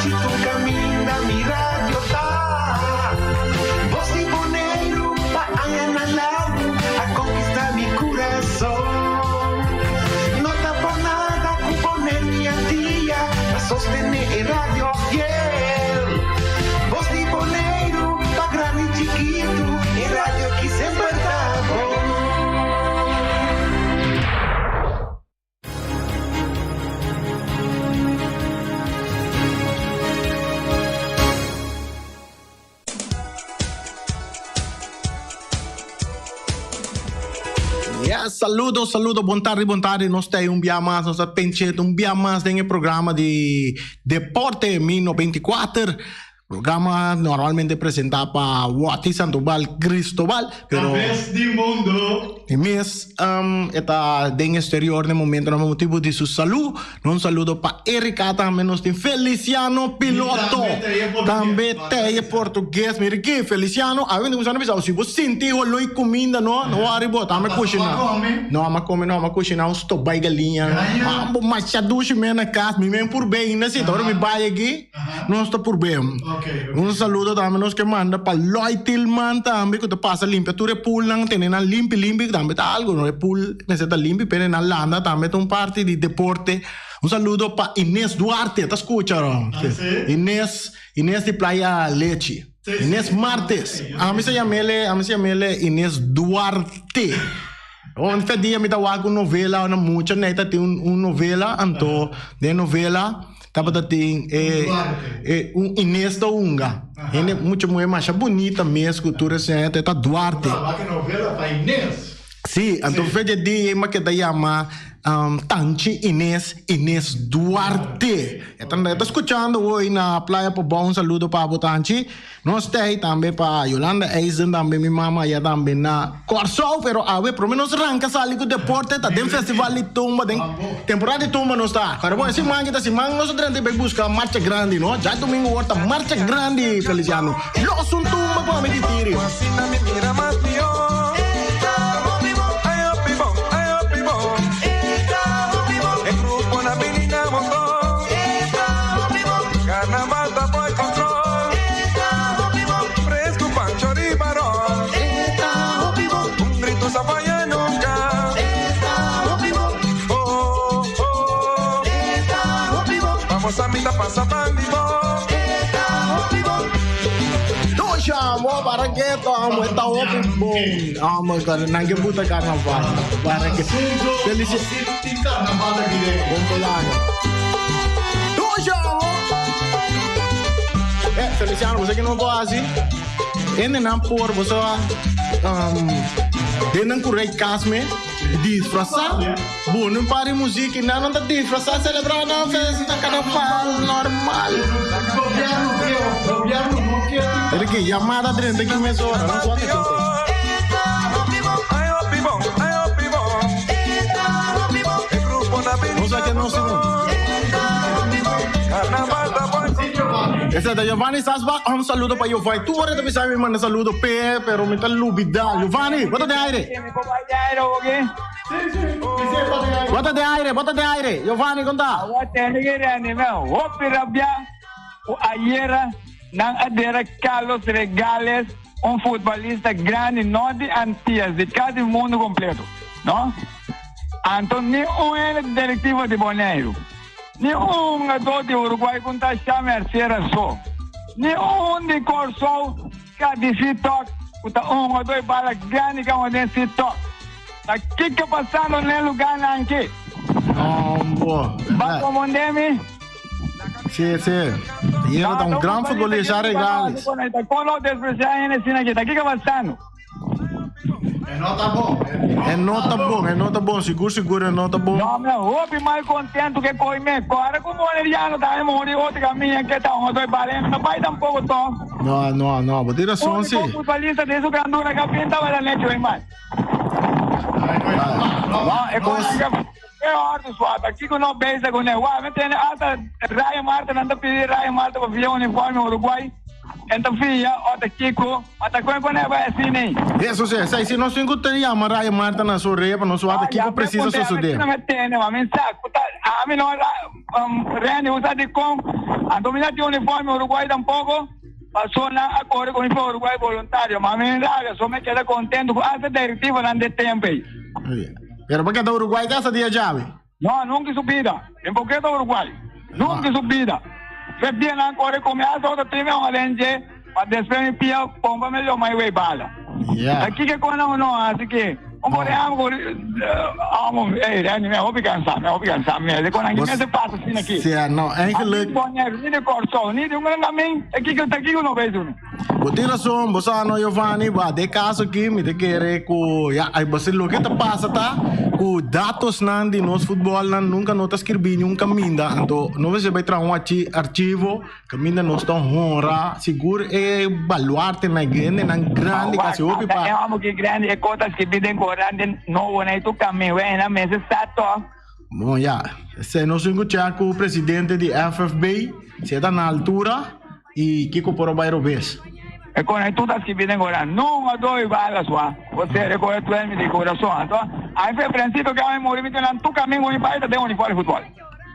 Chikitu kaminda mi radio ta. Bos di Boneiru pa añanan largu a konkistá mi kurason. No ta por nada ku Boneiru i Antia ta sostené e radio fiel. Bos di Boneiru pa grandi i chikitu, e radio ki semper ta bon. Yes, saludo, saludo, bon tardi, bon tardi. Nos ta un bia mas, nos ta penchete un bia mas den e programa di Deporte Mi 94. Programa normalmente presenta pa Watty Sandoval Cristobal, pero Cabes di mundo. E mes um, e ta den exterior den momentonan pa motibu di su salú. Un saludo pa Erika tambe nos tin Feliciano Piloto. Tambe te e portugues. Mira aki Feliciano, a mi ta bisa si bo sinti holó y cuminda no, no worry bo, tambe cushina. No ama come, no ama cushina un stobá y galiña. Mambo masha dushi men na cas, mi men purbe ainda si, ta ora mi bai aki. Nos ta purb'é. Un saludo tambe nos ke manda pa Lloyd Tilman tambe ku ta pasa limpia tur e poolnan, tene nan limpi limpi tambe ta algu no, e pool mester ta limpi p'e nan landa tambe ta un parti di deporte. Un saludo pa Ines Duarte ta skucha ron. Ines Ines di Playa Lechi. Ines Martes. Ami sa yam'ele ami sa yam'ele Ines Duarte. Un fe dia mi ta wak un novela una mucha neta tin un novela anto den novela Tabata tin e e un Inés ta hunga. Hende mucha muher masha bunita mes cu tur esei ta Duarte. Tabata wak e novela pa Inés. Si, anto fecha di e make ta yama Tanchi Inés, Inés Duarte. E ta e ta scuchando hoy na Playa Pabao un saludo pa bo Tanchi. Nos ta ei tambe pa Yolanda Eisen tambe mi mama aya tambe na Kòrsou pero awe prome nos ranka sali ku deporte ta den festival di tumba den temporada di tumba nos ta pero bon e siman aki ta siman nos a drenta bai buska marcha grandi no djadumingu wor ta marcha grandi Feliciano los un tumba ku ami di tiri. Amo para que to amo esta hopi bon. Amo cara nan ke buta carnaval. Para que Felici Bon polano. Doja amo. Eh, Feliciano, você que não pode assim? Ene nan por você um, den nan curei casme disfrazar. Bo não pare música e não não tá disfrazar celebrar na festa carnaval normal. Gobierno ke, gobierno no ke. Pero que llamada 30 que mes hora, no cuánto tiempo. Nos aqui no segundo. Ese ta Giovanni Sasba, un saludo pa Giovanni. Tu ora ta bisa mi manda saludo pe, pero mi ta lubida. Giovanni, bota de aire. Bota de aire, bota de aire. Giovanni, konta. Hopi rabia ku ayera nan a dera Carlos Regales, un futbolista grandi no di Antillas, di casi mundo completo, no? Anto ni un hende di directiva di Boneiru, ni un hungador di Uruguay ku ta shama Ercera so, ni un di Kòrsou ka disi tok ku ta un hungador di bala grandi ka hunga den si tok. Ta kiko pasando n'e lugarnan aki? Hombo. Ba komondé mi? Sí, sí. Y él ta un gran futbolista, Regales. Kon lo despreciá hende asina aki? Ta kiko pasando? E no ta bon. E no ta bon, e no ta bon. Sigur, sigur e no ta bon. No, mi hopi mal contento ke koi me. Kora ku Boneriano ta e muri otro kaminda ke ta un otro bala. No bai tampoco to. No, no, no. Bo tin rason, si. Unico futbolista den su grandura ka pinta bala necho e mal. No, e kos e ordu suave. Kiko no bezig ku ne? Wak, mi tende hasta Ryan Marta nan ta pidi Ryan Marta pa fia uniforme Uruguay. En ta fia ota kiko, ma ta kon kon e bai asina ei. Eso si, esei si nos tin ku ta yama Ryan Marta na su orea pa nos wak kiko precies a sosode. No, ya mi tende, ma mi sa ku ta ami no. Randy, bo sa dikon? Anto mi no tin uniforme Uruguay tampoko, paso nan a kore ku mi pa Uruguay boluntario. Ma mi rabia, so mi keda kontentu ku asta direktivonan de tempu ei. Pero bo keda Uruguay te hasta dia djawe? No, nunka su bida. Mi por keda Uruguay. Nunka su bida. Fe dia nan kore ku mi hasta otro tim e un alén dje, ma despues mi pia pompa mi loma i wei bala. Yeah. Ta kiko kon nan no hasi ki un por ehempel ku amo ey Randy mi a hopi kansa mi a hopi kansa mi a kon nan ki mester pasa asina aki. Sea no eigenlijk. Ami Bonaire ni di Kòrsou ni di un nan min ta kiko ta kiko no bay duna. Bo tin rason bo sa no Giovanni ba den kaso aki mi ta kere ku ya ay bo si loke ta pasa ta ku datosnan di nos futbolnan nunka no ta skirbi niun kaminda anto no mester bay traha un archivo Kaminda nos ta honra sigur e baluartenan, e gendenan grandi kasi hopi pa. E homo ki grandi e kos a skibi den Koran den nobo na itu kamin wei na mester sa tog. Bon ya, esei nos tin ku chek ku presidente di FFB si e ta na altura i kiko por a bai robes. E kon e tur ta skibi den Koran nunga doi bala sua o ser e kohe tuel mi di kurason anto a e prinsipio ke ami muri mi tin nan tur kamin ku mi bai ta den uniforme di futbol.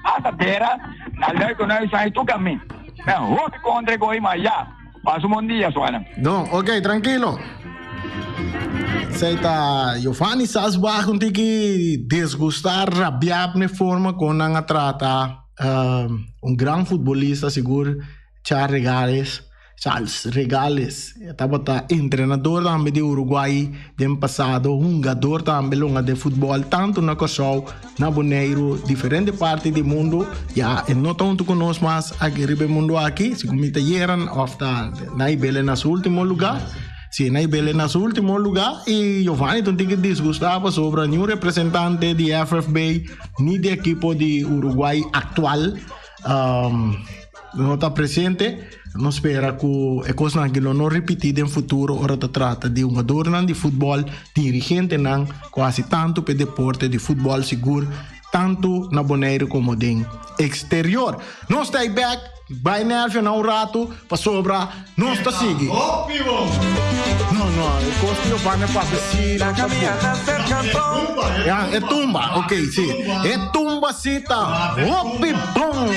Hasta tera na lei ku noi sai tu kamin. Men hopi kontra e goy ma ya. Pasa un bon dia suanan. No, ok, trankilo. Esei ta Giovanni Sasbach un tiki disgustá, rabiá p'e forma kon nan a trata un gran futbolista sigur Char Regales. Charles Regales e tabata entrenador tambe di Uruguay den pasado, hungador tambe longa den futbòl tantu na Kòrsou, na Boneiru, diferente parti di mundu. Ya e no ta huntu ku nos mas aki riba e mundu aki, segun mi ta yeran òf ta na Ibele na su último lugá. Si, na Ibele na su último lugá i Giovanni ta un tiki disgustá pasobra niun representante di FFB ni di ekipo di Uruguay aktual No ta presente. Nos spera ku e kosnan aki lo no ripití den futuro ora ta trata di hungadornan di futbòl, dirigentenan ku hasi tantu pa e deporte di futbòl sigur tantu na Boneiru komo den eksterior. Nos ta ei bèk, bai nervio na un ratu pasobra nos ta sigui. No, no, e kos ku Giovanni a papia si no ta bon. Ya, e tumba, ok, si. E tumba si ta hopi bon.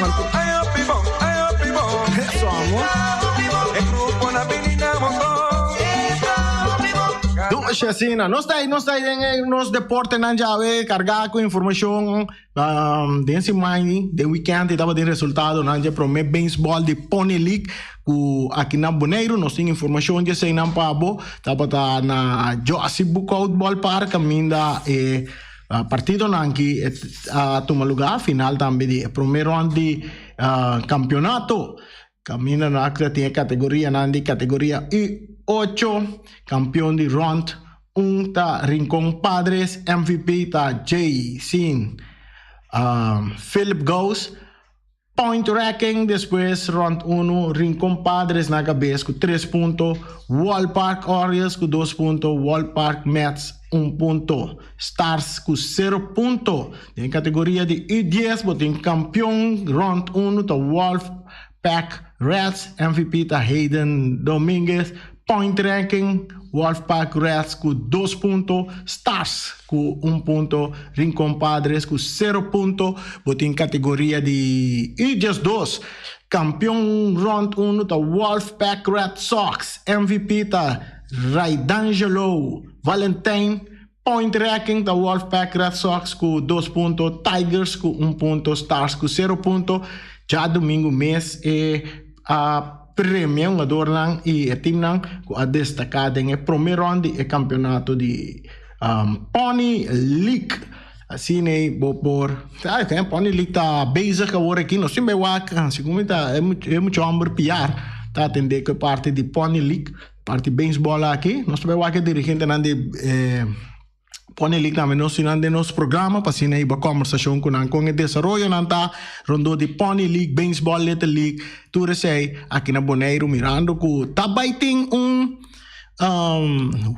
Eso, amor. Doshi asina. Nos ta ahí, nos ta ahí den e nos deportenan djawe, kargá ku informashon. Den siman, den weekend e tabatin resultadonan dje prome baseball di Pony League ku aki na Boneiru. Nos tin informashon dje eseinan pa bo. Tabata na Jossy Boekhout Ballpark kaminda e partidonan aki a tuma lugá. Final tambe di e prome rond di kampionato. Kaminda nan a tin e kategorianan di kategoria U ocho, kampion di rond un ta Rincon Padres, MVP ta Jay Sin Philip Gous, Point ranking despues rond uno Rincon Padres na kabes ku tres punto, Wall Park Orioles ku dos punto, Wall Park Mets un punto, Stars ku sero punto. Den kategoria di U dies bo tin kampion rond uno ta Wolf Pack Reds, MVP ta Hayden Dominguez, Point ranking, Wolf Pack Reds ku dos punto, Stars ku un punto, Rincon Padres ku sero punto. Bo tin kategoria di U12, kampion rond uno ta Wolf Pack Red Sox, MVP ta Raidangelo Valentijn, Point ranking ta Wolf Pack Red Sox ku dos punto, Tigers ku un punto, Stars ku sero punto. Djadumingu mes e a premia hungadornan i e teamnan ku a destaká den e promé rònt di e kampionato di Pony League. Asina ei bo por sa e Pony League ta bezig awor aki. Nos tin bai wak segun mi ta e mucha hòmber piar ta atendé ku e parti di Pony League. Parti beisbòl aki, nos ta bai wak e dirigentenan di e Pony League tambe nos tin nan den nos programa pa asina hiba kòmbersashon ku nan kon e desaroyonan ta rondó di Pony League, Beisbòl Little League, tur esei aki na Boneiru mirando ku ta bai tin un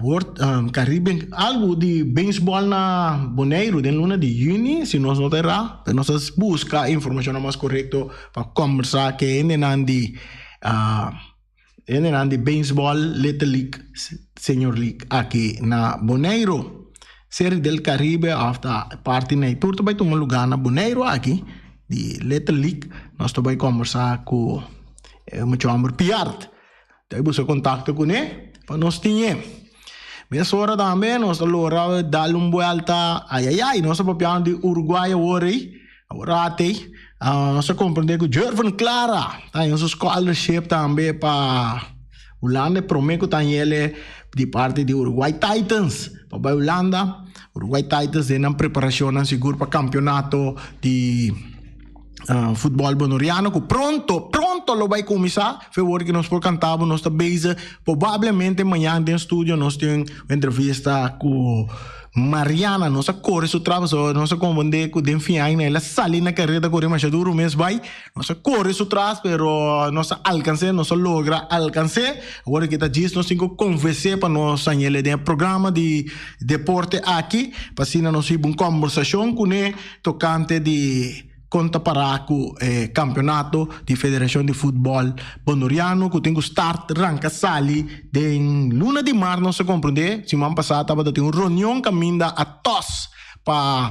World Caribbean algu di beisbòl na Boneiru den luna di yüni si nos no ta erá, pero nos ta buska informashonnan mas korekto pa kòmbersá ku e hendenan di Hendenan di Baseball Little League Senior League aki na Boneiru. Serie del Caribe of ta parti nei tur ta bai tuma luga na Boneiru aki. di Little League. Nos ta bai kombersá ku e mucha hòmber Piart. Ta bai buska kontakto kuné pa nos tin e. Mesora tambe nos ta logra dal un buelta ayayay nos ta papiando di Uruguay awor ei, awor rat ei. Nos a komprende ku Jervin Clara ta haña su scholarship tambe pa Hulanda e prome ku ta haña el di parti di Uruguay Titans pa bai Hulanda. Uruguay Titans den nan preparashonnan sigur pa kampionato di futbòl bonoriano ku pronto, pronto lo bai kuminsá. Febor ku nos por kanta bo nos ta bezig. Probablemente mañan den studio nos tin un entrevista ku Mariana. Nos a kore su tras pasobra nos a komprendé ku den fin aña el a sali na kareda kore masha duru mes bai. Nos a kore su tras pero nos a alkans'é, nos a logra alkans'é. Awor aki ta djis nos tin ku konvensé pa nos hañ'el den e programa di deporte aki pa asina nos hiba un kòmbersashon kuné tokante di kon ta pará ku e kampionato di Federashon di Futbòl Bonoriano ku tin ku start ranka sali den luna di mart nos a komprendé. Siman pasá tabata tin un reunion kaminda a tòs pa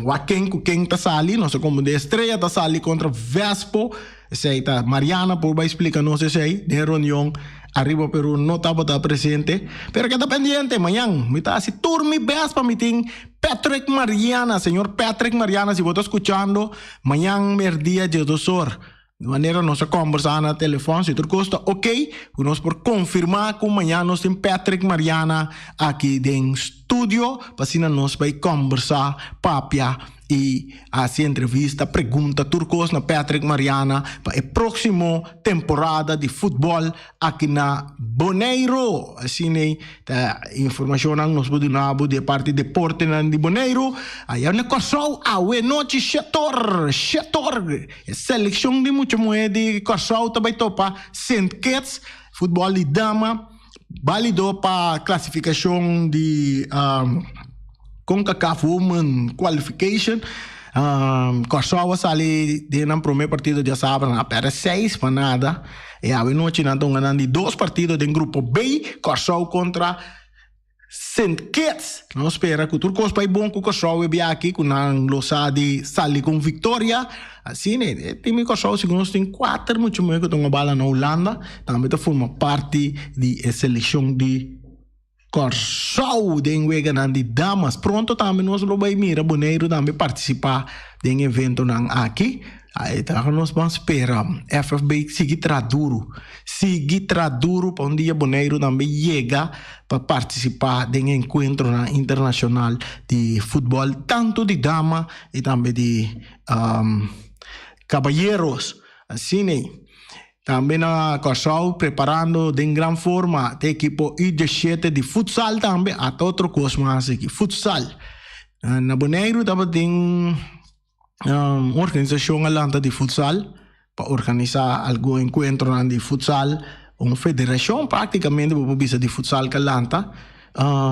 wak ken ku ken ta sali. Nos a komprendé Estrella ta sali kontra Vespo. Esei ta Mariana por bai splika nos esei den reunion ariba pero no tabata presente. Pero keda pendiente mañan mi ta hasi tur mi best pa mi tin Patrick Mariana, señor Patrick Mariana si bo ta skuchando mañan merdia diesdos or. Di manera nos a kombersá na telefòn si tur kos ta ok ku nos por konfirmá ku mañan nos tin Patrick Mariana aki den studio pa asina nos bai kombersá papia i hasi entrevista, pregunta tur kos na Patrick Mariana pa e próksimo temporada di futbòl aki na Boneiru. Asina ta informashonnan nos por duna bo di e parti deportenan di Boneiru. Aya na Kòrsou awe nochi shetor, shetor! E selekshon di mucha muhé di Kòrsou ta bai topa Sint Kitts, futbòl di dama. Balido pa klasifikashon di Concacaf Women Qualification. Kòrsou a sali den nan promé partido djasabra, nan a pèrdè seis pa nada. E awe nochi nan ta hunga nan di dos partido den grupo B, Kòrsou kontra Sint Kitts. Nos spera ku tur kos bai bon ku Kòrsou e biaha aki, ku nan lo sa di sali ku un viktoria. Asina e team di Kòrsou segun nos tin kuater mucha muhé ku ta hunga bala na Hulanda, tambe ta forma parti di e selekshon di Kòrsou den weganan di damas. Pronto tambe nos lo bai mira Boneiru tambe partisipá den eventonan aki. Ai ta nos ban spera FFB sigui traha duru, sigui traha duru pa un dia Boneiru tambe yega pa partisipá den enkuentronan internashonal di futbòl tantu di dama i tambe di Caballeros asina tambe na Kòrsou preparando den gran forma te ekipo U diesshete di futsal tambe ata otro kos mas aki futsal na Boneiru tabatin un organisashon a lanta di futsal pa organisá algun enkuentronan di futsal un federashon praktikamente bo por bisa di futsal ka lanta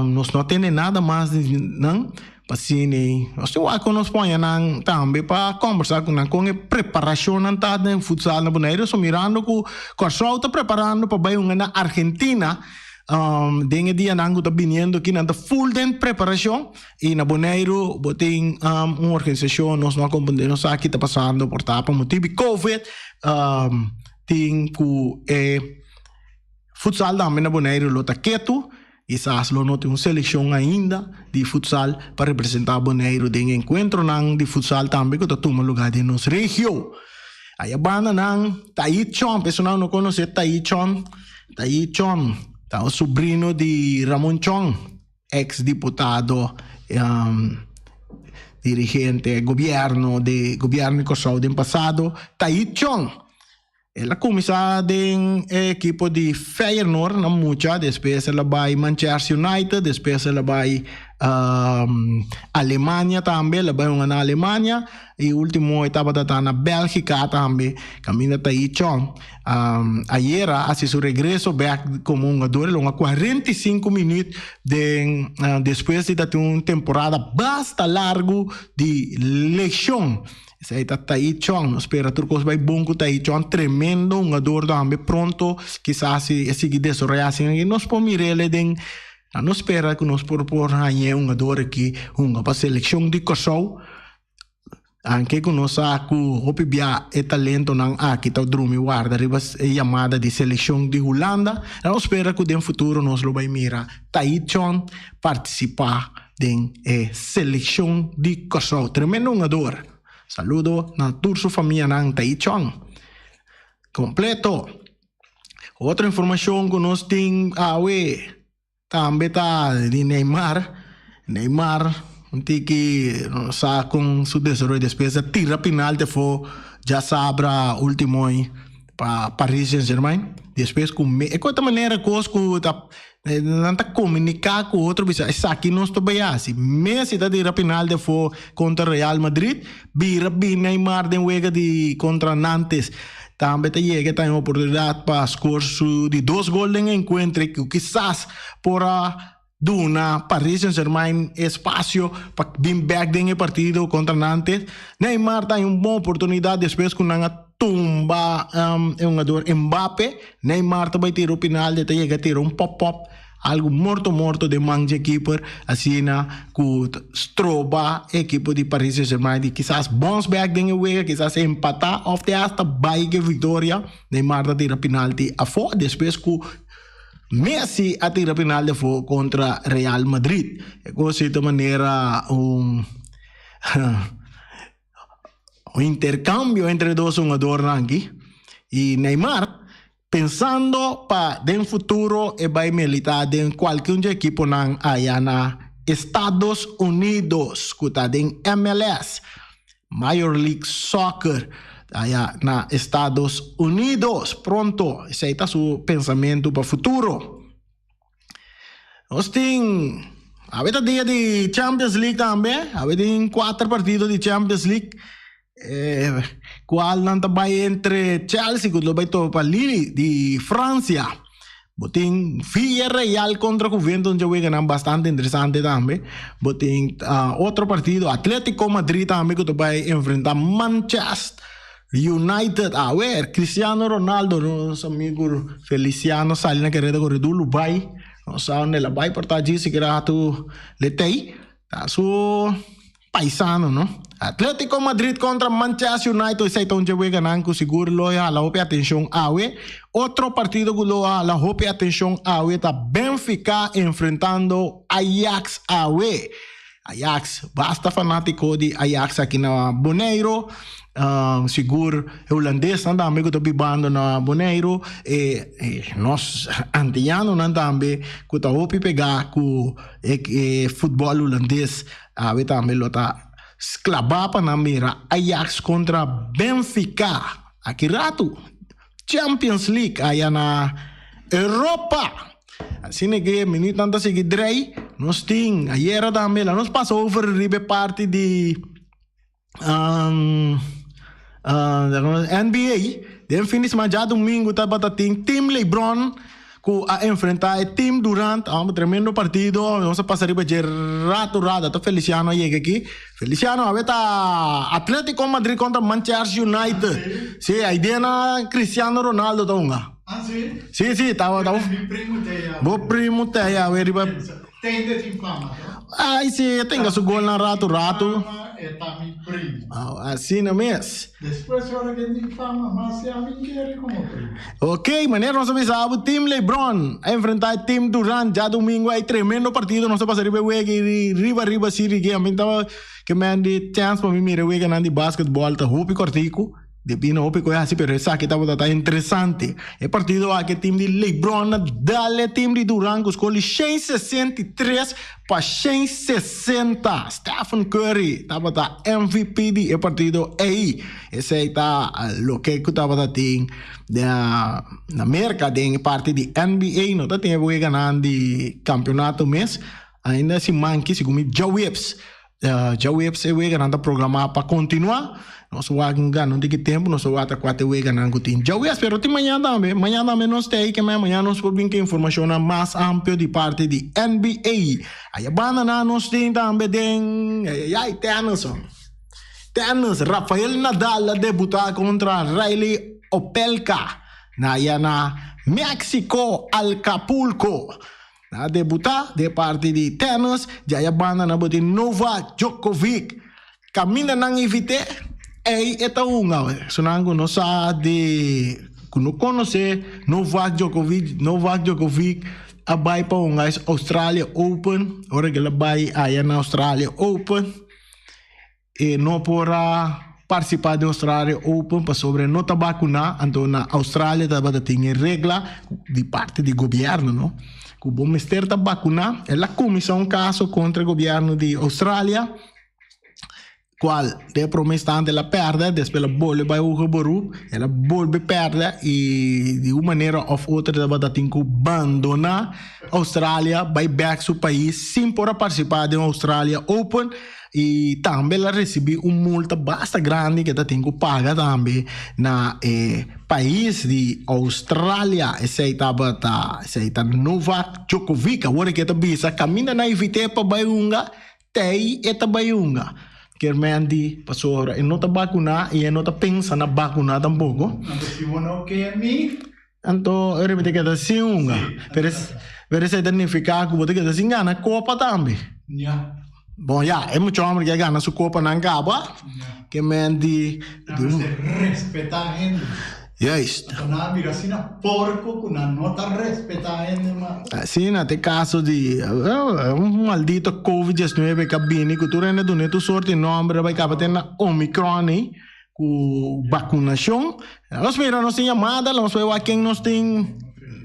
nos no a tende nada mas di nan pa asina nos tin wak ku nos poña nan tambe pa kombersá ku nan kon e preparashonnan ta den futsal na Boneiru so mirando ku Kòrsou ta preparando pa bai hunga na Argentina den e dianan ku ta biniendo aki nan ta ful den preparashon. I na Boneiru bo tin un organisashon, nos no a komprendé, nos sa ki ta pasando por ta pa motibu di covid, tin ku e futsal tambe na Boneiru lo ta ketu, kisas lo no tin un selekshon ainda di futsal pa representá Boneiru den enkuentronan di futsal tambe ku ta tuma lugá den nos regio. Aya banda nan Tai Chon, personan no konosé Tai Chon, Tai Chon ta un sobrino di Ramon Chong. Ex diputado, dirigente gobierno di gobierno di Kòrsou den pasado, Tahith Chong. El a kuminsá den e ekipo di Feyenoord na mucha, despues el a bai Manchester United, despues el a bai Alemania tambe, el a bai hunga na Alemania i ultimo e tabata ta na Bèlgika tambe kaminda Tahith Chong. Ayera a hasi su regreso bek komo hungador, el a hunga 45 minuut den despues di ta tin un temporada basta largu di leshon. Esei ta Tahith Chong. Nos spera tur kos bai bon ku Tahith Chong, tremendo hungador tambe. Pronto kisas si e sigui desaroyá asina aki nos por mir'el den, nos spera ku nos por por hañ'e hungador aki hunga pa selekshon di Kòrsou. Anke ku nos sa ku hopi bia e talentonan aki ta drumi warda riba e yamada di selekshon di Hulanda, nos spera ku den futuro nos lo bai mira Taichon partisipá den e selekshon di Kòrsou. Tremendo hungador! Saludo na tur su famianan Taichon kompleto. Otro informashon ku nos tin awe. Tambe ta di Neymar. Neymar un tiki no sa con su desaroyo despues a tira penalti afo djasabra ultimo aña pa Paris Saint Germain. Despues cu e cu ta manera cos cu ta nan ta comunica cu otro bisa esaki nos ta bay haci. Messi ta tira penalti afo contra Real Madrid bira bin Neymar den wega di contra Nantes. Tambe ta yega ta un oportunidat pa skor su di dos gol den e enkuentro ku kisas por a duna Paris Saint-Germain espasio pa bin bek den e partido kontra Nantes. Neymar ta un bon oportunidat despues ku nan a tumba e hungador Mbappe. Neymar ta bai tira un penalti, ta yega tira un pop-pop. Algu morto morto den man dje keeper, asina ku ta stroba e ekipo di Paris Saint Germain di kisas bons bek den e wega, kisas empatá òf te asta bai ku e viktoria. Neymar ta tira penalti afó despues ku Messi a tira penalti afó kontra Real Madrid. E kos ei ta manera un un interkambio entre e dos hungadornan aki i Neymar Pensando pa den futuro e bai milita den kualke un dje ekiponan aya na Estados Unidos ku ta den MLS, Major League Soccer, aya na Estados Unidos pronto. Esei ta su pensamentu pa futuro. Nos tin awe ta dia di Champions League tambe. Awe tin kuater partido di Champions League. Eh, kual nan ta bai entre Chelsea ku lo bai topa Lille di Francia. Bo tin Villarreal kontra Juventus dje weganan bastante interesante tambe. Bo tin ah, otro partido Atletico Madrid tambe ku ta bai enfrenta Manchester United. Awe Cristiano Ronaldo nos amigo Feliciano sali na kereda ku Redulu bai. Nos sa unda el a bai por ta djis sikiera tu letei. Ta su paisano no. Atletico Madrid kontra Manchester United esei ta un dje weganan ku sigur lo hala hopi atenshon awe. Otro partido ku lo hala hopi atenshon awe ta Benfica enfrentando Ajax awe. Ajax, basta fanátiko di Ajax aki na Boneiru. Sigur e hulandesnan tambe ku ta bibando na Boneiru e nos antianonan tambe ku ta hopi pegá ku e futbòl hulandes awe tambe lo ta sklabá pa nan mira Ajax kontra Benfica aki ratu. Champions League aya na Europa. Asina ke minütnan ta sigui drei. Nos tin ayera tambe la nos pasa over riba e parti di NBA. Den fin di semana djadumingu tabata tin Team LeBron ku a enfrentá e Team Durant. Un tremendo partido. Nos a pasa riba dje rato rato. Ata Feliciano a yega aki. Feliciano awe ta Atletico Madrid kontra Manchester United. Sí, aidea na Cristiano Ronaldo ta hunga. Ah, sí? Sí, sí, ta ta. Mi primo te ya. Bo primo te ya awe riba. Tende tin fama, no? Ay, sí, e tenga su golnan rato rato. Fama e ta mi primo. Ah, asina mes. Despues ora ke tin fama mas ya mi kere komo primo. Ok, manera nos a bisa abo Team LeBron a enfrenta e Team Durant djadumingu ay tremendo partido nos a pasa riba e wega y riba riba si Rigea mi taba ke men di chance pa mi mira e weganan di basketball ta hopi kortiku Depende hopi koe hasi pero esaki tabata ta interesante. E partido aki e team di LeBron a dal e team di Durant ku skor di 163 pa 160. Stephen Curry tabata MVP di e partido ei. Esei ta loke ku tabata tin na Merka den e parti di NBA. No ta tin e weganan di kampeonato mes. Ainda siman ki segun mi djaweps Djaweps e weganan ta programá pa kontinuá. Nos wak gana un tiki tempu, nos a wak ta kuater weganan ku tin djaweps, pero tin mañan tambe. Mañan tambe nos ta ei kemey, mañan nos por bin ku informashonnan mas amplio di parti di NBA. Aya banda nan nos tin tambe den, ayayay, tènis. Tènis, Rafael Nadal a debutá kontra Reilly Opelka na aya na Mexico, Alcapulco. Nan a debutá den e parti di tènis, djaya banda nan bo tin Novak Djokovic. Kaminda nan invit'é, ei e ta hunga. Esunnan ku no sa di, ku no konosé Novak Djokovic, Novak Djokovic a bai pa hunga es Australia Open. Ora ku el a bai aya na Australia Open, e no por a partisipá den Australia Open pasobra e no ta bakuná. Anto na Australia tabata tin e regla di parti di gobièrnu no, ku bo mester ta bakuná. El a kuminsá un kaso kontra e gobièrnu di Australia. Cual den e prome instante el a perde, despues el a bolbe bay hoger beroep, el a bolbe perde y di un manera of otro el tabata tin cu bandona Australia bay bek su pais sin por a participa den Australia Open y tambe el a ricibi un multa basta grandi cu e ta tin cu paga tambe na e pais di Australia. Esey tabata, esey ta Novak Djokovic. Awor ke ta bisa caminda na evite pa bay hunga. Tei e ta bai hunga. Kier men di pasobra e no ta bakuná i e no ta pensa na bakuná tampoko. Anto si bo no ke mi. Anto e riba ta keda sin hunga. Pero pero esei ta nifiká ku bo ta keda sin gana kopa tambe. Ya. Bon ya, e mucha hòmber ke a gana su kopanan kaba. Ya. Kier men di. Nan mester respetá hende. Juist. Anto nan a bira asina porco cu nan no ta respeta hende mas. Asina ta e caso di un maldito covid 19 cu a bini cu tur hende a duna e tur soort di nomber a bay caba te na omicron ey cu vacunacion. Nos mira nos tin yamada nos bay wak ken nos tin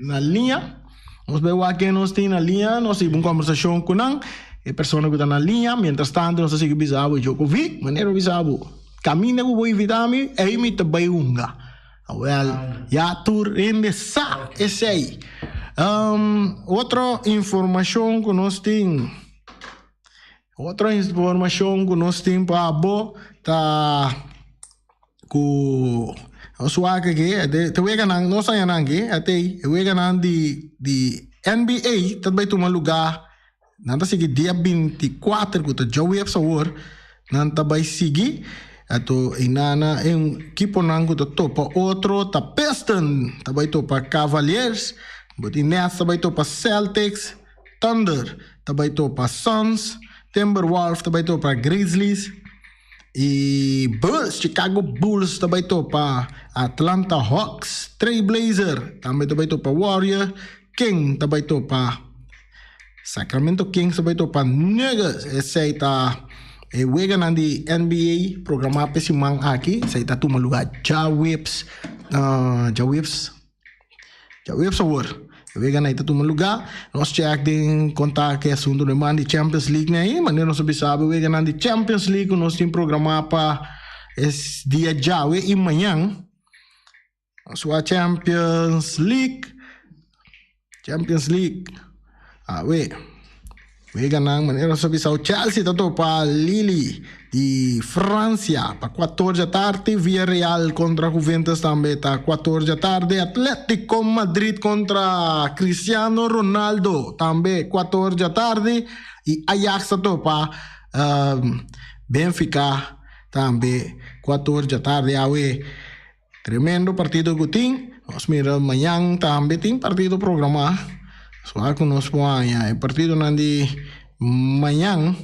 na liña nos bay wak ken nos tin na liña nos hiba un conversacion cu nan e persona cu ta na liña mientras tanto nos ta sigui bisa bo Djokovic manera bo bisa bo. Kaminda ku bo invitá mi, ei mi ta bai hunga. Awel, ya tur hende sa esei. Otro informashon ku nos tin, otro informashon ku nos tin pa bo ta ku nos wak aki, te weganan, nos añanan aki, atei, e weganan di di NBA ta bai tuma lugá. Nan ta sigui dia 24 ku ta djaweps awor nan ta bai sigui ato einana e ekiponan ku ta topa otro ta Piston ta bai topa Cavaliers bo tin Nets ta bai topa Celtics Thunder ta bai topa Suns Timberwolf ta bai topa Grizzlies y Bulls Chicago Bulls ta bai topa Atlanta Hawks Trailblazer tambe ta bai topa Warrior King ta bai topa Sacramento Kings ta bai topa Nuggets. Esei ta e weganan di NBA programá pa e siman aki. Esei ta tuma lugá djaweps, djaweps, djaweps awor. E weganan ei ta tuma lugá. Nos chèk den konta ku e asuntu den man di Champions League nan ei. Manera nos a bisa bo e weganan di Champions League ku nos tin programá pa e dia djawe i mañan. Sua Champions League Champions League awe weganan manera nos a bisa Chelsea ta topa Lille di Francia pa cuator dja tardi Villarreal contra Juventus tambe ta cuator dja tardi Atletico Madrid contra Cristiano Ronaldo tambe cuator dja tardi y Ajax ta topa Benfica tambe cuator dja tardi awe. Tremendo partido ku tin. Nos mira mañan tambe tin partido programá. Soa ku nos por haña e partidonan di mañan.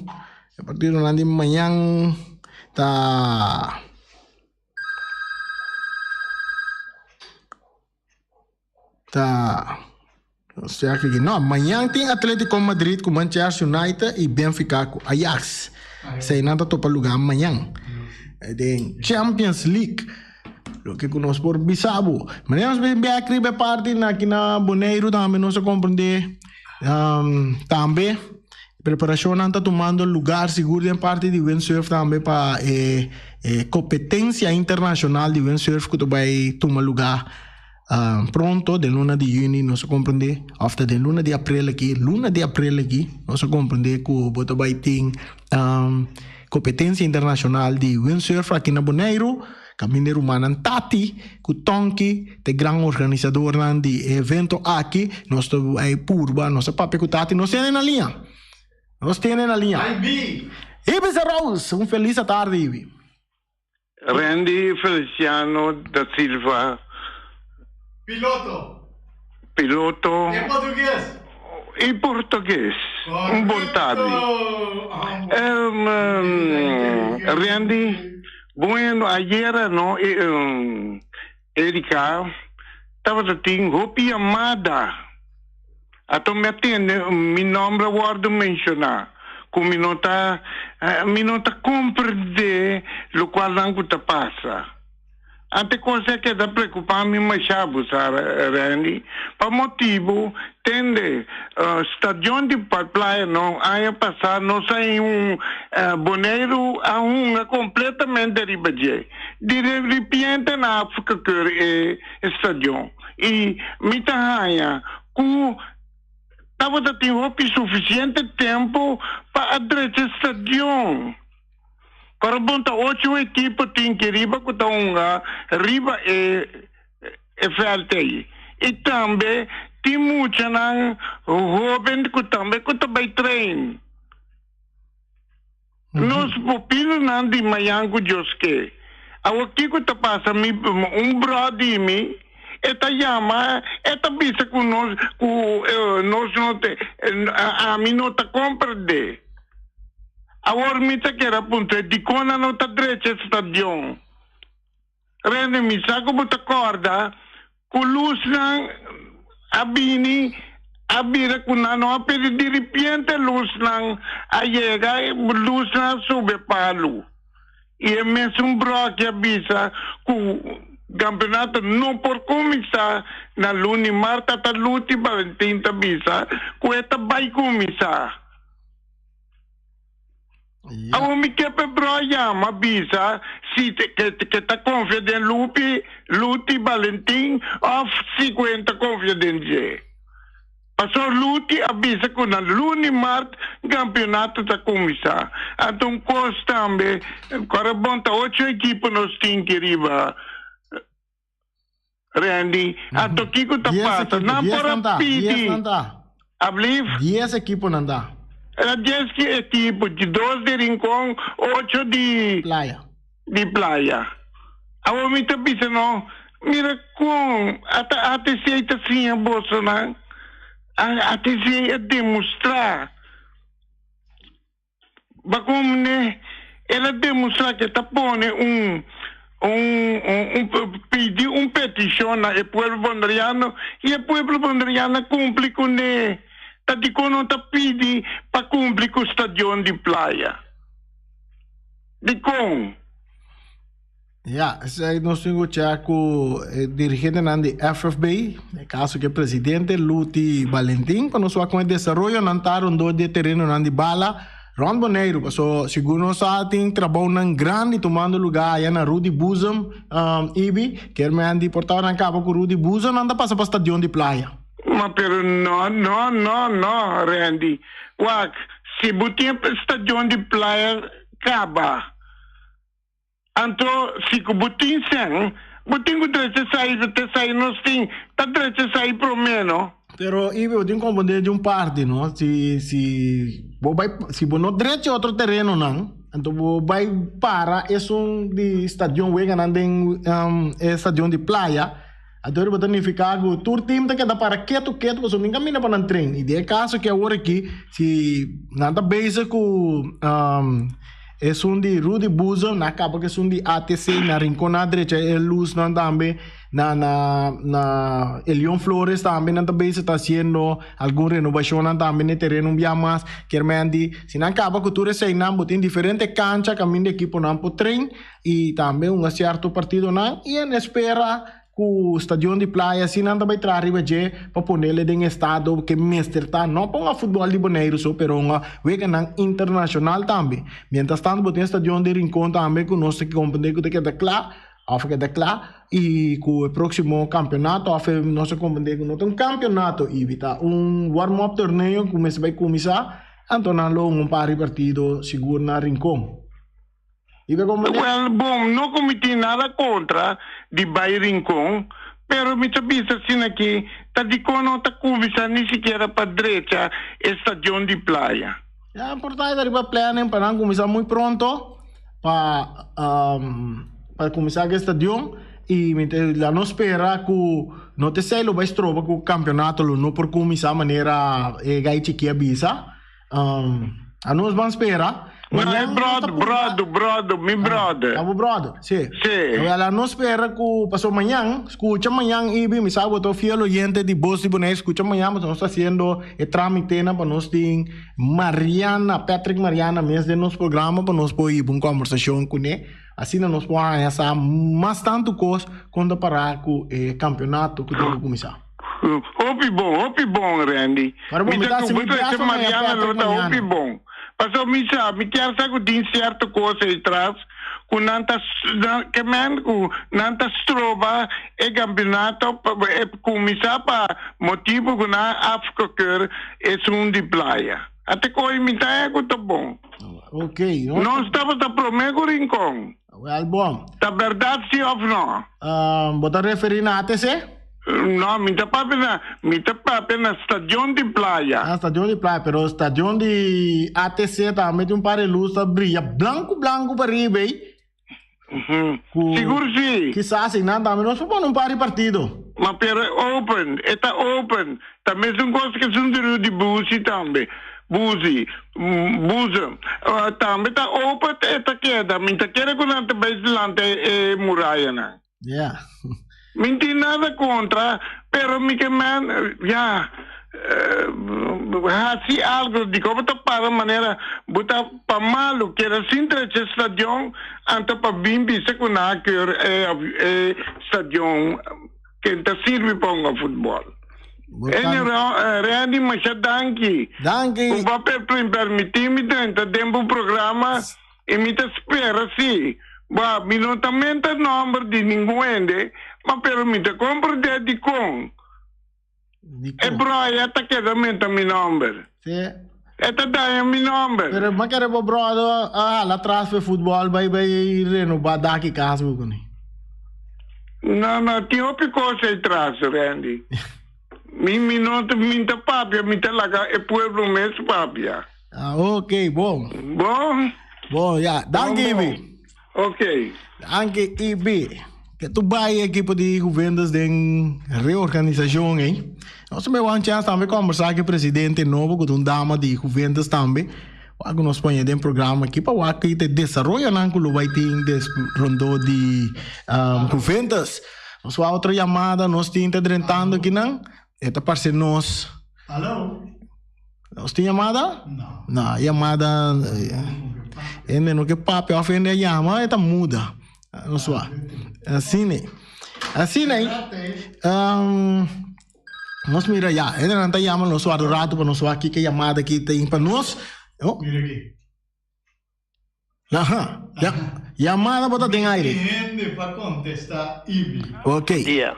E partidonan di mañan ta. Ta sea ki no mañan tin Atletico Madrid ku Manchester United y Benfica ku Ajax. Esei nan ta topa luga mañan den Champions League. Loke ku nos por bisa bo. Manera nos bin bek riba e parti na aki na Boneiru tambe nos a komprende tambe preparashonnan ta tumando lugar sigur den parti di windsurf tambe pa e kompetensia internashonal di windsurf ku ta bai tuma luga. Pronto den luna di juni nos a comprende of ta den luna di april aki luna di april aki nos a comprende cu bo ta bay tin competencia internacional di windsurf aki na Boneiru caminda e rumannan Tati cu Tonky ta e gran organisadornan di e evento aki nos ta bay purba nos a papia cu Tati nos tene na liña nos tene na liña Ibi Serous un feliz atardi Ibi. Randy Feliciano da Silva. Piloto. Piloto. En portugues. I portugues. Un bon tardi. Randy, bueno, ayera no, Erika tabata tin hopi yamada. Ato mi a tende mi nomber a wordo menciona, cu mi no ta, mi no ta comprende locual nan cu ta pasa. Ante cos a keda preocupa mi masha bo sa, Randy, pa motibo tende stadion di Playa no aña pasa nos a un Boneiru a hunga completamente riba dje. Di repente nan a afgekeur e stadion y mi ta haña cu tabata tin hopi suficiente tempo pa a drecha stadion. Pero bon ta ocho ekipo tin ki riba ku ta hunga riba e e vèlt ei. I tambe tin muchanan hóben ku tambe ku ta bai train. Nos pupilonan di mañan ku Dios ke. Awor kiko ta pasa mi un brò di mi e ta yama e ta bisa ku nos ku nos no te ami no ta komprendé. Awor mi ta kere a puntra dikon nan no ta drecha e stadion. Rene, mi sa ku bo ta kòrda ku lusnan a bini a bira ku nan no a pidi diripiente lusnan a yega i lusnan a sube palu. I e mesun bròki a bisa ku kampeonato no por kuminsá na luni Marta ta Luti Balentin ta bisa ku e ta bai kuminsá. Awor mi ke p'e bro yama bisa si ke ta konfia den Lupi, Luti Balentin òf si ku e ta konfia den dje. Pasobra Luti a bisa ku na luni mart kampionato ta kuminsá. Anto un kos tambe, kòrda bon ta ocho ekipo nos tin ki riba Randy, anto kiko ta pasa? Nan por a pidi. Ablief? Dies ekiponan ta. Era dies ki ekipo, dos di Rincon, ocho di. Playa. Di Playa. Awor mi ta bisa no, mira kon ata ATC ta siña bosonan, ATC a demostrá. Bakomne el a demostrá ke ta pone un un un pidi un petishon na e pueblo boneriano i e pueblo boneriano a kumpli kuné. Ta dikon no ta pidi pa kumpli ku stadion di Playa? Dikon? Ya, esei nos tin ku chèk ku e dirigentenan di FFB, den kaso ku e presidente Luti Balentin, pa nos wak kon e desaroyonan ta rondó di e terenonan di bala rònt Boneiru. Paso sigur nos sa tin trabounan grandi tumando lugá aya na Rudy Boezem, Ibi, kermen di por tabanan kaba ku Rudy Boezem nan ta pasa pa stadion di Playa. Ma pero no, no, no, no, Randy. Wak, si bo tin e stadion di Playa kaba. Anto si ku bo tin sèn, bo tin ku drecha esai, te esai nos tin, ta drecha esai promé, no? Pero Ibi, bo tin komprendé di un parti, no? Si, si bo bai, si bo no drecha otro terenonan, anto bo bai para esun di stadion weganan den e stadion di Playa, anto bo ta nifiká ku tur tim ta keda para ketu ketu pasobra nin kaminda pa nan tren. I den e kaso ki awor aki, si nan ta bezig ku Esun di Rudy Boezem na kaba ku esun di ATC na Rincon na drecha e lusnan tambe na na na Elion Flores tambe nan ta bezig ta hasiendo algun renobashonnan tambe na e tereno un bia mas kier men di si nan kaba ku tur eseinan bo tin diferente kancha kaminda ekiponan por train i tambe hunga sierto partidonan i en espera Ku stadion di playa si nan ta bai traha riba dje pa ponele den estado ke mester ta, no pa un futbòl di Boneiru so pero un weganan internashonal tambe. Mientras tanto bo tin e stadion di Rincon tambe ku nos ta komprende ku ta keda kla òf a keda kla i ku e próksimo kampionato òf nos ta komprende ku no ta un kampionato i ta un warm up torneo ku mester bai kuminsá anto nan lo hunga un par di partido sigur na Rincon. Wel, bon, no ku mi tin nada kontra di bai Rincon, pero mi ta bisa asina aki, ta dikon no ta kuminsá ni sikiera pa drecha e stadion di Playa? Ya, por ta riba planning pa nan kuminsá muy pronto pa pa kuminsá ku e stadion. I mi ta la nos spera ku no ta esei lo bai stroba ku kampeonato lo no por kuminsá manera e gai chikí a bisa. Anos ban spera. No, e Mañan nos ta brother, purba. brother, brother, mi brother. Ah, bo brother, sí. Sí. Wel, anos spera ku paso mañan, skucha mañan Ibi, mi sa bo ta un fiel oyente di Bos di Bonaire, skucha mañan pasobra nos ta hasiendo e tramitenan pa nos tin Mariana, Patrick Mariana mes den nos programa pa nos por hiba un kombersashon kuné. Asina nos por haña sa mas tantu kos kon ta pará ku e kampeonato ku tin ku kuminsá. Hopi bon, hopi bon, Randy. Pero bon, Mi mi ta ta hasi mi ku best pa maña Mariana lo Patrick ta hopi mañana. bon. Pasobra mi sa, mi kier sa ku tin sierto kos ei tras ku nan ta ke men ku nan ta stroba e kampeonato pa e kuminsá pa motibu ku nan a afgekeur esun di playa. Ate koe mi ta haña ku ta bon. Ok. Nos tabata promé ku Rincon. Wel bon. Ta bèrdat si òf no? Bo ta referí na ATC? No, mi ta papia na, mi ta papia na stadion di playa. Ah, stadion di playa, pero stadion di ATC tambe tin un par di lus ta bria blanku blanku pa riba ei. Ku Sigur si. Kisas einan tambe nos por pone un par di partido. Ma pero e open, e ta open. Ta mesun kos ku esun di Rudy Busi tambe. Busi, Buzem, tambe ta open, e ta keda. Mi ta kere ku nan ta bai delante e murayanan. Yeah. Mi no tin nada kontra, pero mi ke men, ya, hasi algo. Dikon bo ta para manera bo ta pa malu keda sin drecha e stadion, anto pa bin bisa ku nan a keur e stadion ken ta sirbi pa hunga futbòl. Anyhow, Randy, masha danki. Danki. Ku bo a permití mi drenta den bo programa. I mi ta spera si. Ba, mi no ta menta nomber di ningun hende, ma pero mi ta comprende dikon e broya ta keda menta mi nomber. Si. E ta daña mi nomber. Pero ma kere bo brother a hala tras p'e futbol bai bai renoba daki kas bo kuné. No, no, tin hopi kos ei tras, Randy. Mi, mi no ta, mi ta papia, mi ta laga e pueblo mes papia. Ah, ok, bon. Bon? Bon, ja. Danki, Bon, bon. Ibi. Ok. Danki, Ibi. Que tu bai equipo di Juventus den reorganisacion, eh? Nos tambe wan chance tambe conversa cu presidente nobo, cu ta un dama di Juventus tambe. Wak cu nos poñe den programa aki pa wak ki ta e desaroyonan cu lo bai tin des rondó di um, Juventus. Nos wak otro yamada, nos tin ta drentando akinan. E ta parce nos. Aló? Nos tin yamada? No. No, yamada. Hende no ke papia of hende a yama, e ta muda. Nos wak. Asina. Asina. Um, nos mira ya, hendenan ta yama nos wak un rato pa nos wak kiko yamada ki tin pa nos. Oh. Mira aki. Aha, ya, yamada bo ta den aire. Mi hende pa contesta Ibi. Ok. Dia.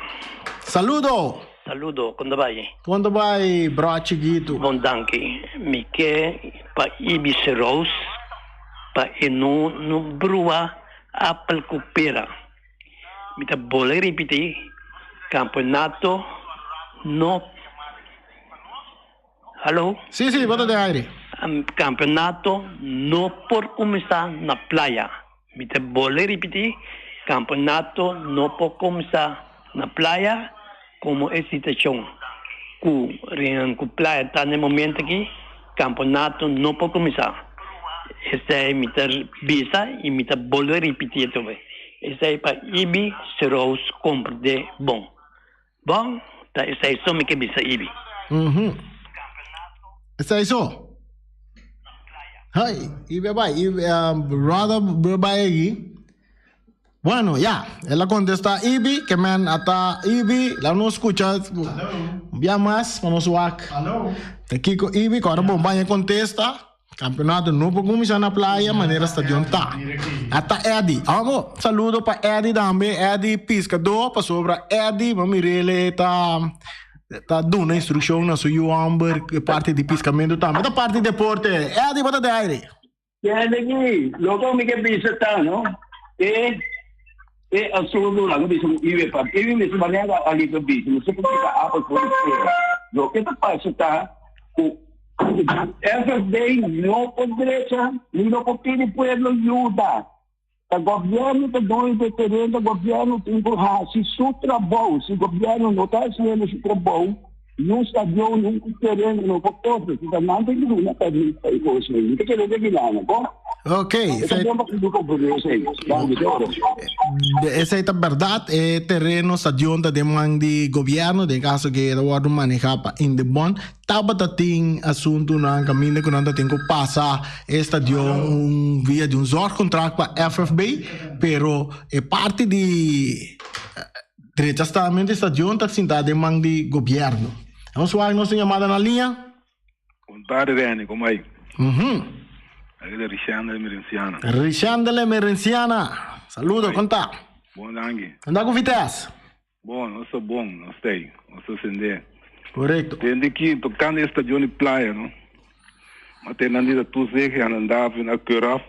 Saludo. Saludo, kon ta bai? Kon ta bai, bro chikitu? Bon danki. Mi ke pa Ibi Seroos pa e no no brua apel ku pera. Mi ta bolbe ripiti, kampeonato no. Hallo? Sí, sí, bo ta den aire. Campeonato no por cuminsa na playa. Mi ta bolbe ripiti, campeonato no por cuminsa na playa como e situacion cu cu playa ta na e momento aki, campeonato no por cuminsa. Esey mi ta bisa y mi ta bolbe ripiti atrobe. Esey pa Ibi Serows comprende bon. Bon, ta esei so mi ke bisa Ibi. Mhm. Esei so. Hai, Ibi a bai. Ibi, um, brother, bro bai aki. Bueno, ya. El a contesta Ibi, ke men ata Ibi, la nos escucha. Hallo. Bia mas, pa nos wak. Hallo. Ta kiko Ibi, kora bon baña contesta. Campeonato no por cuminsa na playa manera stadion ta. Ata Eddy. Amo, saludo pa Eddy tambe, Eddy Piscador, pasobra Eddy, bo mirele ta ta duna instruccion na su yu homber e parti di piscamento tambe. Ta parti deporte. Eddy, bo ta de aire. Kende ki, loke mi ke bisa ta, no? E e asuntu nan bisa ku Iwe pa Iwe mester manera ali ta bisa, mester por kita apel for di pera. Loke ta pasa ta ku FFB no por drecha ni no por pidi pueblo yuda. Ta gobièrnu ta doño di e tereno, ta gobièrnu tin ku hasi su trabou. Si gobièrnu no ta hasiendo su trabou, niun stadion, niun tereno no por kosta. Si ta nan ta duna pèrmit pa e kos ei. Mi ta kere den Milano, bo? Ok. E ta bon pa ku komprendé esei. Danki, Toro. Esei ta bèrdat, e tereno, stadion ta den man di gobièrnu, den kaso ke e ta wòrdu manehá pa Indebon. Tabata tin asuntunan kaminda ku nan ta tin ku pasa e stadion un via di un zorgcontract pa FFB, pero e parti di drecha stamento di stadion ta sinta den man di gobierno. Nos wak nos tin yamada na liña. Bon tardi Renny, como ai? Mhm. Aki ta Richandel Emerenciana. Richandel Emerenciana. Saludo, kon ta? Bon danki. Anda ku Vitesse? Bon, nos ta bon, nos ta ei, nos ta sendé. Korekto. Tende ki tokante e stadion di playa, no? Ma te nan di ta tur zege a nan daven a keur af.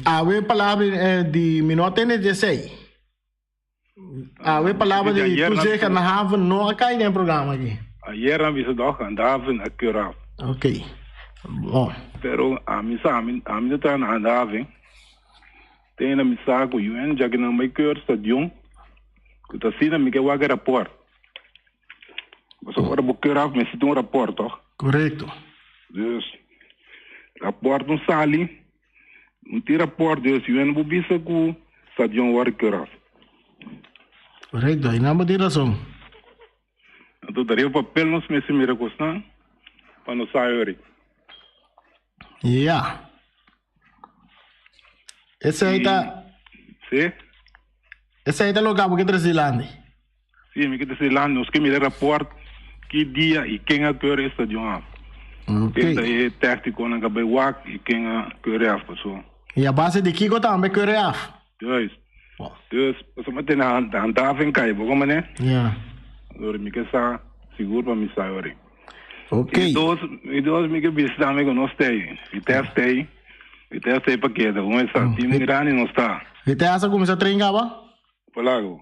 Awe palabra di mi no a tende di esei. Awe palabra di tur zege a nan haven no a kai den e programa aki. Ayer nan bisa dòg a daven a keur af. Ok. Bon. Pero ami sa, ami ta traha na Handaven. Ten na mi sa ku UN dja ki nan bai keur stadion ku ta asina mi ke wak e raport. Pasobra ora bo keur af mester tin un raport toch? Korekto. Dus raport no sali, no tin raport dus UN bo bisa ku stadion wòrdu keur af. Korekto, einan bo tin rason. Anto ta riba papel nos mester mira kosnan pa no sa yori. Ja. Esei ta. Sí. Esei ta loke abo ke trese dilanti. Sí, mi ke trese dilanti. Nos ke mira rapport ki dia i ken a keur e stadion af. Ok. Ken ta e tecniconan ka bai wak i ken a keur e af paso. I a base di kiko tambe keur e af? Juist. Dus, pasobra mi tene handhaving kai, bo komprende? Ja. Dor mi ke sa sigur pa mi sa ori. Ok. I dos, i dos mi ke bisa tambe ku nos tei. Vitesse tei. Vitesse tei pa keda. Bo mester sa, team grandi nos ta. Vitesse a kuminsá train kaba? Polaco.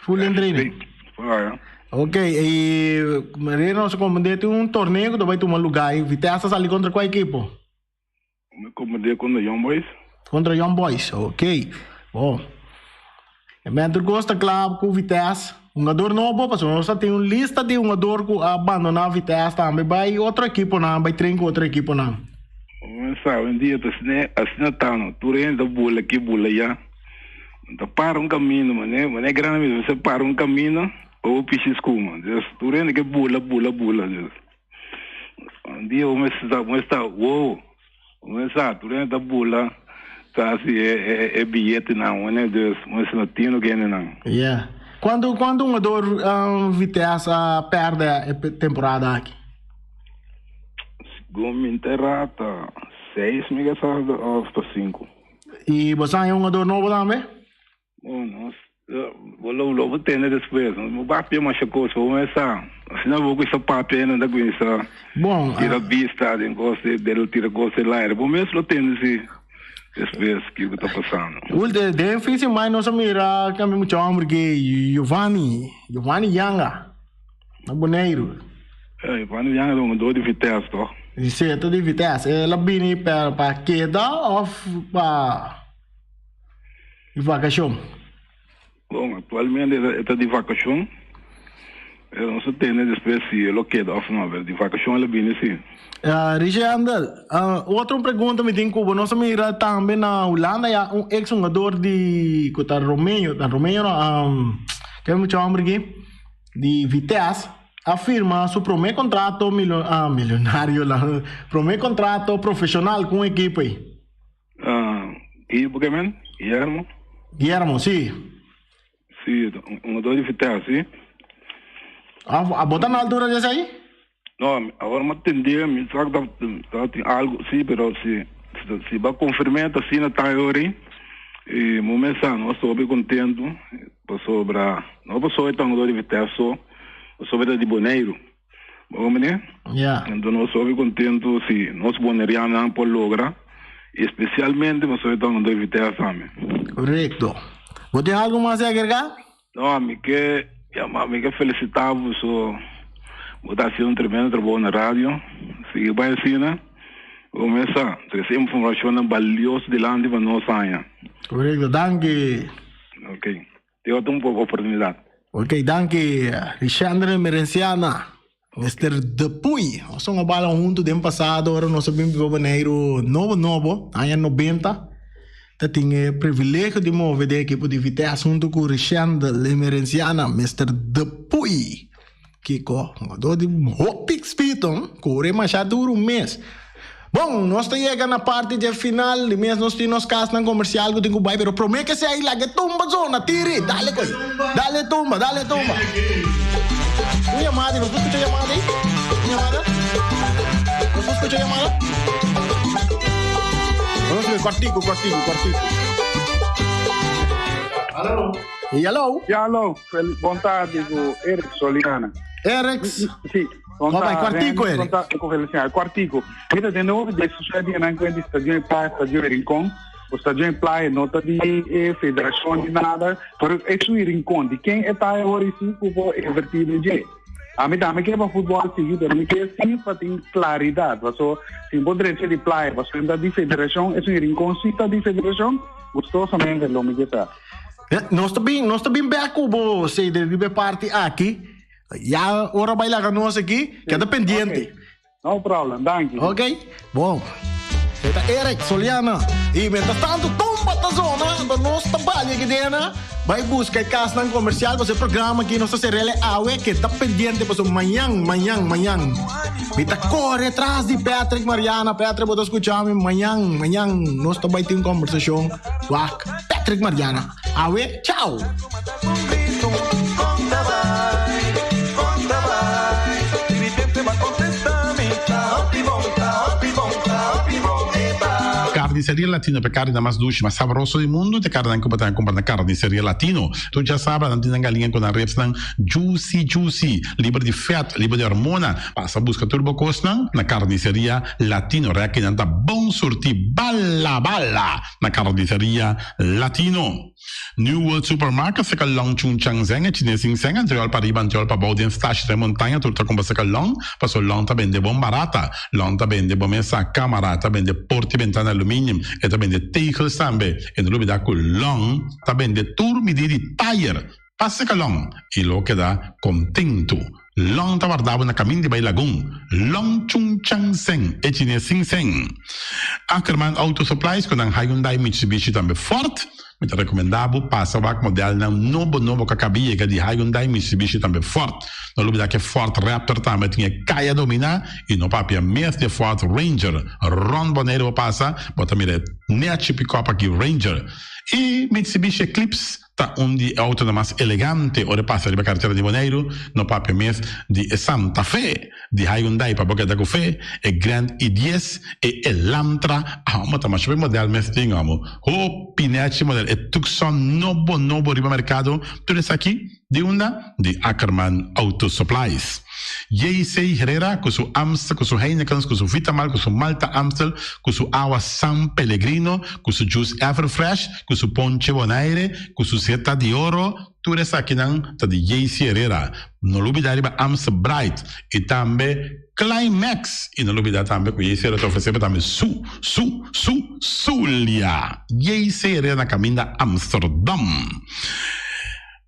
Full in training? Polaco. Ok, i manera nos a komprende tin un torneo ku ta bai tuma lugá i Vitesse a sali kontra kua ekipo? Mi komprende kontra Young Boys. Kontra Young Boys, ok. Bon. E men tur kos ta kla ku Vitesse. Hungador nobo, pasobra nos a tin un lista di hungador ku a bandoná Vitesse tambe bai otro ekiponan, bai train ku otro ekiponan. Bo sa, oyendia ta asina, asina ta no. Tur hende ta bula aki, bula aya. Ta para un camino, mane, mane grandi mes, bo para un camino pa bo pishi skuma. Dus tur hende ke bula, bula, bula. Dus. Un dia bo mester sa, bo mester ta, wow, bo mester sa, tur hende ta bula, ta hasi e, e, e biyetenan, wanneer dus, bo mester no tin loke hendenan. Yeah. Cuanto, cuanto hungador um, Vitesse a perde e temporada aki? Segun mi entera ta seis mi ke sa of ta sinku. Y bo sa haña hungador nobo tambe? Bon, nos bo lo lo bo tende despues. Bo papia masha kos, bo mesa. Asina bo kusa papia e nan ta kuminsa Bon, tira bista den kos, den tira kos den laire. Bo mes lo tende si despues kiko ta pasando. Ulte, den fin semana nos a mira kambe mucha homber ke Giovanni, Giovanni Yanga, na Boneiru. Eh, Giovanni Yanga ta un hungador di Vitesse, toch? Si, e ta di Vitesse. El a bini pa pa keda of pa. Di vakashon. Bon, aktualmente e ta di vakashon. Pero nos ta tende despues si e lo keda òf no. Pero di vakashon el a bini si. Richie Handel, otro pregunta mi tin ku bo. Nos a mira tambe na Hulanda ya un ex hungador di ku ta Romeo, ta Romeo no, ke mucha homber aki di Vitesse a firma su prome kontrato milionario, prome kontrato profeshonal ku un ekipo ei. Y bo ke men? Guillermo? Guillermo, si. Si, un hungador di Vitesse, si. Abo ta na altura di esei? No, awor mi a tende, mi sa ku ta tin algo, si, pero si, si bo a konfirm'é ta asina ta e ora ei, i mi mes sa, nos ta hopi kontentu pasobra, no pasobra e ta un hungador di Vitesse so, pasobra e ta di Boneiru. Bo comprende? Ja. Enton nos hopi contento si nos bonerianonan por logra, y especialmente pasobra ta un de Vitesse tambe. Correcto. Bo tin algo mas di agrega? No, mi ke yama, mi ke felicita bo so bo ta haciendo un tremendo trabou na radio. Sigui bai asina. Kumesa, trese informashonnan balioso dilanti pa nos haña. Korekto, danki. Ok, te otro un poko oportunidat. Ok, danki Richandre Merenciana, Mister Depuy. Nos a bala huntu den pasado ora nos a bin biba Boneiru nobo nobo, aña nobenta. Ta tin e privilegio di move den ekipo di Vitesse huntu ku Richandre Merenciana, Mister Depuy. Kiko? Hungadó di hopi spito, kore masha duru mes. Bon, nos ta yega na parti dje final, di mes nos tin nos kasnan komersial ku tin ku bai, pero promé ke esei laga e tumba zona, tiri, dale koi, dale tumba, dale tumba. Un yamada, nos por skucha yamada ei? Un yamada? Nos por skucha yamada? Nos por kòrtiku, kòrtiku, kòrtiku. Aló. Aló. Ya, aló. Bon tardi ku Eric Soliana. Eric. Si. Bon tardi. Kwartico, Eric. Bon tardi ku Feliciano. Kwartico. Mira, den novo de social dia nan kuenta estadio en playa, estadio en Rincón. O estadio en playa no ta di eh, federación ni nada, pero es un Rincón. Di ken eta ahora si ku invertir den dje. A mi tambe ke pa futbol sigui, pero mi ke si pa tin claridad. Paso, si bo drecha di playa, paso ta di federación, es un Rincón si ta di federación, gustosamente lo mi ke sa. Nos ta bin, nos ta bin bek ku bo, Cedric, riba e parti aki. Ya ora bai laga nos aki, keda pendiente. No problem, danki. Ok, bon. E ta Eric Soliana. I mientras tanto, tumba ta zona, anto nos ta balia aki dena. Bai buska e kasnan komersial, pasobra e programa aki nos ta serele awe, keda pendiente pasobra mañan, mañan, mañan. Mi ta kore tras di Patrick Mariana. Patrick, bo ta skucha mi? Mañan, mañan nos ta bai tin un kombersashon. Wak. Patrick Mariana. Awe, chao! Carniceria Latino pa e carninan mas dushi, mas sabroso di mundu, ta e carninan cu bo ta cumpra na Carniceria Latino. Tur djasabra nan tin nan galiña cu nan ribsnan juicy juicy, liber di vet, liber di hormona. Pasa busca tur bo cosnan na Carniceria Latino. Rekinan ta bon surti bala bala! Na Carniceria Latino. New World Supermarket seka long Chung Chang Zeng e chines sin seng antriol pa riba antriol pa bou den stash den montaña tur ta kumpra seka long paso long ta bende bon barata long ta bende bo mesa camara ta bende porta y bentana aluminium e ta bende tegels tambe e no lubida ku long ta bende tur midi di tayer pa seka long y lo keda kontentu. Long ta warda bo na kamin di bai Lagun. Long Chung Chang Seng, e chines sin seng. Ackerman Auto Supplies ku nan Hyundai, Mitsubishi tambe Ford. Mi ta rekomendá bo pasa wak modelnan nobo nobo ku a kaba yega di Hyundai, Mitsubishi tambe Ford. No lubidá ku e Ford Raptor tambe tin e kaya dominá i no papia mes di e Ford Ranger. Rònt Boneiru bo pasa, bo ta mira e nechi pikòp aki Ranger. I Mitsubishi Eclipse. Ta un di e autonan mas elegante ora e pasa riba karetera di Boneiru, no papia mes di e Santa Fe di Hyundai pa bo keda ku fe, e Grand i dies, e Elantra, amo ta masha hopi model mes tin amo, hopi nechi model, e Tucson nobo nobo riba merkado, tur esaki di unda? Di Ackerman Auto Supplies. JC Herrera ku su Amstel, ku su Heinekens, ku su Vitamal, ku su Malta Amstel, ku su awa San Pellegrino, ku su juice Everfresh, ku su ponche Bonaire, ku su seta di oro, tur esakinan ta di JC Herrera. No lubida riba Amstel Bright i tambe Climax. I no lubida tambe ku JC Herrera ta ofresé bo tambe su, su, su, Zulia. JC Herrera na kaminda Amsterdam.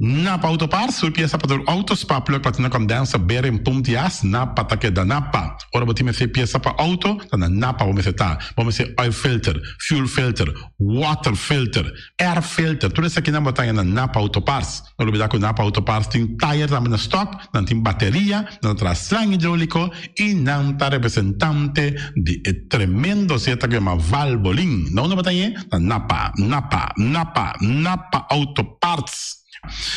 Napa Auto Parts, tur piesa pa tur auto, spa, plug, platina, condenser, bearing, pump di as, Napa ta keda Napa. Ora bo tin mester piesa pa auto, ta na Napa bo mester ta. Bo mester oil filter, fuel filter, water filter, air filter, tur esakinan bo ta haña na Napa Auto Parts. No lubida ku Napa Auto Parts tin tayer tambe na stock, nan tin bateria, nan ta traha slang hidrolico y nan ta representante di e tremendo zeta ku yama Valvoline. Na unda bo ta hañ'e? Na Napa, Napa, Napa, Napa Auto Parts.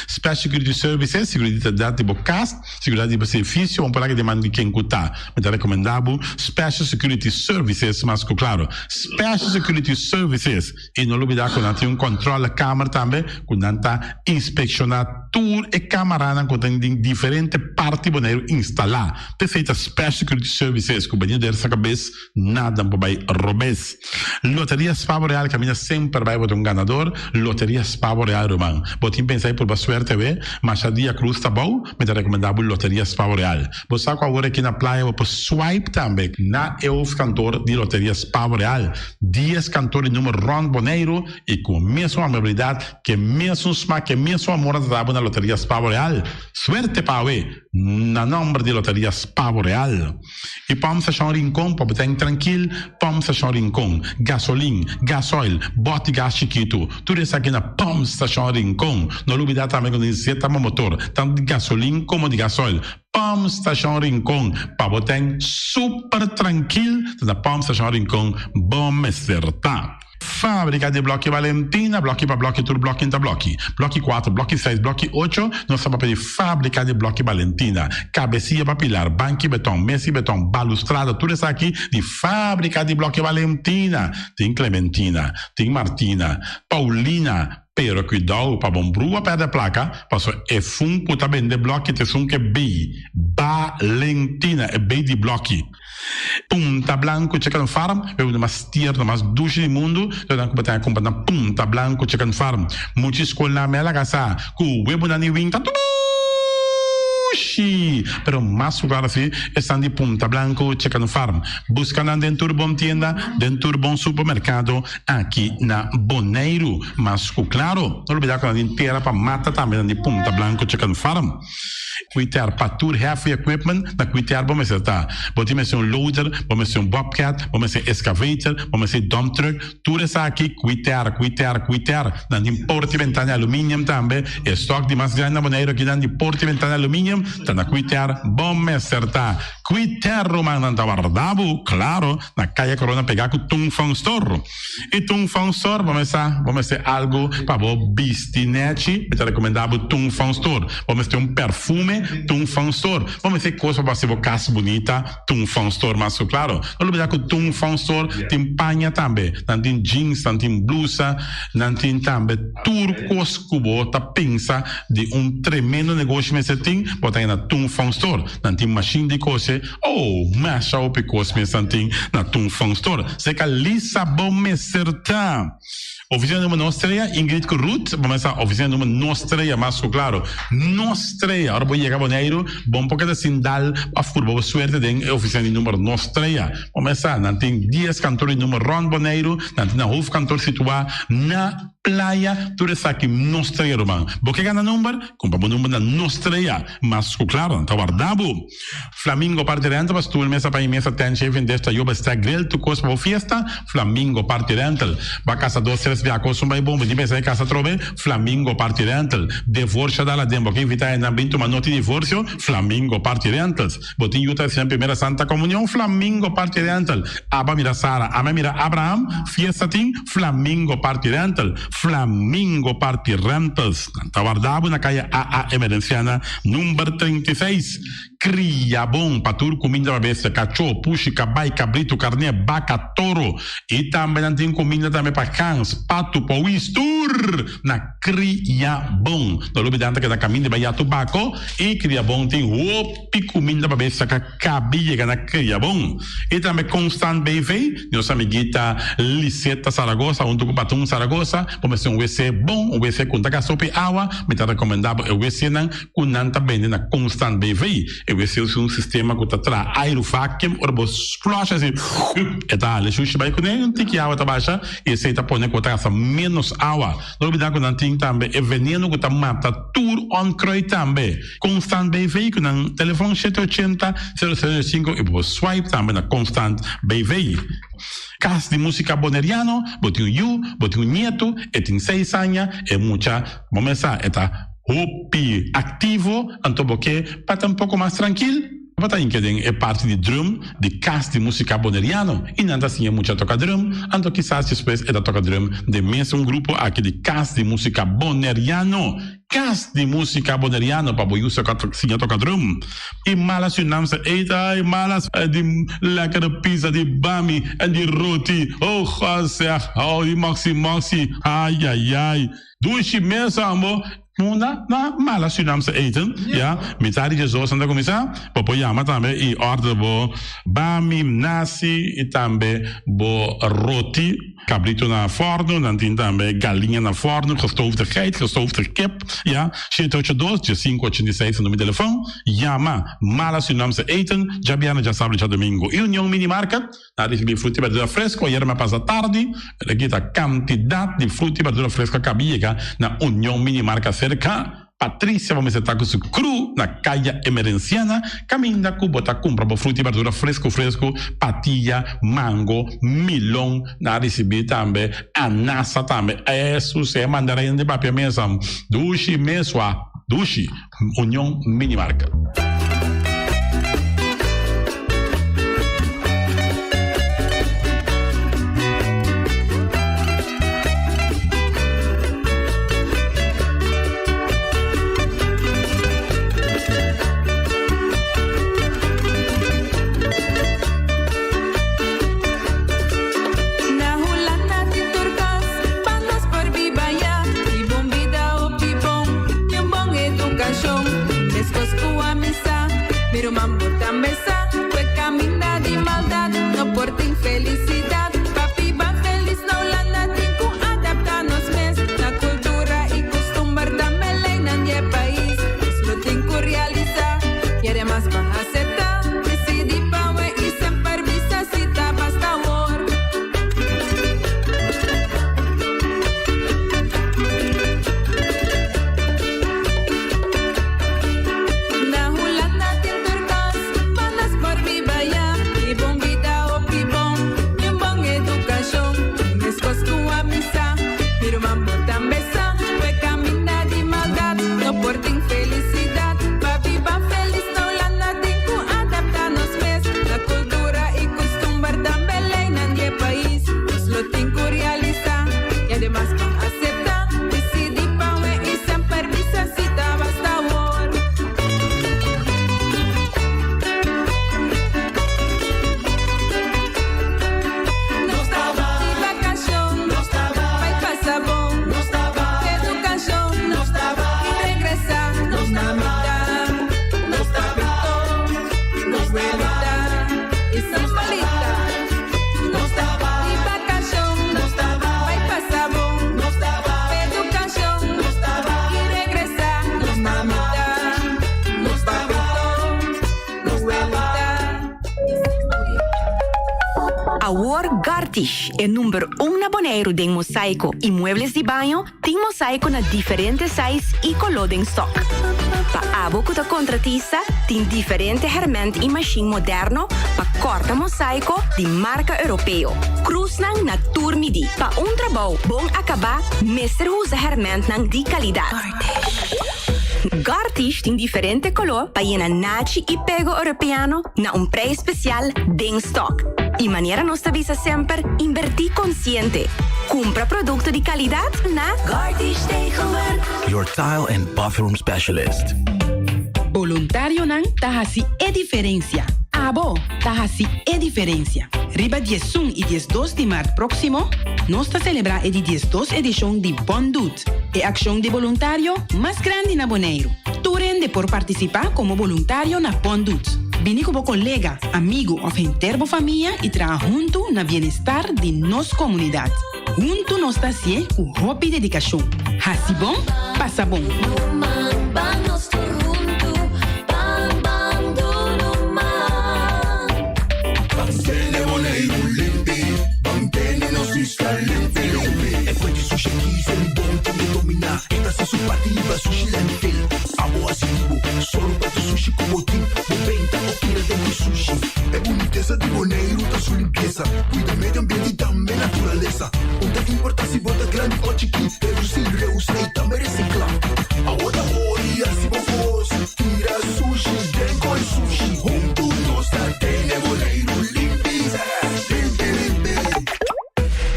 Special Security Services, Seguridat di bo kas, seguridat di bo servisio, un palabra di man di ken ku ta. Mi ta rekomendá bo Special Security Services mas ku klaro. Special Security Services. I no lubidá ku nan tin un kòntròlekamer tambe ku nan ta inspekshoná tur e kamaranan ku tin den diferente parti Boneiru instalá. P'esei ta Special Security Services ku bania der sa kabes nada por bai robes. Loteria Spavo Real kaminda semper bai bo ta un ganador. Loteria Spavo Real ruman. Bo tin pensa. bai purba suerte awe, masha dia krus ta bou, mi ta rekomendá bo Loteria Spavo Real. Bo sa ku awor aki na playa bo por swipe tambe na e hoofdkantoor di Loteria Spavo Real. Dies kantoor di number rònt Boneiru i ku mesun amabilidat, ku e mesun smak, ku e mesun amor nan ta dabo na Loteria Spavo Real. Suerte pa awe na nòmber di Loteria Spavo Real. I Pump Station Rincon pa bo ta trankil, Pump Station Rincon, gasolin, gasoil, bòt di gas chikitu, tur esaki na Pump Station Rincon. No lubidá tambe ku nos zeta bo motor, tantu di gasolin komo di gasoil. Pump Station Rincon, pa bo ta super trankil, ta na Pump Station Rincon bo mester ta. Fábrika di Blòki Valentina, blòki pa blòki tur blòki ta blòki. Blòki kuater, blòki seis, blòki ocho, nos ta papia di Fábrika di Blòki Valentina. Kabesia pa pilar, banki beton, mesi beton, balustrada, tur esaki di Fábrika di Blòki Valentina. Tin Clementina, tin Martina, Paulina, pero kuidou pa bon brua pèrdè plaka, paso e fun ku ta bende blòki ta esun ku e bei, Valentina, e bei di blòki. Punta Blanco Chicken Farm, e un mas tierno, mas dushi di mundu, lo nan ku bo ta kumpra na Punta Blanco Chicken Farm. Muchi skol na mela kasa ku webunan di winta dushi! Pero mas ku klaro si esnan di Punta Blanco Chicken Farm. Buska nan den tur bon tienda, den tur bon supermerkado aki na Boneiru. Mas ku klaro, no lubida ku nan tin tera pa mata tambe nan di Punta Blanco Chicken Farm. Kuiter pa tur heavy equipment na kuiter bo mester ta. Bo tin mester un loader, bo mester un bobcat, bo mester excavator, bo mester dump truck, tur esaki kuiter, kuiter, kuiter. Nan tin porta y ventana aluminium tambe. E stock di mas grandi na Boneiru akinan di porta y ventana aluminium ta na kuiter bo mester ta. Kuiter ruman nan ta warda bo, claro, na Kaya Corona pega ku Tung Fong Store. I Tung Fong Store bo mester bo mester algu pa bo bisti nechi, mi ta rekomendá bo Tung Fong Store. Bo mester un perfume, Tung Fong Store. Bo mester kos pa bo hasi bo kas bunita, Tung Fong Store mas ku klaro. No lubidá ku Tung Fong Store tin paña tambe. Nan tin jeans, nan tin blusa, nan tin tambe tur kos ku bo ta pensa di un tremendo negoshi mester tin, bo ta haña na Tung Fong Store. Nan tin mashin di kose. Oh, masha hopi kos mes nan tin na Tung Fong Store. Seka Lisa bo mester ta. Oficina number nos trea, Ingrid ku Ruth, bo mester sa oficina number nos trea mas ku klaro. Nos trea, ora bo yega Boneiru, bo por keda sin dal of purba bo suerte den e oficina di number nos trea. Bo mester sa, nan tin dies kantor di number rond Boneiru, nan tin nan hoofdkantoor situa na Playa, tur esaki nos trea ruman. Bo ke gana number? Kumpra bo number na nos trea. Mas ku klaro, nan ta warda bo. Flamingo Party Rental pa stoel, mesa pa i mesa, tent, shaving desk, tayoba, stack, grill, tur kos pa bo fiesta. Flamingo Party Rental. Bo a kasa dos, tres bia kos un bai bon, bo tin pensa di kasa atrobe? Flamingo Party Rental. Devorsio dal aden, bo ke invita hendenan bin tuma noti divorsio? Flamingo Party Rentals. Bo tin yu ta recibi nan primera Santa Comunion? Flamingo Party Rental. Aba mira Sara, ame mira Abraham, fiesta tin? Flamingo Party Rental. Flamingo Party Rentals. Nan ta warda bo na kaya AA Emerenciana number 36. Kria bon pa tur kuminda pa bestia, kachó, pushi, kabai, kabritu, karné, baka, toro. I tambe nan tin kuminda tambe pa gans, patu, powis, tur na Kria bon. No lubida nan ta keda kaminda bai ya tobako i Kria bon tin hopi kuminda pa bestia ka kabi yega na Kria bon. I tambe Constant BV, nos amiguita Liseta Zaragoza huntu ku Patun Zaragoza, bo mester un wc bon, un wc ku no ta gasta hopi awa, mi ta rekomenda bo e wcnan ku nan ta bende na Constant BV. E wc usa un sistema ku ta traha airu vacuum, ora bo flush asi e ta hala e shushi bai kuné, un tiki awa ta basha i esei ta pone ku bo ta gasta ménos awa. No olbida ku nan tin tambe e veneno ku ta mata tur onkruid tambe. Constant BV ku nan telefon shete ochenta, sero sero sinku i bo por swipe tambe na Constant BV. Kas di Musika Boneriano, bo tin un yu, bo tin un nietu, e tin seis aña, e mucha bo mesa e ta hopi aktivo, anto bo ke pa ta un poko mas trankil? Bo ta hinka den e parti di drum di Kas di Musika Boneriano i nan ta siña mucha toka drum, anto kisas despues e ta toka drum den mesun grupo aki di Kas di Musika Boneriano. Kas di Musika Boneriano pa bo yu siña toka drum. I mala Surinaamse eten, ai mala di lekkere pizza, di bami en di roti, oh God zeg, oh di moksi moksi, ai ai ai. Dushi mes ambo. Munda na mala Surinaamse eten, ya, mitad di diesdos nan ta kuminsá, bo por yama tambe i order bo bami, nasi i tambe bo roti. Cabrito na forno, nan tin tambe galiña na forno, gestoofde geit, gestoofde kip, ya. 782 1586 ta number di telefon. Yama Mala Surinaamse Eten, djabièrnè, djasabra i djadumingu. I Union Mini Market, nan a risibí fruta i berdura fresco ayera mi a pasa tardi, pero aki ta kantidat di fruta i berdura fresco a kaba yega na Union Mini Market serka Patricia bo mester ta ku su kru na Kaya Emerenciana kaminda ku bo ta kumpra bo fruta i berdura fresku fresku, patia, mango, milon, nan a risibí tambe anasa tambe, esus e mandarin di papia mesa dushi mesua dushi, Union Mini Market. Na Hulanda tin tur kos pa nos por biba ya. Biba un bida hopi bon i un bon edukashon. Meskos ku amistad, mi ruman bo tambe sa ku e kaminda di maldat no por tin felisidat. Pa biba felis na Hulanda tin ku adaptá nos mes na kultura i kustumber, tambe leinan di e pais. Nos lo tin ku realisá i ademas pa aseptá, disidí pa we i semper bisa si ta basta awor. Na Hulanda tin tur kos pa nos por biba ya. Biba un bida hopi bon i un bon edukashon. Meskos ku amistad, mi ruman bo tambe sa ku e kaminda di maldat no por tin felisidat. Pa biba felis na Hulanda tin ku adaptá nos mes na kultura i kustumber, tambe leinan di e pais. Nos lo tin ku realisá i ademas pa aseptá, disidí pa we i semper bisa si ta basta awor. Nos ta di vakashon, nos ta bai pasa bon, nos ta edukashon, nos ta i regresá, nos ta mita, nos ta pito, nos welita i simbolita. Nos ta di vakashon, nos ta bai pasa bon, nos ta edukashon, nos ta i regresá, nos ta mita, nos ta pito, nos welita i simbolita. Awor Gartish, e number un na Boneiru den mosaiko i muebles di baño, tin mosaiko na diferente size i koló den stok. Pa abo ku ta kontratista, tin diferente hèrmènt i mashin moderno pa kòrta mosaiko di marka europeo. Krusnan na tur midí. Pa un trabou bon akabá mester usa hèrmèntnan di kalidat. Gartish tin diferente koló pa yena nachi i pego europeano na un prijs spesial den stok. I manera nos ta bisa semper, inbertí konsiente. Kumpra produkto di kalidat na Gartish Tegelwerk. Your tile and bathroom specialist. Boluntarionan ta hasi e diferensia. Abo ta hasi e diferensia. Riba diesun i diesdos di mart próksimo, nos ta selebrá e di diesdos edishon di Bon Doet, e akshon di boluntario mas grandi na Boneiru. Tur hende por partisipá komo boluntario na Bon Doet. Bini ku bo kolega, amigu òf henter bo famia i traha huntu na bienestar di nos komunidat. Huntu nos ta hasié ku hopi dedikashon. Hasi bon, pasa bon!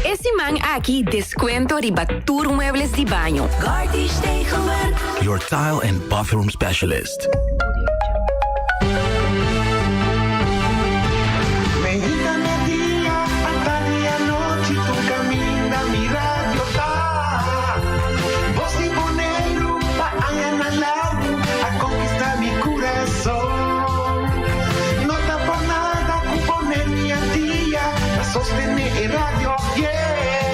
E siman aki descuento riba tur muebles di baño. Your tile and bathroom specialist. Meinta media, atardi anochi, tur caminda mi radio ta. Bos di Boneiru pa añanan largu a conquista mi curason. No ta por nada cu Boneiru y Antia ta sostene e radio, yeah.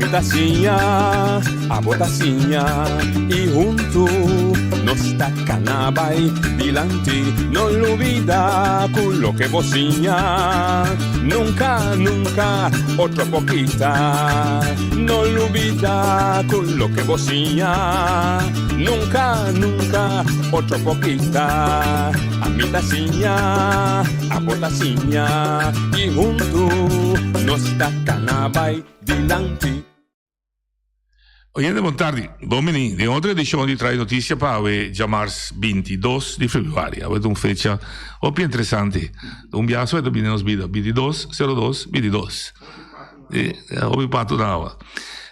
Ami ta siña, abo ta siña y huntu nos ta cana bay dilanti. No lubida cu loke bo siña nunca, nunca otro por kita. No lubida cu loke bo siña nunca, nunca otro por kita. Ami ta siña, abo ta siña y huntu nos ta cana bay dilanti. Oyente bon tardi, bon bini den otro edicion di Trae Noticia pa awe djamars 22 di februari. Awe ta un fecha hopi interesante. Un biaha so e ta bini den nos bida, 22, 02, 22. Hopi pato na awa.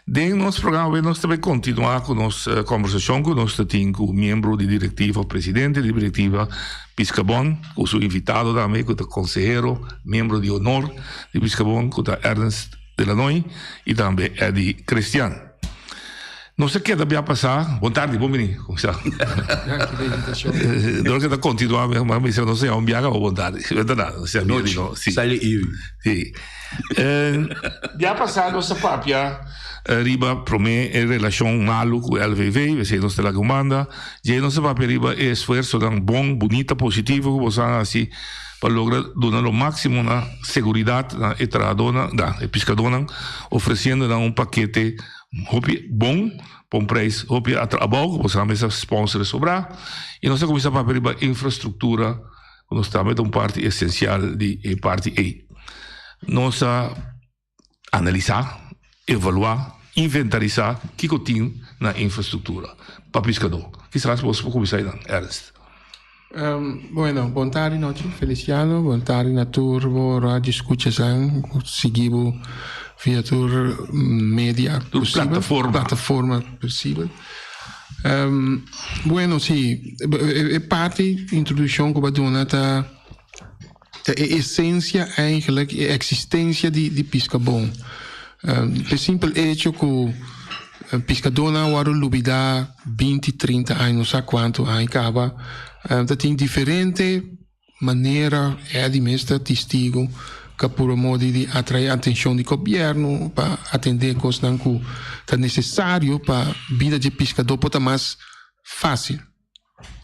Den nos programa awe nos ta bay continua cu nos conversacion cu nos ta tin cu miembro di directiva of presidente di directiva Piscabon cu su invitado tambe cu ta consehero, miembro di honor di Piscabon cu ta Ernst Delanoy y tambe Eddy Christian. Nos a keda bia pasá. Bon tardi, bon bini. Como sta? Danki pa invitacion. Dor ke ta continua, mi bisa nos a un biaha o bon tardi. Verdad, nos a Nochi, si. Sali Iri. Si. Bia pasá nos a papia riba promé e relacion malu ku LVV, esei nos ta laga un banda. Dje nos a papia riba e esfuersonan bon, bunita, positivo ku boso a hasi pa logra duna lo máximo na seguridad na e trahadónan, na e piskadónan, ofresiendo nan un pakete Hopi bon pa un prijs hopi abou ku boso a mester sponsor e sobrá i nos a kuminsá papia riba infrastruktura ku nos tambe ta un parti esensial di e parti ei. Nos a analisá, evaluá, inventarisá kiko tin na infrastruktura pa piskadó. Kisas boso por kuminsá einan, Ernst. Bueno, bon tardi nochi Feliciano, bon tardi na tur bo radio escuchasan cu sigui bo via tur media Tur posibel, plataforma. plataforma posibel. Bueno, si, e parti introduccion cu bo a duna ta ta e esencia eigenlijk, e existencia di di Piscabon. E simpel hecho cu piscadornan a wordo lubida binti, trinta aña, no sa cuanto aña caba, ta tin diferente manera, Eddy mes ta testigo, ca puro modo di atrae atencion di gobierno pa atende cosnan cu ta necesario pa bida dje piscador por ta mas facil.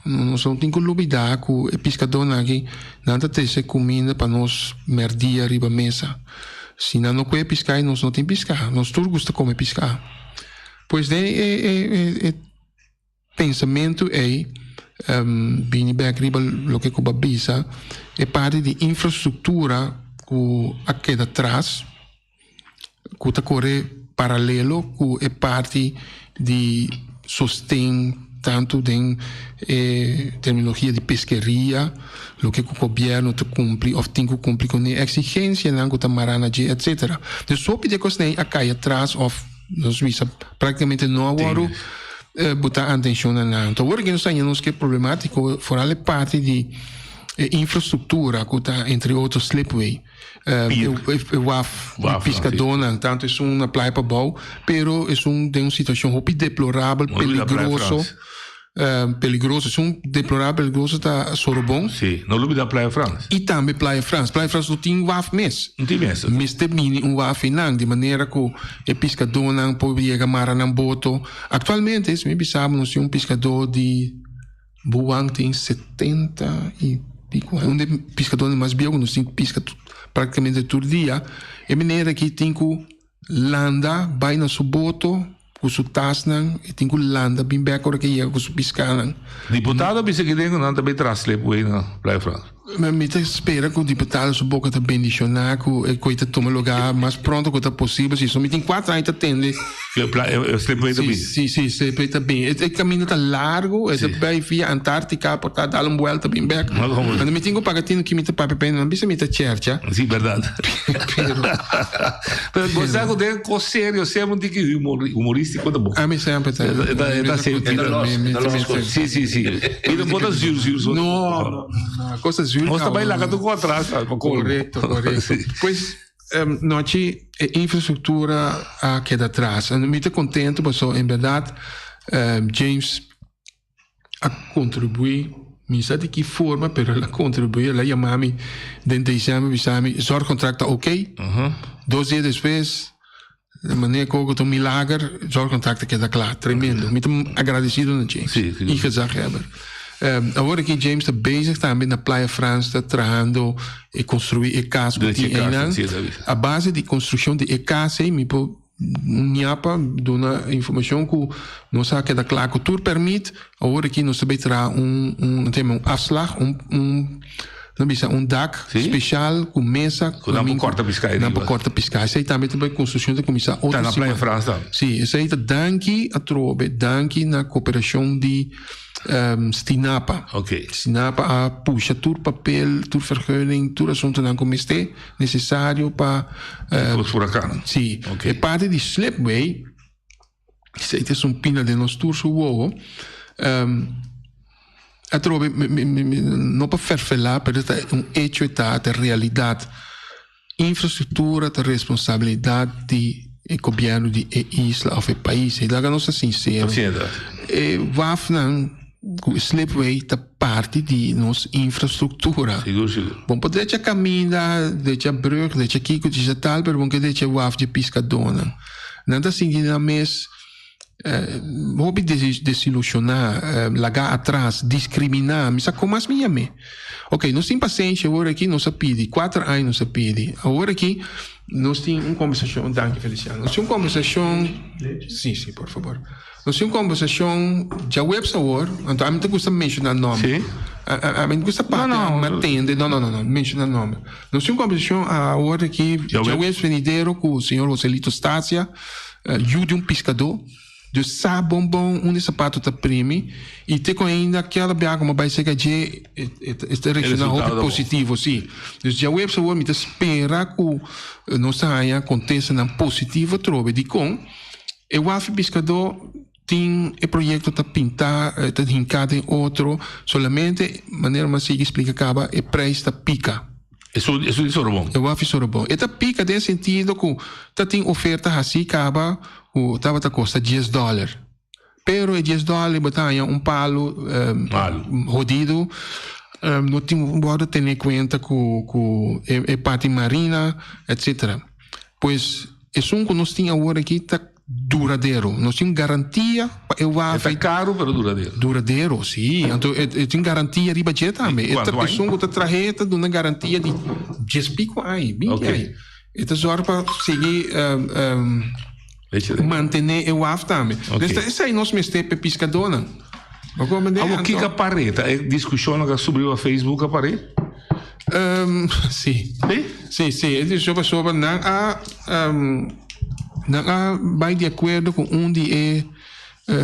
Nos no tin ku lubidá ku e piskadónan aki nan ta trese kuminda pa nos mèrdia riba mesa. Si nan no kue piská i nos no tin piská. Nos tur gusta kome piská. Pues den e e e pensamentu ei bini bèk riba loke ku bo a bisa, e parti di infrastruktura ku a keda tras, ku ta kore paralelo ku e parti di sosten tantu den e terminologia di peskeria, loke ku gobièrnu ta kumpli òf tin ku kumpli kuné, eksigensianan ku ta mará na dje etsetera. Dus hopi di e kosnan ei a kai atras òf nos bisa praktikamente no a wòrdu botá atenshon na nan. Awor aki nos ta haña nos ke problemátiko foral e parti di e infrastruktura ku ta entre otro slipway. E waf di piskadónan, tantu esun na Playa Pabou, pero esun den un situashon hopi deplorabel, peligroso, peligroso. Esun deplorabel, peligroso ta Sorobon. Sí, no lubida Playa Frans. I tambe Playa Frans. Playa Frans no tin waf mes. No tin mes. Mester bini un waf einan, di manera ku e piskadónan por yega mara nan boto. Aktualmente, si mi bisa bo, nos tin un piskadó di. Buwang tin 70 y pico aña. Un di e piscadornan mas bieu cu nos tin pisca practicamente tur dia. E meneer aki tin cu landa bay na su boto cu su tasnan. E tin cu landa bin bek ora cu e yega cu su piscanan. Diputado a bisa kiden cu nan ta bay tras slipway na Playa Frans. Mi ta spera cu diputado su boca ta bendiciona cu e coi ta tuma lugar mas pronto cu ta posibel. Si, so mi tin cuatro aña ta tende. E slipway ta bin. Si, si, slipway ta bin. E caminda ta largo, e ta bay via Antarctica por ta dal un buelta bin bek. Anto mi tin cu paga tino ki mi ta papia pa nan bisa mi ta chercha. Si, berdad. Pero bo sa cu den cos serio semper un tiki humoristico ta bon. Ami semper ta. E ta sentido. Si, si, si. Mi no por ta zuur zuur so. No, no. No, cosa zuur. Nos ta bai laga tur ku atras pa colmo. Correcto, correcto. Pues, nochi e infrastructura a keda atras. En mi ta contento paso en berdad James a contribui, mi sa di ki forma, pero el a contribui, el a yama mi den december bisa mi zorgcontract ta ok. Dos dia despues. Manera ku ta un milager, zorgcontract a keda kla. Tremendo. Mi ta agradesido na James. I gezaghebber. Awor aki James ta bezig tambe na Playa Frans ta trahando e konstruí e kas ku tin einan. A base di konstrukshon di e kas ei mi por ñapa duna informashon ku nos a keda kla ku tur pèrmit. Awor aki nos ta bai traha un un un afslag un un Nan bisa un dak special cu mesa. Cu nan por corta pisca ahí Nan por corta pisca. Esey tambe ta bay construccion ta cuminsa otro Ta na Playa Frans tambe. Si, esey ta danki atrobe, danki na cooperacion di Stinapa. Stinapa a pusha tur papel, tur vergunning, tur asuntonan cu mester necesario pa. Cos huracan. Si. E parti di slipway. Esei ta esun pina den nos tur su wowo. Atrobe, no pa ferfelá, pero ta un hecho e ta, ta realidat. Infrastruktura ta responsabilidat di e gobièrnu di e isla òf e pais. I laga nos ta sinsero. E wafnan ku e slipway ta parti di nos infrastruktura. Bon por drecha kaminda, drecha brùg, drecha kiko, drecha tal, pero bon ke drecha e waf dje piskadónan. Nan ta sinti nan mes hopi desilushoná, lagá atras, diskriminá. Mi sa kon mas mi yam'é. Oké, nos tin pasenshi awor aki, nos a pidi, kuater aña nos a pidi. Awor aki nos tin un kombersashon, danki Feliciano, nos tin un kombersashon, si, si, por fabor. Nos tin un kombersashon djaweps awor, anto ami ta gusta menshoná nòmber. Ami ta gusta papia, mi a tende, no, no, no, no, menshoná nòmber. Nos tin un kombersashon awor aki djaweps venidero ku señor Joselito Stacia, yu di un piskadó. Dus sa bon bon unda e sapato ta primi i te ku ainda keda bia ku mi a bai serka dje e ta reakshoná hopi positivo, si. Dus djaweps awor mi ta spera ku nos ta haña kontestanan positivo atrobe. Dikon? E wafi piskadó tin e proyekto ta pintá, ta hinká den otro, solamente manera mi a sigui splika kaba e preis ta pika. Esun esun di Sorobon? E wafi Sorobon. E ta pika den sentido ku ta tin oferta hasí kaba ku tabata kosta dies dòler. Pero e dies dòler bo ta haña un palu hodido, no tin wòrdu tene kuenta ku ku e parti marina etsetera. Pues esun ku nos tin awor aki ta duradero. Nos tin garantia pa e waf. E ta karu pero duradero. Duradero, si. Anto e tin garantia riba dje tambe. E ta esun ku ta trahe ta duna garantia di dies piko aña, binti aña. E ta zòrg pa sigui mantene e waf tambe. Dus ta esei nos mester pa e piskadónan. Bo komprende? Awor kiko a par'é? Ta e diskushonnan ku a subi riba Facebook a par'é? Sí. Sí, sí. E discusion pasobra nan a nan a bai di acuerdo cu un di e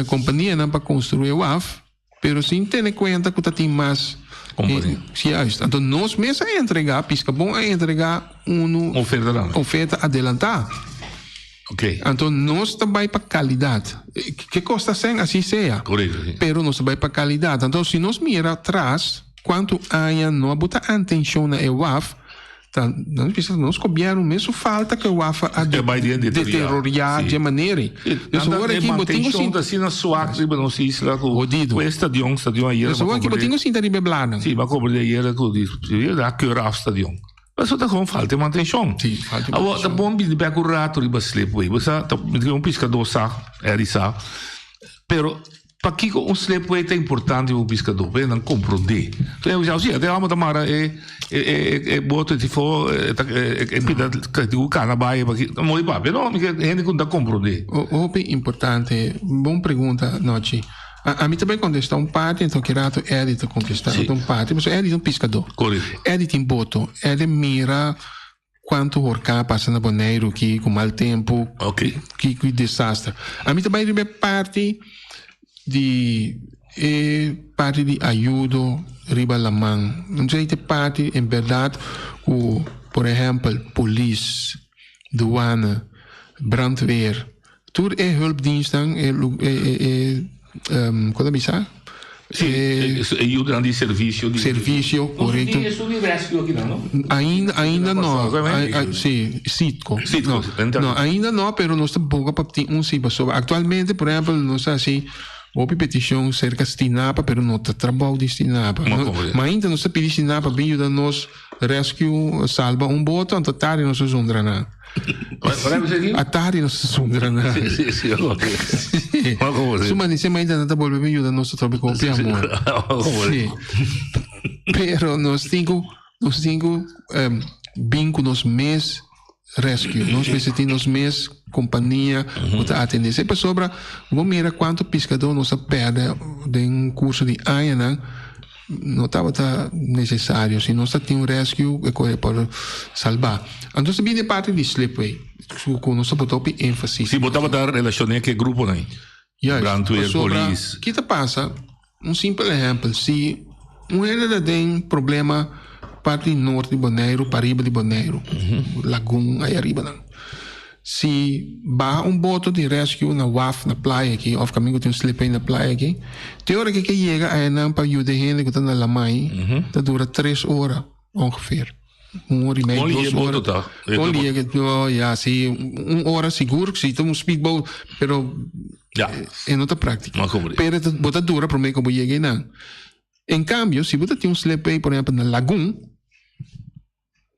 companianan pa construi e waf, pero sin tene cuenta cu ta tin mas Compania. Juist. Anto nos mes a entrega, Piscabon a entrega unu Oferta tambe. oferta adelanta. Ok. Anto nos ta bai pa calidad. Ke costa cen, así sea. Correcto, sí. Pero nos ta bai pa calidad. Anto si nos mira atras, Cuanto aña no a buta antencion na e waf, ta nos bisa nos gobierno mes su falta cu e waf a deterioria dje manera ei. Dus awor aki bo tin cu sinta. Asina swak riba nos isla cu cu e stadion, stadion ayera. Dus awor aki bo tin cu sinta riba e blanan. Si, bo a cobra di ayera cu di a keur af stadion. Pasobra ta gewoon falta e mantencion. Si, falta e mantencion. Awor ta bon bini bek un rato riba slipway. Bo sa, ta un piscador sa, Eddie sa, pero. Pakiko un slipway ta importante pa un piskadó? Pa nan komprondé. So nan bisa, si, te amo ta mara e e e e boto e tifo e ta e pida ku kana bai pa ki. Mooi papia no, mi ke hende ku no ta komprondé. Hopi importante, bon pregunta Nochi. Ami ta bai kontestá un parti enton ki rato Eddie ta kontestá otro un parti, pasobra Eddie ta un piskadó. Korekto. Eddie tin boto, Eddie mira Kuantu horká pasa na Boneiru ki ku mal tempu, ki ki desaster. Ami ta bai riba e parti di e parti di ayudo riba laman. Esei ta e parti en bèrdat ku por ehèmpel polis, duana, brandweer, Tur e hulpdienstnan, e e kon ta bisa? Sí, e yudanan di servisio. Servisio, korekto. Esun di rescue aki nan, no? Ainda, ainda no. Sí, Citgo. Citgo. No, ainda no, pero nos ta boga pa tin un si pasobra actualmente, por ehempel, nos ta hasi. Hopi petishon serka Stinapa pero no ta trabou di Stinapa. Ma ainda nos ta pidi Stinapa bin yuda nos rescue salba un boto anto tardi nos a zundra nan. Atardi nos a zundra nan. Su manise mainta nan ta bolbe bin yuda nos atrobe ku hopi amor. Si. Pero nos tin ku nos tin ku bin ku nos mes rescue. Nos mester tin nos mes compania cu ta atende. Esey pasobra bo mira cuanto piscador nos a perde den curso di añanan, no tabata necesario. Si nos ta tin un rescue e coe por salba. Entonces bini e parti di slipway cu nos ta bota hopi enfasis. Si bo tabata relacione cu e gruponan, Juist, brandweer, pasobra polis. ki ta pasa? Un simpel ehèmpel, si un hende ta den problema parti nort di Boneiru pariba di Boneiru, lagun ei ariba nan, si baha un boto di rescue na waf na playa aki òf kaminda ku tin un slipway na playa aki, te ora ku e ke yega einan pa yuda e hende ku ta na lamai ta dura tres ora ongeveer. Un ora y media, Kon dos liye boto ora. ta? Kon liye, oh, ya, si, un ora sigur, si ta un speedboat, pero Ja. e no ta práctico. No comprende. Pero ta, bo ta dura prome ku bo yega einan. En cambio, si bo ta tin un slipway, por ehempel, na Lagun,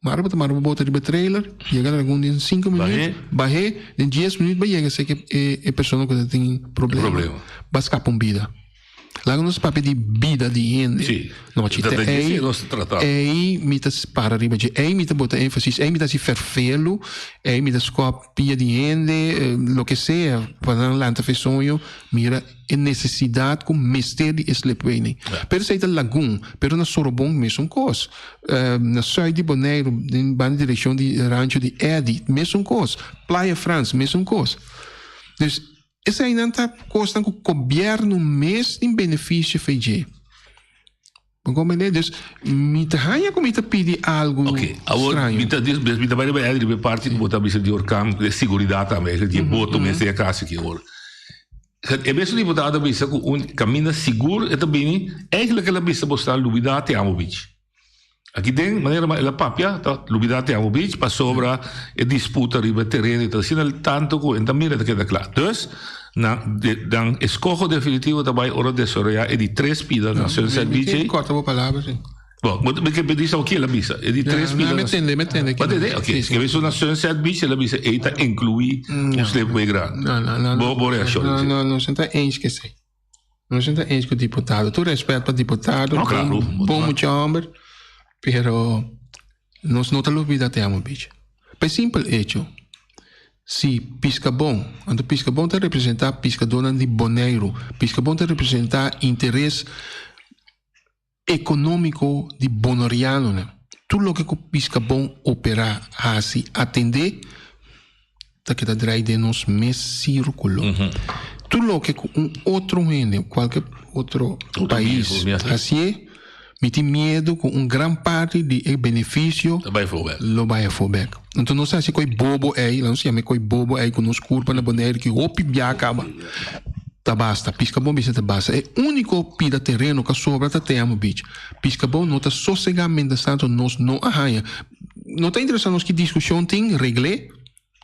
mara bo ta mara bo boto riba trailer, yega na Lagun den 5 minuut, bah'é, den 10 minuut bo yega seki e, e persona ku ta tin problema. Problema. Ba skapa un bida. Laga nos papia di bida di hende. Sí. No, chita, Ta di ei, esei nos ta trata. ei mi ta para riba dje. Ei mi ta bota énfasis. Ei mi ta hasi ferfelu. Ei mi ta skòp pia di hende, loke sea, pa nan lanta fe soño, mira e nesesidat ku mester di e slipway ni. Pero esei ta Lagun, pero na Sorobon mesun kos. Na sùit di Boneiru, den banda direkshon di rancho di Eddy, mesun kos. Playa Frans, mesun kos. Dus. Eseinan ta kosnan ku gobièrnu mes tin benefisio fe dje. Bo komprendé? Dus mi ta haña ku mi ta pidi algu Oké, awor straño. mi ta dis mi ta bai riba riba e parti ku bo ta bisa di orkan de siguridat tambe, di e boto mes den e kas aki awor. E mesun diputado a bisa ku un kaminda sigur e ta bini, eigenlijk el a bisa bo sta lubidá te amo beach. Aki den manera ma el a papia ta lubida te amo beach pasobra e disputa riba e tereno y ta asina tanto cu en ta mira ta keda cla. Dus nan nan escoho definitivo ta bay ora desaroya e di tres pida na Sunset Beach ey. Corta bo palabra si. Bo, mi ke bisa bo kiel a bisa. E di tres pida. No, mi tende, mi tende. Bo tende? Ok. Si ke bisa na Sunset Beach el a bisa ey ta inclui un slipway grandi. No, no, no. Bo bo reaccion. No, no, no, no ta eens ke esey. Nos no ta eens ku diputado. Tur respet pa diputado, No, claro. bon, bon mucha homber, pero nos no ta lubida te amo bichi. Pa e simpel hecho, si Piscabon, anto Piscabon ta representa piscadornan di Boneiru, Piscabon ta representa interes ekonómiko di bonorianonan. Tur loke ku Piskabon operá, hasi, atendé, ta keda drai den nos mes sírkulo. Tur loke ku un otro hende, kualke otro pais hasié, mi tin miedu ku un gran parti di e benefisio lo bai afó bèk. Anto nos ta hasi koi bobo ei, lanos yama e koi bobo ei ku nos kurpa na Boneiru ki hopi bia kaba. Ta basta. Piskabon bisa ta basta. E úniko pida tereno ku a sobra ta Te Amo Beach. Piskabon no ta sosegá mientrastanto nos no a haña. No ta interesá nos ki diskushon tin, regl'é.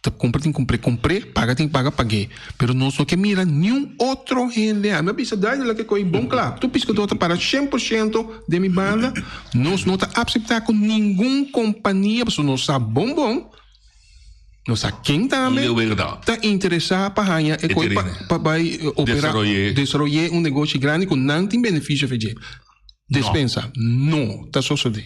Ta kumpra tin kumpr'é, kumpr'é, paga tin paga, pag'é. Pero nos no ke mira niun otro hende. Ami a bisa duidelijk e koi bon kla. Tur piskadó ta para 100% den mi banda. Nos no ta apseptá ku ningun kompania, pasobra nos sa bon bon. Nos sa ken tambe ta interesá pa haña e koi pa bai operá, desaroyé un negoshi grandi ku nan tin benefisio fe dje. Despensa, no ta sosodé.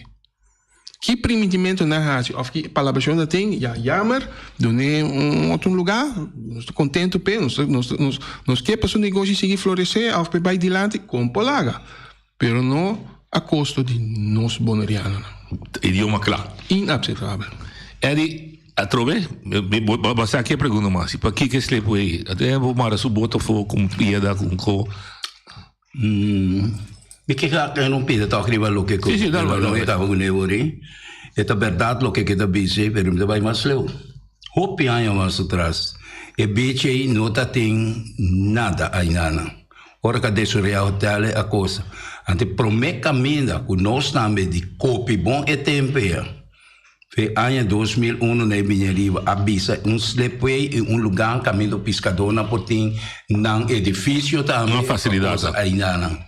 Ki primitimentu nan hasi òf ki palabrashon nan tin, ya yamer, dun'é un otro lugá, nos ta kontentu p'e, nos nos nos nos ke pa su negoshi sigui floresé òf p'e bai dilanti, kon por laga, pero no a kosto di nos bonerianonan. Idioma kla. Inapsetabel. Eddie, atrobe, mi bo bo sa ki e pregunta mas, pakiko e slip way? Até bo mara su boto afó ku un pieda, ku un ko. Mi ke ka no pida tok riba loke ku Sí, sí, dal, dal, loke dal. taba kuné wori. E ta bèrdat loke ke ta bisa, pero mi ta bai mas leu. Hopi aña mas atras, e beach ei no ta tin nada ainda. Ora ka desoreá hotel e a cosa. Anto e promé kaminda ku nos tambe di kopi bon e tempu ei. Fe aña 2001 na e bini ariba a bisa un slipway i un lugar kaminda piskadónan por tin nan edifisio tambe. Una fasilidat. Ainanan.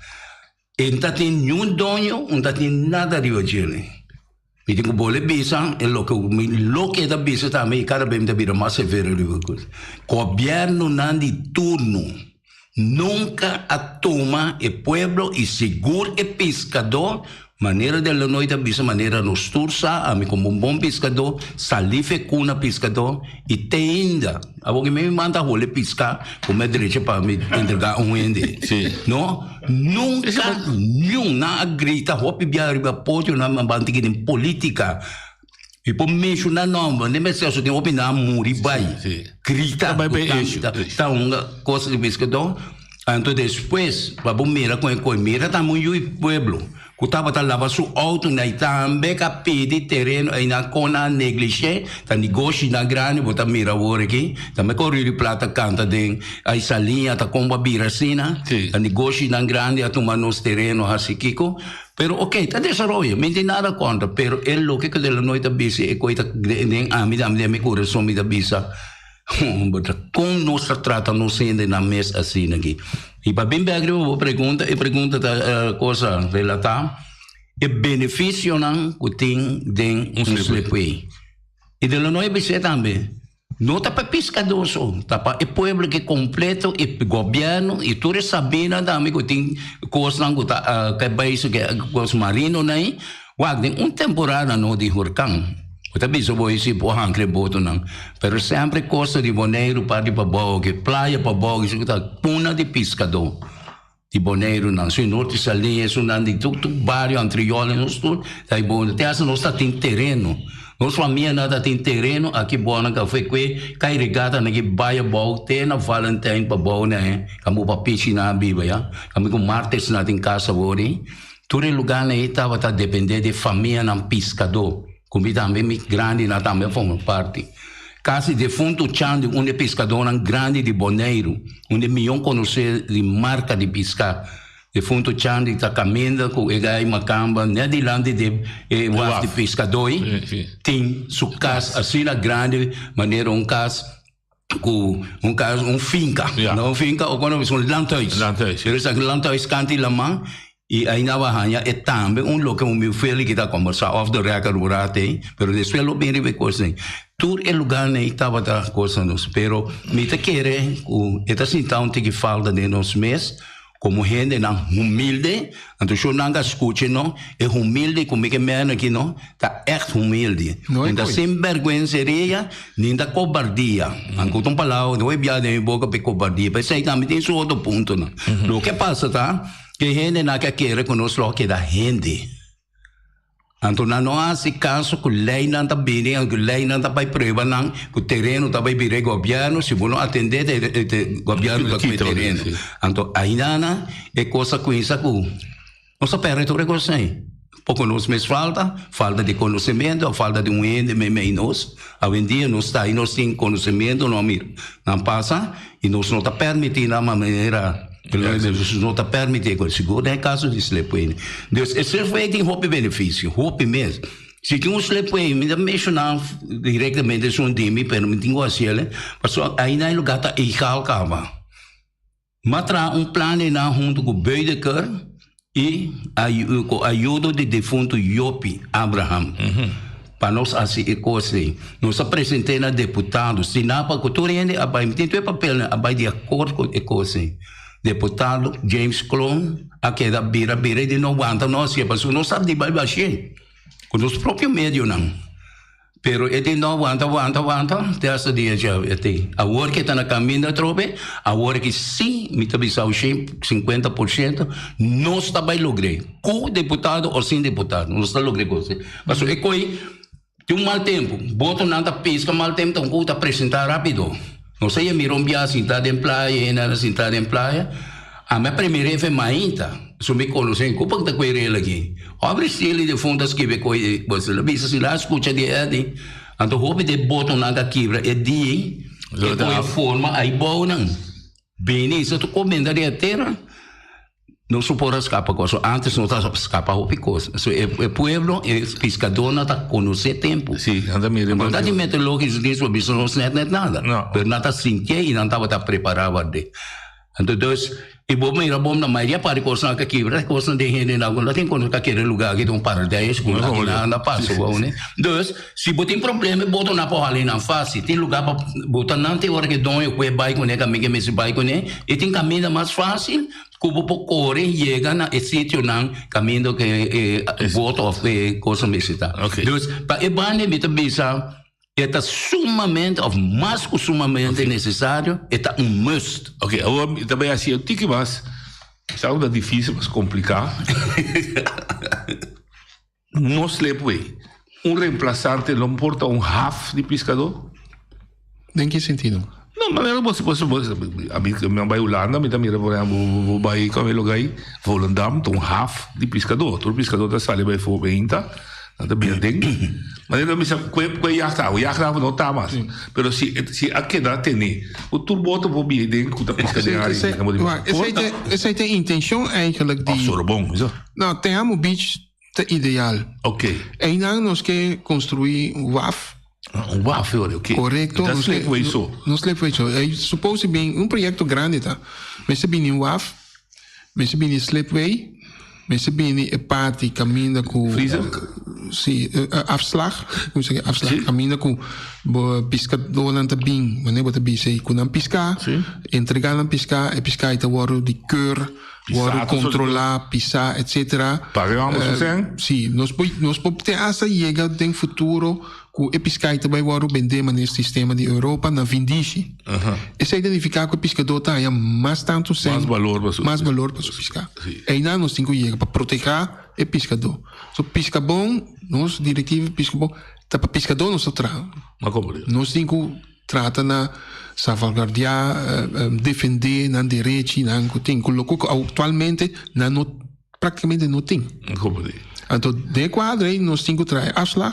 E no ta tin niun doño, no ta tin nada riba djele. Mi tin ku bole bisa e loke mi loke e ta bisa tambe i kada bes mi ta bira mas severo riba e kos. Gobièrnunan di turno nunka a tuma e pueblo i sigur e piskadó manera Delanoy ta bisa manera nos tur sa ami komo un bon piskadó salí fe kuna piskadó i te ainda awor mi manda hole piska ku mi a drecha pa mi entregá un hende no. Nunka niun nan a grita hopi bia riba podio nan a ban tiki den politica. Mi por menciona nomber, ne mester aso tin hopi nan a muri bai. Grita Bai ku bay tan issue. ta un cosa di pescador. Anto despues pa bo mira con e coi mira tambe un yui pueblo ku tabata laba su auto na i tambe ka pidi tereno einan kon nan a neglishe ta negoshinan grandi bo ta mira awor aki tambe kon Rudy Plat a kanta den ai saliña ta kon bo a bira asina ta negoshinan grandi a tuma nos tereno hasi kiko pero ok ta desaroyo mi no tin nada kontra pero e loke ku Delanoy ta bisa e koi ta den ami den mi kurason mi ta bisa. Homber, ta kon nos ta trata nos hendenan mes asina aki? I pa bin bek riba bo pregunta, e pregunta ta cosa relatá e benefisionan ku tin den un slipway. I de lo no e bis'é tambe, no ta pa e piskadó so, ta pa e pueblo aki kompleto, e gobièrnu i tur e sabinan tambe ku tin kosnan ku ta kai bai kos marinonan ei. Wak, den un temporada no di hurkan, bo ta bisa bo si por hankra e botonan, pero semper kosta di Boneiru parti pabou aki, playa pabou aki, su ta kuna di piskadó di Boneirunan. Su norte Saliña, esunnan di tur tur bario Antriol, nos tur ta e boto. Te hasta nos ta tin tereno, nos famianan ta tin tereno aki bonan kafé kue kai regata nan ki bai abou te na Valentijn pabou nan, kambo pa pichi nan a biba ya, kambo ku martes nan tin kas awor ei. Tur e lugánan ei tabata dependé di famianan piskadó, ku mi tambe mi grandinan tambe a forma parti. Kasi defuntu Chan di un di e piskadónan grandi di Boneiru, un di e mihó konosé di marka di piská. Defuntu Chan di ta kaminda ku e gai makamba nèt dilanti di e waf di piskadó ei, tin su kas asina grandi manera un kas. ku un kas un finka no un finka o kono un landhuis landhuis pero esaki landhuis kanti laman i aina bo a haña e tambe un loke un mi feli kita kombersa off the record un rato ei pero despues lo bin riba e kos ei tur e lugarnan ei tabata kos nos pero mi ta kere ku e ta sinta un tiki falta den nos mes. Komo hendenan humilde, anto shor nan ka skucha no, e humilde ku mi ke mèn aki no, ta ègt humilde. No e Nin ta koi. sinbèrgwenseria, nin ta kobardia. Nan ku ta un palabra ku ta bia den mi boka pa e kobardia, p'esei tambe tin su otro puntonan. Loke pasa ta, ku e hendenan ke a kere ku nos lo a keda hende. Anto nan no hasi kaso ku leinan ta bini, ku leinan ta bai prueba nan, ku tereno ta bai bira e gobièrnu, si bo no atendé e gobièrnu ta kue tereno. Anto ainana e kos a kuminsa ku nos a pèrdè tur e kosnan ei. Poko nos mes falta, falta di konosementu, a falta di un hende meimei nos. Awendia nos ta ei, nos tin konosementu, no a mira nan pasa i nos no ta pèrmití nan manera. Nos no ta permiti cu sigur den e caso di slipway. Dus e slipway tin hopi beneficio, hopi mes. Si tin un slipway, mi ta menciona directamente esun di mi, pero mi tin cu haciele, pasobra aina e lugar ta egal caba. Mi a traha un plan einan hunto cu Boedeker y cu ayudo di difunto Jopi Abraham pa nos haci e cos ei. Nos a presente na deputado, si na pa cu tur hende a bay, mi tin tur e papelnan, a bay di acord cu e cos ei. Deputado James Kroon a keda bira bira y di no wanta no hacié pasobra nos sa di bay bashé cu nos propio medionan. Pero e di no wanta wanta wanta te hasta dia djawe e te. Awor ke ta na kaminda atrobe, awor ki si mi ta bisa ushe 50% nos ta bai logr'é. Ku deputado o sin deputado nos ta logr'é kos ei. Pasobra e koi tin un mal tempu, botonan ta piska mal tempu ta un ku ta presentá rápido. Nos a yamira un bia sintá den playa, hende a sintá den playa. Ami a primer'é fe mainta, so mi konosé ku pa ta kue rel aki. Hopi stili defuntu a skibi e koi ei, pues el a bisa si la skucha di Eddie, anto hopi di e botonan ka kibra e dia ei, e koi forma ai bounan. Bini, so ta komenta di e tera. Nos no por a skapa kos. Antes nos a skapa hopi kos. So e e pueblo, e piskadónan ta konosé tempu. Sí, nan ta mira. No ta di meteorológisch dienst pa bisa nos nèt nèt nada. No. Pero nan ta sintié i nan tabata prepará ward'é. Anto dus, i bo mira bo na mayoria parti kosnan a kibra, e kosnan den hendenan ku no tin konosé ka kere lugá aki ta un paradijs ku aki nan a pasa bo ne. Dus, si bo tin problema e botonan por hala nan fásil. Tin lugá pa bota nan te ora ku e doño kue bai kuné kaminda ke mester bai kuné. I tin kaminda mas fásil ku bo por kore yega na e sitionan kaminda ku e boto òf e kos mester ta. Dus, pa e banda mi ta bisa E ta sumamente of mas ku sumamente necesario, e ta un must. Ok, awor mi ta bai hasi un tiki mas, sa ku ta dificil, mas complica. No slipway. Un reemplazante lo por ta un haf di piscador? Den ki sentido? No, manera bo, bo, bo, ami mi bai Hulanda, mi ta mira por ehempel, bo bai kome lugar ei, Volendam ta un haf di piscador. Tur piscador ta sali bai for beinta, nan ta bira den. Manera mi sa kue kue yacht awe, yacht awe no ta mas. Pero si si a keda tene, ku tur boto por bira den ku ta pisca den área Esei, di nan wak, esei ta, esei ta e intencion eigenlijk di. Of Sorobon, is dat? No, Te Amo Beach ta ideal. Oké. Einan nos ke construi un waf. Un waf, hoor, oké. Correcto. Dat slipway so. No slipway so. Ei suppose bin un proyecto grandi ta. Mester bini un waf, mester bini slipway, mester bini e parti caminda cu. Freezer? Si, afslag, hoe zeg je afslag? Si. Caminda cu bo piscadornan ta bin, wanneer bo ta bisa ei cu nan pisca, Si. entrega nan pisca, e pisca ei ta wordo di keur. Wòrdu kontrolá, pisá, etcetera. Paga e hòmber su sèn? Sí, nos por nos por te hasta yega den futuro ku e piská ta bai wòrdu bendé manera sistema di Europa na vindishi. Esei ta nifiká ku e piskadó ta haña mas tantu sèn, Mas balor pa su mas balor pa su piská. Einan nos tin ku yega pa protehá e piskadó. So piska bon, nos direktiva piska bon, ta pa piskadó nos ta traha. Nos tin ku Trata na salvaguardiá, defendé nan derechinan ku tin, ku loke ku aktualmente nan no praktikamente no tin. Anto den e kuadro ei nos tin ku traha e afslag,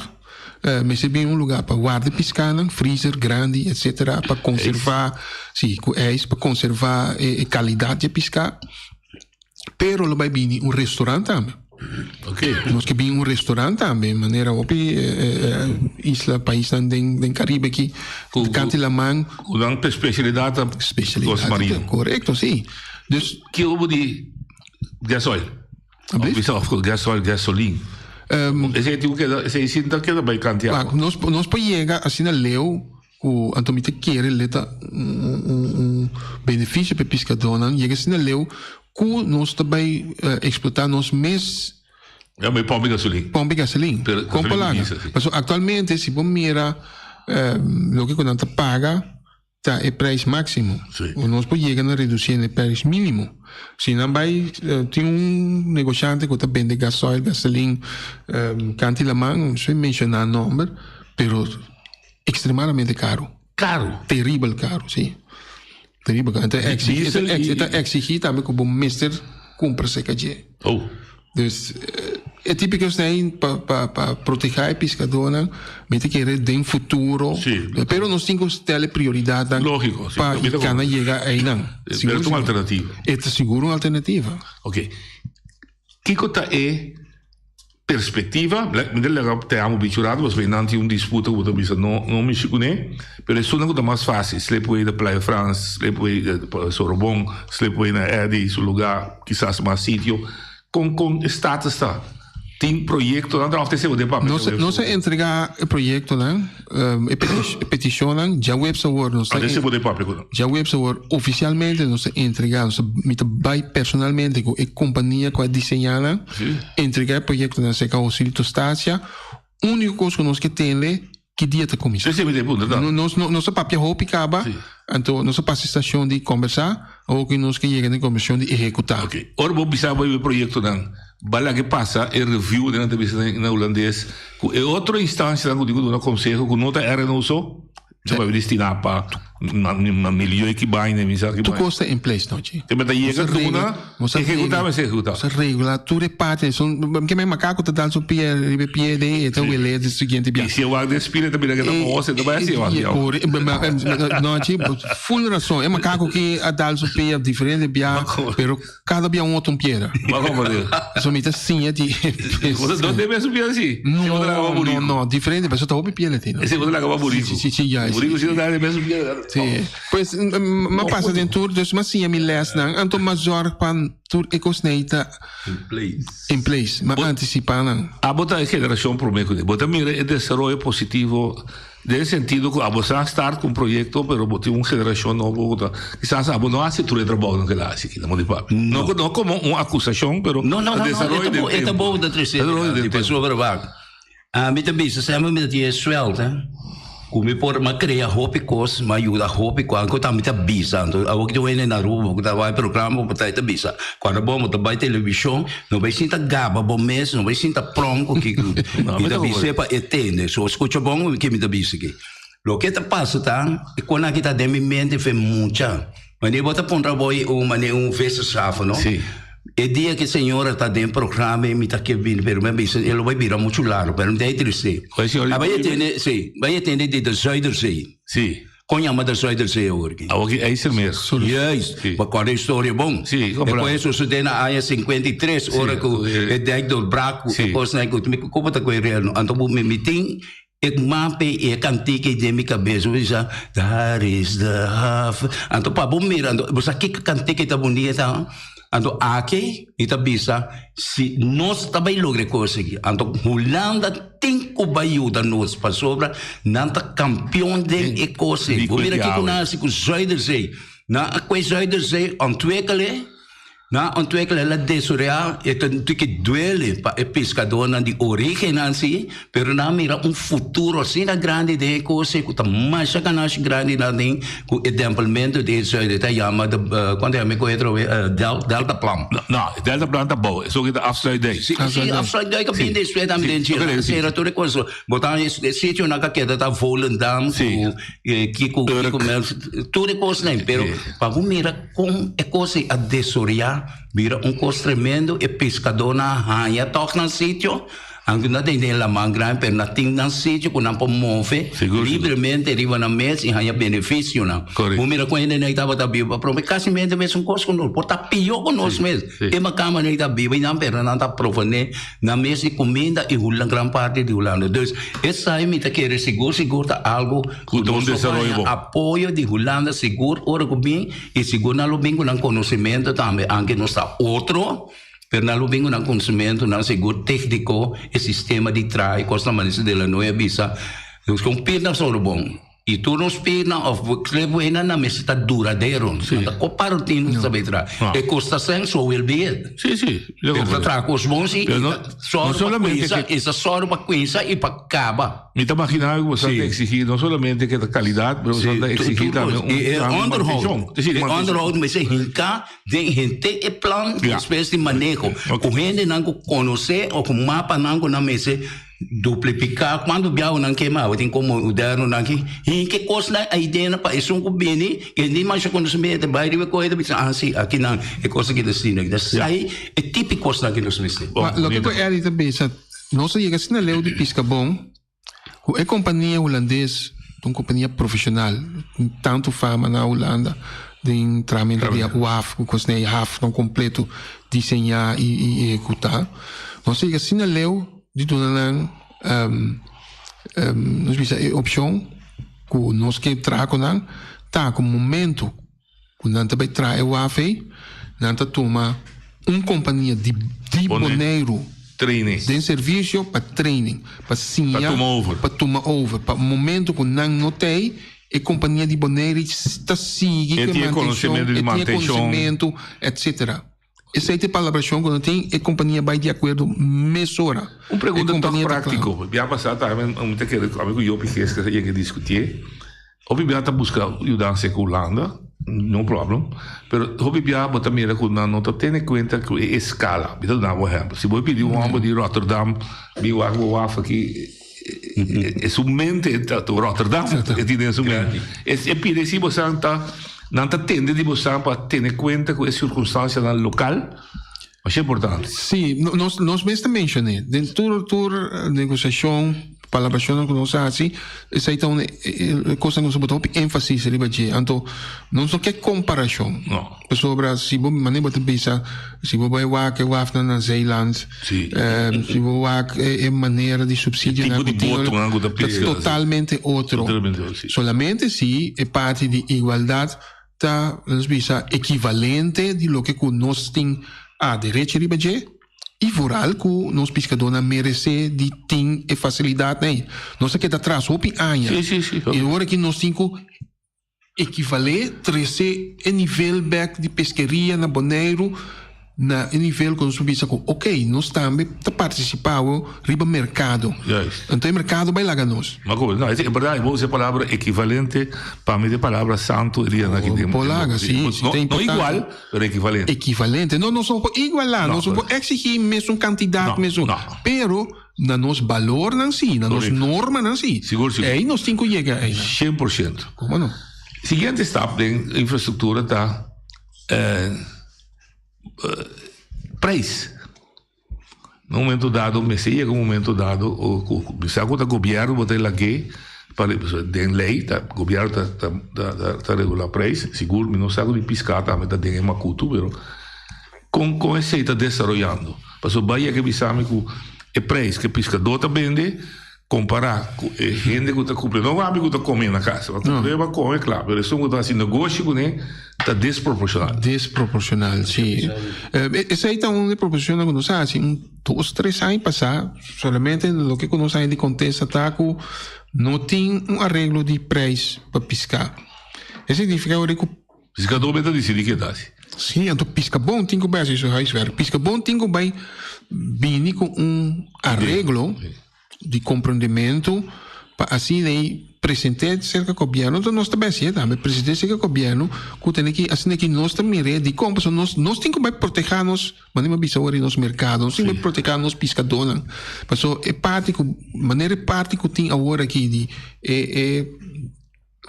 mester bin un lugá pa warda e piskanan, freezer grandi etsetera pa konservá, si ku ijs pa konservá e kalidat di e piská. Pero lo bai bini un restaurant tambe. Ok. Nos ke bini un restaurant tambe, manera hopi isla, paisnan den den Caribe aki, kanti laman. Ku nan specialidad ta Specialidad kos marino. Korekto, si. Dus. Kiko bo di gasoil? Of bisa of gasoil, gasolin. Esei tin ku keda, esei sin ta keda bai kanti awa. Nos nos por yega asina leu Ku anto mi ta kere le ta un benefisio pa e piskadónan yega asina leu ku nos ta bai eksplotá nos mes. Ya bai pòmpi gasolin. Pòmpi gasolin. Kon por laga. Pasobra aktualmente si bo mira loke ku nan ta paga ta e preis máksimo. Nos por yega na redusí na e preis mínimo. Si nan bai tin un negoshante ku ta bende gasoil, gasolin kanti laman, no menshoná nòmber, pero. Extremadamente caro. Caro? Terribel caro, si. Terribel caro. E ta exigi, e ta exigi tambe cu bo mester cumpra cerca dje. Oh. Dus, e tipico esney pa, pa, pa proteha e piscadornan, mi ta kere den futuro. Si. Pero nos tin cu stelle prioridadnan. Logico, si. Pa e cana yega eynan. Pero ta un alternativa. E ta sigur un alternativa. Ok. Kiko ta e perspectiva? Mi ta laga te amo bichi un rato pasobra nan tin un disputa cu bo ta bisa no no mishi cune, pero esunnan cu ta mas facil, Slipway na Playa Frans, Slipway Sorobon, Slipway na Eddy su lugar, kisas mas sitio. Con con e status ta? Tin proyectonan ta of ta esei bo den papia? Nos nos a entrega e proyectonan, e peticionnan djaweps awor nos ta Esei bo den papia cu nan? Djaweps awor oficialmente nos ta entrega, nos ta mi ta bai personalmente cu e compania cu a diseña nan, entrega e proyectonan cerca Joselito Statia. Unico cos cu nos ke tende ki dia ta cuminsa. Esei mi ta puntra tambe. Nos nos a papia hopi caba, anto nos a pasa e stacion di combersa, awor cu nos ke yega na e combersacion di ehecuta. Ok, ora bo bisa bo e proyectonan, ba laga pasa e review den nan ta bisa na hulandes cu e otro instancianan cu tin cu duna conseho cu no ta RNO so, ta bai destina pa. Ma milieu ki baina mi sa ki Tu kos ta in place no chi. Te meta yega duna, ehecuta mester ehecuta. Nos a regla tur e parti son ke men makaku ta dal su pie riba e pie den e ta wele di siguiente bia. I si e wak den spil e ta bira ke ta boos e ta bai asi e wak di awa. No chi full rason e makaku ki a dal su pie diferente bia pero kada bia un otro un piedra. So mi ta siña di No den mesun piedra si. No no no diferente pasobra ta hopi piedra tin. Esei bo ta laga pa buriku. Si si ya. Buriku si ta dal den mesun piedra. Si. Pues m'a pasa den tur dus m'a siña mi lesnan anto m'a zorg pa tur e kosnan ta In place. In place. M'a antisipá nan. Abo ta e generashon promé kuné. Bo ta mira e desaroyo positivo den e sentido ku abo sa start ku un proyekto pero bo tin un generashon nobo ku ta kisas abo no hasi tur e trabounan ku el a hasi aki na Monte Papi. No no komo un akusashon pero No, no, no, no, desaroyo den e ta tempu. bo ta trese Desaroyo den dilanti tempu. pasobra wak. Ami ta bisa semper mi ta tin e suèlta ku mi por m'a krea hopi kos, m'a yuda hopi kos, anto tambe ta bisa. Anto awor ki tin un hende na Aruba ku ta bai programa bo ta e ta bisa kuando bo ta bai televishon no bai sinta gaba bo mes, no bai sinta pron ku kiko. Mi ta bis'é pa e tende. So skucha bon ke mi ta bisa aki. Loke ta pasa ta e konan aki ta den mi mente fe mucha. Wanneer bo ta puntra bo un manera un wetenschapper, no? Sí. E dia ku e señora ta den programa mi ta ke bini, pero mi a bisa e lo bai bira muchu largu, pero mi ta interesé. Kua e señora? A bai atende, sí, bai atende di de Zuiderzee. Sí. Kon yama de Zuiderzee awor aki? Awor aki IJsselmeer. Juist. Sí. Bo kòrda e historia bon. Sí, E kompra. kon e sosodé na aña 53, ora ku e dijk doorbrak, ku Sí. e kosnan ku mi komo ta ku e rel no. Anto bo mi mi tin E mapa i e kantika ei den mi kabes, bo bisa, Daar is de haven. Anto pa bo mira, anto bo sa kiko kantika ei ta bunita? Anto aki mi ta bisa, si nos ta bai logra e kos aki, anto Hulanda tin ku bai yuda nos, pasobra nan ta kampion den e kos ei. Bo mira kiko nan a hasi ku Zuiderzee. Nan a kue Zuiderzee ontwikkelen. Nan ontwikkel el a desoreá, e ta un tiki duele pa e piskadónan di orígennan sí, pero nan a mira un futuro asina grandi den e kos ei ku ta masha ganashi grandi nan den ku e dempelmentu di e zuid. E ta yama de, kuantu yama e kohe atrobe? Deltaplan. No, e deltaplan ta bou, esun ki ta afsluitdijk. Sí, sí, afsluitdijk a bini despues tambe den dje. Nan a sera tur e kos. Bo ta haña e sitionan ka keda ta Volendam ku kiko, kiko tur e kosnan, pero pa bo mira. Kon e kos ei a desoriá bira un kos tremendo, e piskadónan a haña tòg nan sitio, aunke no ta den den laman grandi, pero nan tin nan sitio ku nan por move libremente riba nan mes i haña benefisionan. Bo mira kon hendenan ei tabata biba promé, kasimente mesun kos ku nos, por ta pió ku nos mes. E makamanan ei ta biba einan, pero nan ta provené nan mes di kuminda i hul gran parti di Hulanda. Dus esei mi ta kere sigur sigur ta algu ku ta un nos lo desaroyo haña bon. apoyo di Hulanda sigur ora ku bin i sigur nan lo bin ku nan konosementu tambe anke nos ta otro pero nan lo bin ku nan konosementu nan sigur tekniko e sistema di traha e kosnan manera de la Noy a bisa nos kon pirna solo bon. I tur nos pierna of klebuena nan mester ta duradero. Nan ta kopa rutina ta sabi traha. E kosta sèn, so will be it. Sí, sí. Pero ta traha kos bon sí. Pero no, I ta sòru no pa solamente kuinsa, que i ta sòru pa kuinsa i pa kaba. Mi ta imaginá ku boso ta eksigí no solamente ke ta kalidat, pero boso Sí, ta tur eksigí tur tambe kos. un I e plan di onderhoud. mantenshon. Es decir, E mantenshon. onderhoud mester hinká den henter e plan despues di maneho. Ku hendenan ku konosé òf ku mapanan ku nan mester Duplipiká kuantu biahu nan kema awe tin komo modernonan ki hinke kosnan aidena pa esun ku bini ke ni masha konosementu bai riba e kohe ta bisa ah si aki nan e kos aki ta asina aki ta sai e tipo di kosnan ki nos mester. Ma loke ku Eddie ta bisa nos a yega asina leu di piska bon ku e kompania hulandes ta un kompania profeshonal tin tantu fama na Hulanda den tramentu di waf ku kosnan ei hafnan kompleto diseñá i ehekutá nos a yega asina leu di duna nan nos bisa e opshon ku nos ke traha ku nan ta ku momento ku nan ta bai traha e waf ei nan ta tuma un kompania di di Boneiru den servisio pa training pa siña pa tuma over pa momento ku nan no ta ei e kompania di Boneiru ta sigui ku e mantenshon e tin e konosementu etsetera. Esei ta e palabrashon ku no tin e kompania bai di akuerdo mesora. Un pregunta E tòg kompania ta kla. práktiko. Bia pasá tambe mi ta kere ku ami ku Jopi Geske ta yega diskutié. Hopi bia ta buska yudansa ku Hulanda, no problem. Pero hopi bia bo ta mira ku nan no ta tene kuenta ku e eskala. Mi ta duna bo ehèmpel. Si bo pidi un hòmber di Rotterdam bin wak bo waf aki. e su mente ta Rotterdam e tin den su mente. E pide si bosan ta nan ta tende di bosan pa tene kuenta ku e sirkunstansianan lokal. Masha importante. Sí, nos nos mes ta menshoné den tur tur negosiashon, palabrashonnan ku nos a hasi, esei ta un e kosnan ku nos a bota hopi énfasis riba dje. Anto nos no ke komparashon. No. Pasobra si bo manera bo ta bisa, si bo bai wak e wafnan na Zeeland, si bo wak e manera di supsidionan ku tin, ta totalmente otro. Solamente si e parti di igualdat ta, nos bisa, ekivalente di loke ku nos tin a derecho riba dje i vooral ku nos piskadónan meresé di tin e fasilidatnan ei. Nos a keda tras hopi aña i ora ki nos tin ku ekivalé, trese e nivel bèk di peskeria na Boneiru na e nivel ku nos por bisa ku okey, nos tambe ta partisipá awo riba merkado. Anto e merkado bai laga nos. Ma ku, no, e bèrdat, bo usa e palabra ekivalente, pa mi ta e palabra santu e dianan aki den. Por laga, si, si, ta importante. No igual, pero ekivalente. Ekivalente. No, nos no por igualá, nos no por eksigí mesun kantidat, mesun, pero na nos balornan si, na nos normanan si. Sigur, sigur. Ei nos tin ku yega einan. 100%. Komo no? Siguiente stap den infrastruktura ta prijs. Na un momento dado mester yega un momento dado ku bisa ku ta gobièrnu bo ta lag'é pa den lei ta gobièrnu ta ta ta regulá prijs sigur mi no sa ku di piská tambe ta den e makutu pero kon kon esei ta desaroyando pasobra bai yega bisa mi ku e prijs ku e piskadó ta bende Kompará ku e hende ku ta kumpra, no ami ku ta kome na kas, ma kumpra pa kome kla, pero esun ku ta hasi negoshi kuné ta desproporshonal. Desproporshonal, si. Esei ta un di proposishonnan ku nos a hasi un dos, tres aña pasá, solamente loke ku nos a haña di kontesta ta ku no tin un areglo di preis pa piská. Esei signifiká ora ku. Piskadó mester disidí ke ta hasi. Sí, anto piskabon tin ku bai hasi su huiswerk. Piskabon tin ku bai bini ku un areglo. Di komprondementu pa asina ei present'é serka gobièrnu, enton nos ta bai hasié tambe, present'é serka gobièrnu ku tene ki asina ki nos ta mir'é dikon pasobra nos nos tin ku bai protehá nos manera mi a bisa ora nos merkado, nos tin ku bai protehá nos piskadónan pasobra e parti ku manera e parti ku tin awor aki di e e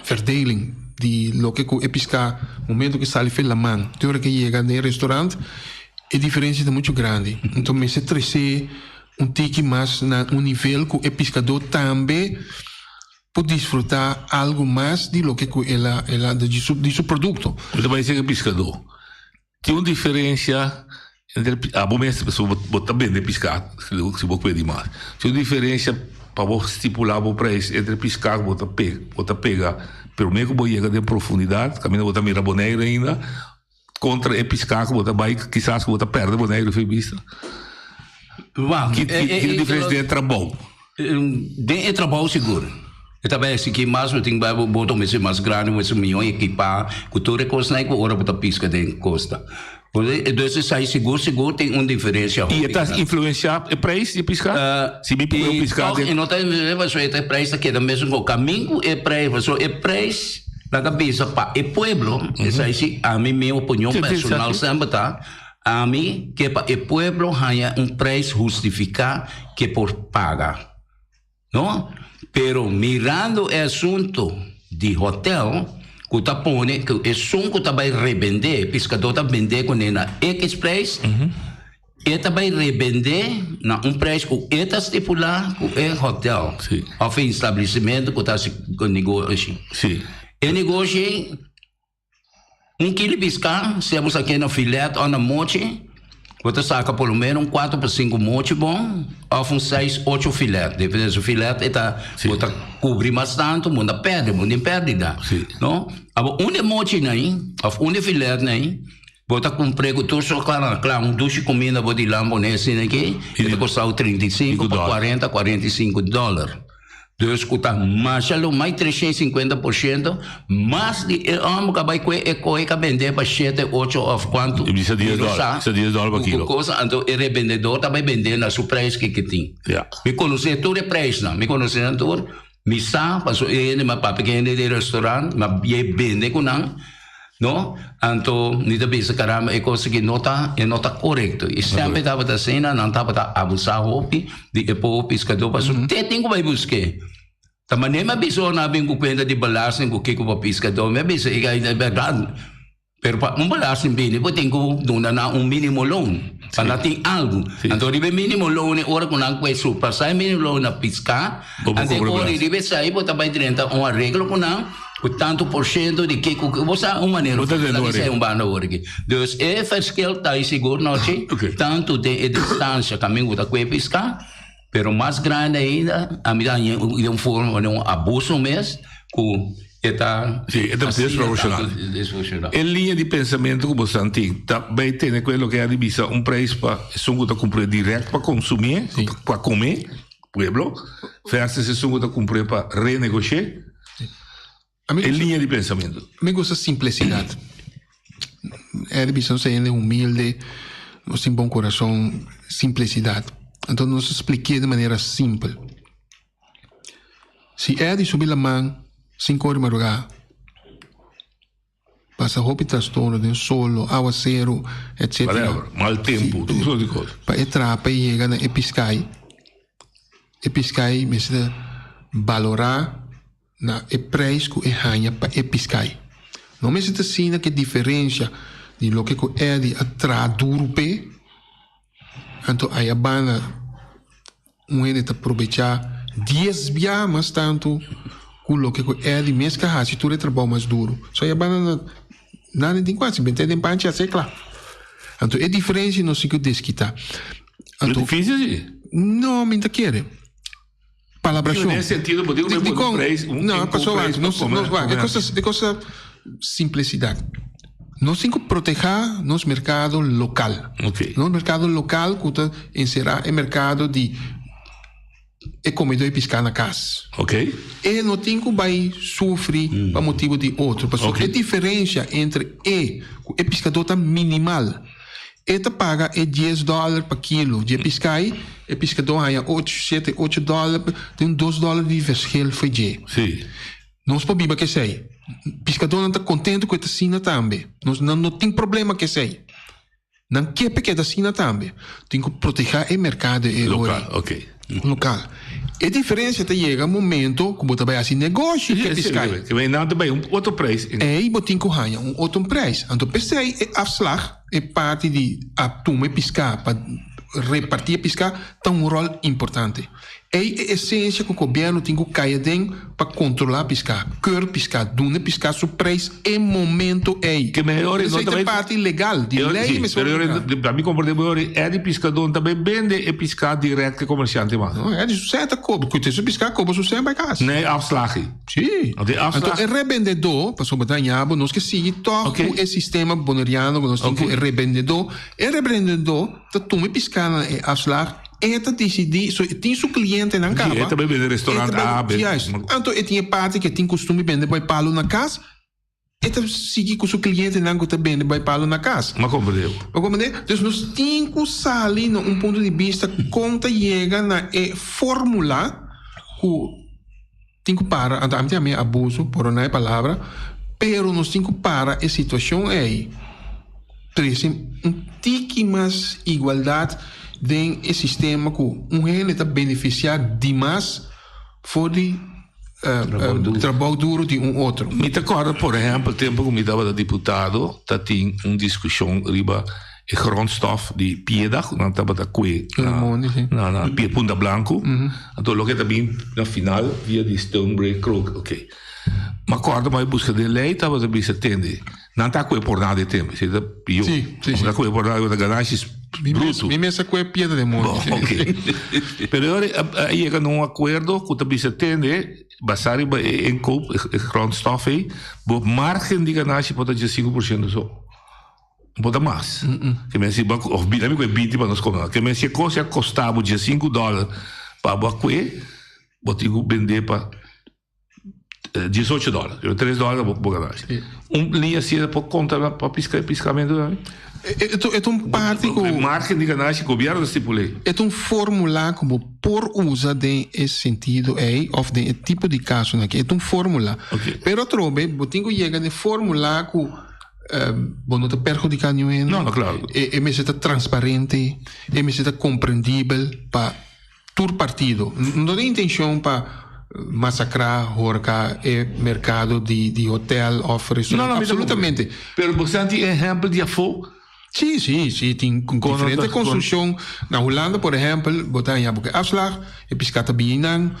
verdeling di loke ku e piská momento ku e sali for laman te ora ku e yega den e restaurant e diferensia ta muchu grandi. Enton mester tresé un tiki mas na un nivel ku e piskadó tambe por disfrutá algu mas di loke ku el a el a di su di su produkto. Mi ta bai sega piskadó. Tin un diferensia entre abo mes pasobra bo ta bende piská si bo pedi mas. Tin un diferensia pa bo stipulá bo preis entre piská ku bo ta bo ta pega promé ku bo yega den profundidat kaminda bo ta mira Boneiru ainda kontra e piská ku bo ta bai kisas ku bo ta pèrdè Boneiru for bista. Ki ki diferensia den e trabou? Den e trabou sigur. E ta bai esiki mas, bo tin bai bo boto mester mas grandi, mester mihó ekipá ku tur e kosnan ei ku ora bo ta piska den kosta. Dus esei sigur sigur tin un diferensia hopi. I e ta influensiá e preis di piska? Si mi pone un piska den. E no ta influensiá pasobra e preis ta keda mesun ku kamin ku e preis pasobra e preis nan ta bisa pa e pueblo, esei si ami mi opinion personal semper ta. Ami ke pa e pueblo haña un prijs hustifiká ke por paga. No? Pero mirando e asunto di hotel ku ta pone ku esun ku ta bai rebendé, e piskadó ta bendé kuné na ekis prijs, e ta bai rebendé na un prijs ku e ta stipulá ku e hotel òf e establesimentu ku ta hasi negoshi. E negoshi Un kilo piská, sea bo sak'é na filet òf na mochi, bo ta saka por lo menos un kuater pa sinku mochi bon òf un seis, ocho filet. Depende si filet e ta, bo ta kubri mas tantu, bo no ta pèrdè, bo no tin pèrdida, no. Abo un di e mochinan ei òf un di e filetnan ei, bo ta kumpr'é ku tur su kla kla, un dushi kuminda bo di lambo n'e asina aki, e ta kostau 35 pa 40, 45 dòler. Dus ku ta masha lo mai 350% mas di e hòmber ku a bai kue e kohe ka bendé pa shete, ocho òf kuantu. I bisa dies dòler, bisa dies dòler pa kilo. Ku kosa, anto e rebendedor ta bai bendé na su preis ke ke tin. Ya. Mi konosé tur e preisnan, mi konosé nan tur, mi sa pasobra e hende, mi a papia ku e hende di e restaurant, mi a bende ku nan. No? Anto mi ta bisa caramba e cos aki no ta e no ta corecto. Y semper tabata asina, nan tabata abusa hopi di e pobo piscador pasobra te tin cu bay busque. Ta manera mi a bisa ora nan a bin cu cuenta di belasting cu kico pa piscador, mi a bisa e ta berdad. Pero pa un belasting bini bo tin cu duna nan un minimo loon pa nan tin algo. Anto riba e minimo loon e ora cu nan cu e surpasa e minimo loon na pisca, anto e ora riba esai bo ta bay drenta un areglo cu nan cu tanto por ciento di kico cu bo sa un manera Bo ta drenta un laga esai areglo. un banda ora aki. Dus e verschil ta sigur nochi tanto den e distancia caminda cu ta cu e pisca, Pero mas grandi ainda, ami ta haña den un forma di un abuso mes ku e ta Sí, e ta asina desproporcional. tantu desproporcional. E liña di pensamentu ku bosan tin ta bai tene ku e loke a di bisa un preis pa esun ku ta kumpr'é dirèkt pa konsumié, pa kome, pueblo, versus esun ku ta kumpr'é pa renegosh'é. E liña di pensamentu. Mi gusta simplesidat. E bisa nos ta hende humilde, nos tin bon kurason, simplesidat. Anto nos ta spliké di manera simpel. Si Eddie subi laman sinku ora di madrugá, pasa hopi trastorno den solo, awaseru, etcetera. Whatever, mal tempu, tur sort di kos. Pa e traha pa e yega na e piskai, e piskai mester balorá. Na e prijs ku e haña pa e piskai. No mester ta asina ku e diferensha di loke ku Eddie a traha duru p'e, anto aya banda un hende ta probechá dies bia mas tantu ku loke ku Eddie mes ka hasi tur e trabou mas duru. So aya banda na nada tin ku hasi, bent'e den panchi hasi e kla. Anto e diferensha nos tin ku deskitá. Anto, difisil si? No, mi ta kere. Palabrashon. Den sentido, bo tin ku Di kon? prijs, un No, paso prijs wak, nos, nos, wak, e cosa, e cosa simplesidat. Nos tin ku protehá nos merkado lokal. Ok. Nos merkado lokal ku ta enserá e merkado di e komedó e piská na kas. Ok. E no tin ku bai sufri pa motibu di otro. Pasobra e diferensha entre e ku e piskadó ta minimal. E ta paga e dies dòler pa kilo dje piskai, e piskadó haña ocho, shete, ocho dòler, tin un dos dòler di verschil fo'i dje. Sí. Nos por biba ku esei. Piskadónan ta kontentu ku e ta asina tambe. Nos, nan no tin problema ku esei. Nan ke pa e keda asina tambe. Tin ku protehá e merkado e ora. Lokal, ok. Lokal. E diferensia ta yega momento ku bo ta bai hasi negoshi ku e piskai. Ke nan ta bai un otro prijs. Ei bo tin ku haña un otro prijs. Anto p'esei e afslag, e parti di a tuma e piská pa repartí e piská ta un ròl importante. Ei e esensia ku gobièrnu tin ku kai aden pa kontrolá piská, keur piská, duna piská su prijs e momento ei. Ke mehor Esei no ta ta bai parti legal, di lei Sí, mester pero wòrdu ora pa mi komprende bo ora e di piskadó ta bai bende e piská dirèkt ke komersiante mas. No, e di su sèn ta koba, ku te su piská koba su sèn bai kas. Nee afslag ei. Sí. Anto e afslag. Anto e rebendedó, pasobra bo ta haña bo, nos ke sigui tòg ku e sistema boneriano ku nos tin ku e rebendedó. E rebendedó ta tuma e piská na e afslag. E ta disidí, so e tin su klientenan kaba. Sí, e ta bai bende restaurant A, B. Juist. Anto e tin e parti ku e tin kustumber bende bai palu na kas, e ta sigui ku su klientenan ku ta bende bai palu na kas. M'a komprendé. Bo komprendé? Dus nos tin ku sali na un punto di bista kon ta yega na e fórmula ku tin ku para, anto ami tin ami abuso, pordona e palabra, pero nos tin ku para e situashon ei, trese un tiki mas igualdat den e sistema ku un hende ta benefisiá dimas for di trabou duro di un otro. Mi ta kòrda por ehèmpel tempu ku mi tabata diputado ta tin un diskushon riba e grondstof di pieda ku nan tabata kue na na pie Punta Blanco. Anto loke ta bin na final via di Stonebreak Crook. Ok. Mi acorda mi a buska den ley tabata bisa tende nan ta kue por nada e tempo. Esei ta pio. Nan ta kue por nada ta ganashi bruto. Mi mes a kue piedra den mondi. Bon, ok. Pero e ora a yega na un akuerdo ku ta bisa tende basa riba e inkoop e grondstof ei bo margen di ganashi por ta 15% so. Bo ta mas. Ke men si bo of bira mi ku e binti pa nos kome. Ke men si e kos a kosta bo diesinku dòler pa bo a kue, bo tin ku bend'é pa diesocho dòler. Yo tres dòler bo ganashi. Un liña asina por konta pa piska piskamentu tambe? E ta un parti ku. E margen di ganashi gobièrnu ta stipul'é. E ta un formula ku bo por usa den e sentido ei òf den e tipo di kasonan aki. E ta un formula. Pero atrobe bo tin ku yega na e formula ku. Bo no ta perhudiká niun hende. No, no, klaro. E e mester ta transparente, e mester ta komprendibel pa tur partido. No ta intenshon pa masakrá, horka e merkado di di hotel òf No, restaurant. no, mi ta Absolutamente. Pero bo sa tin ehèmpel di afó? Sí, sí, sí, tin diferente konstrukshon. Na Hulanda, por ehèmpel, bo ta haña bo ke afslag, e piská ta bini nan,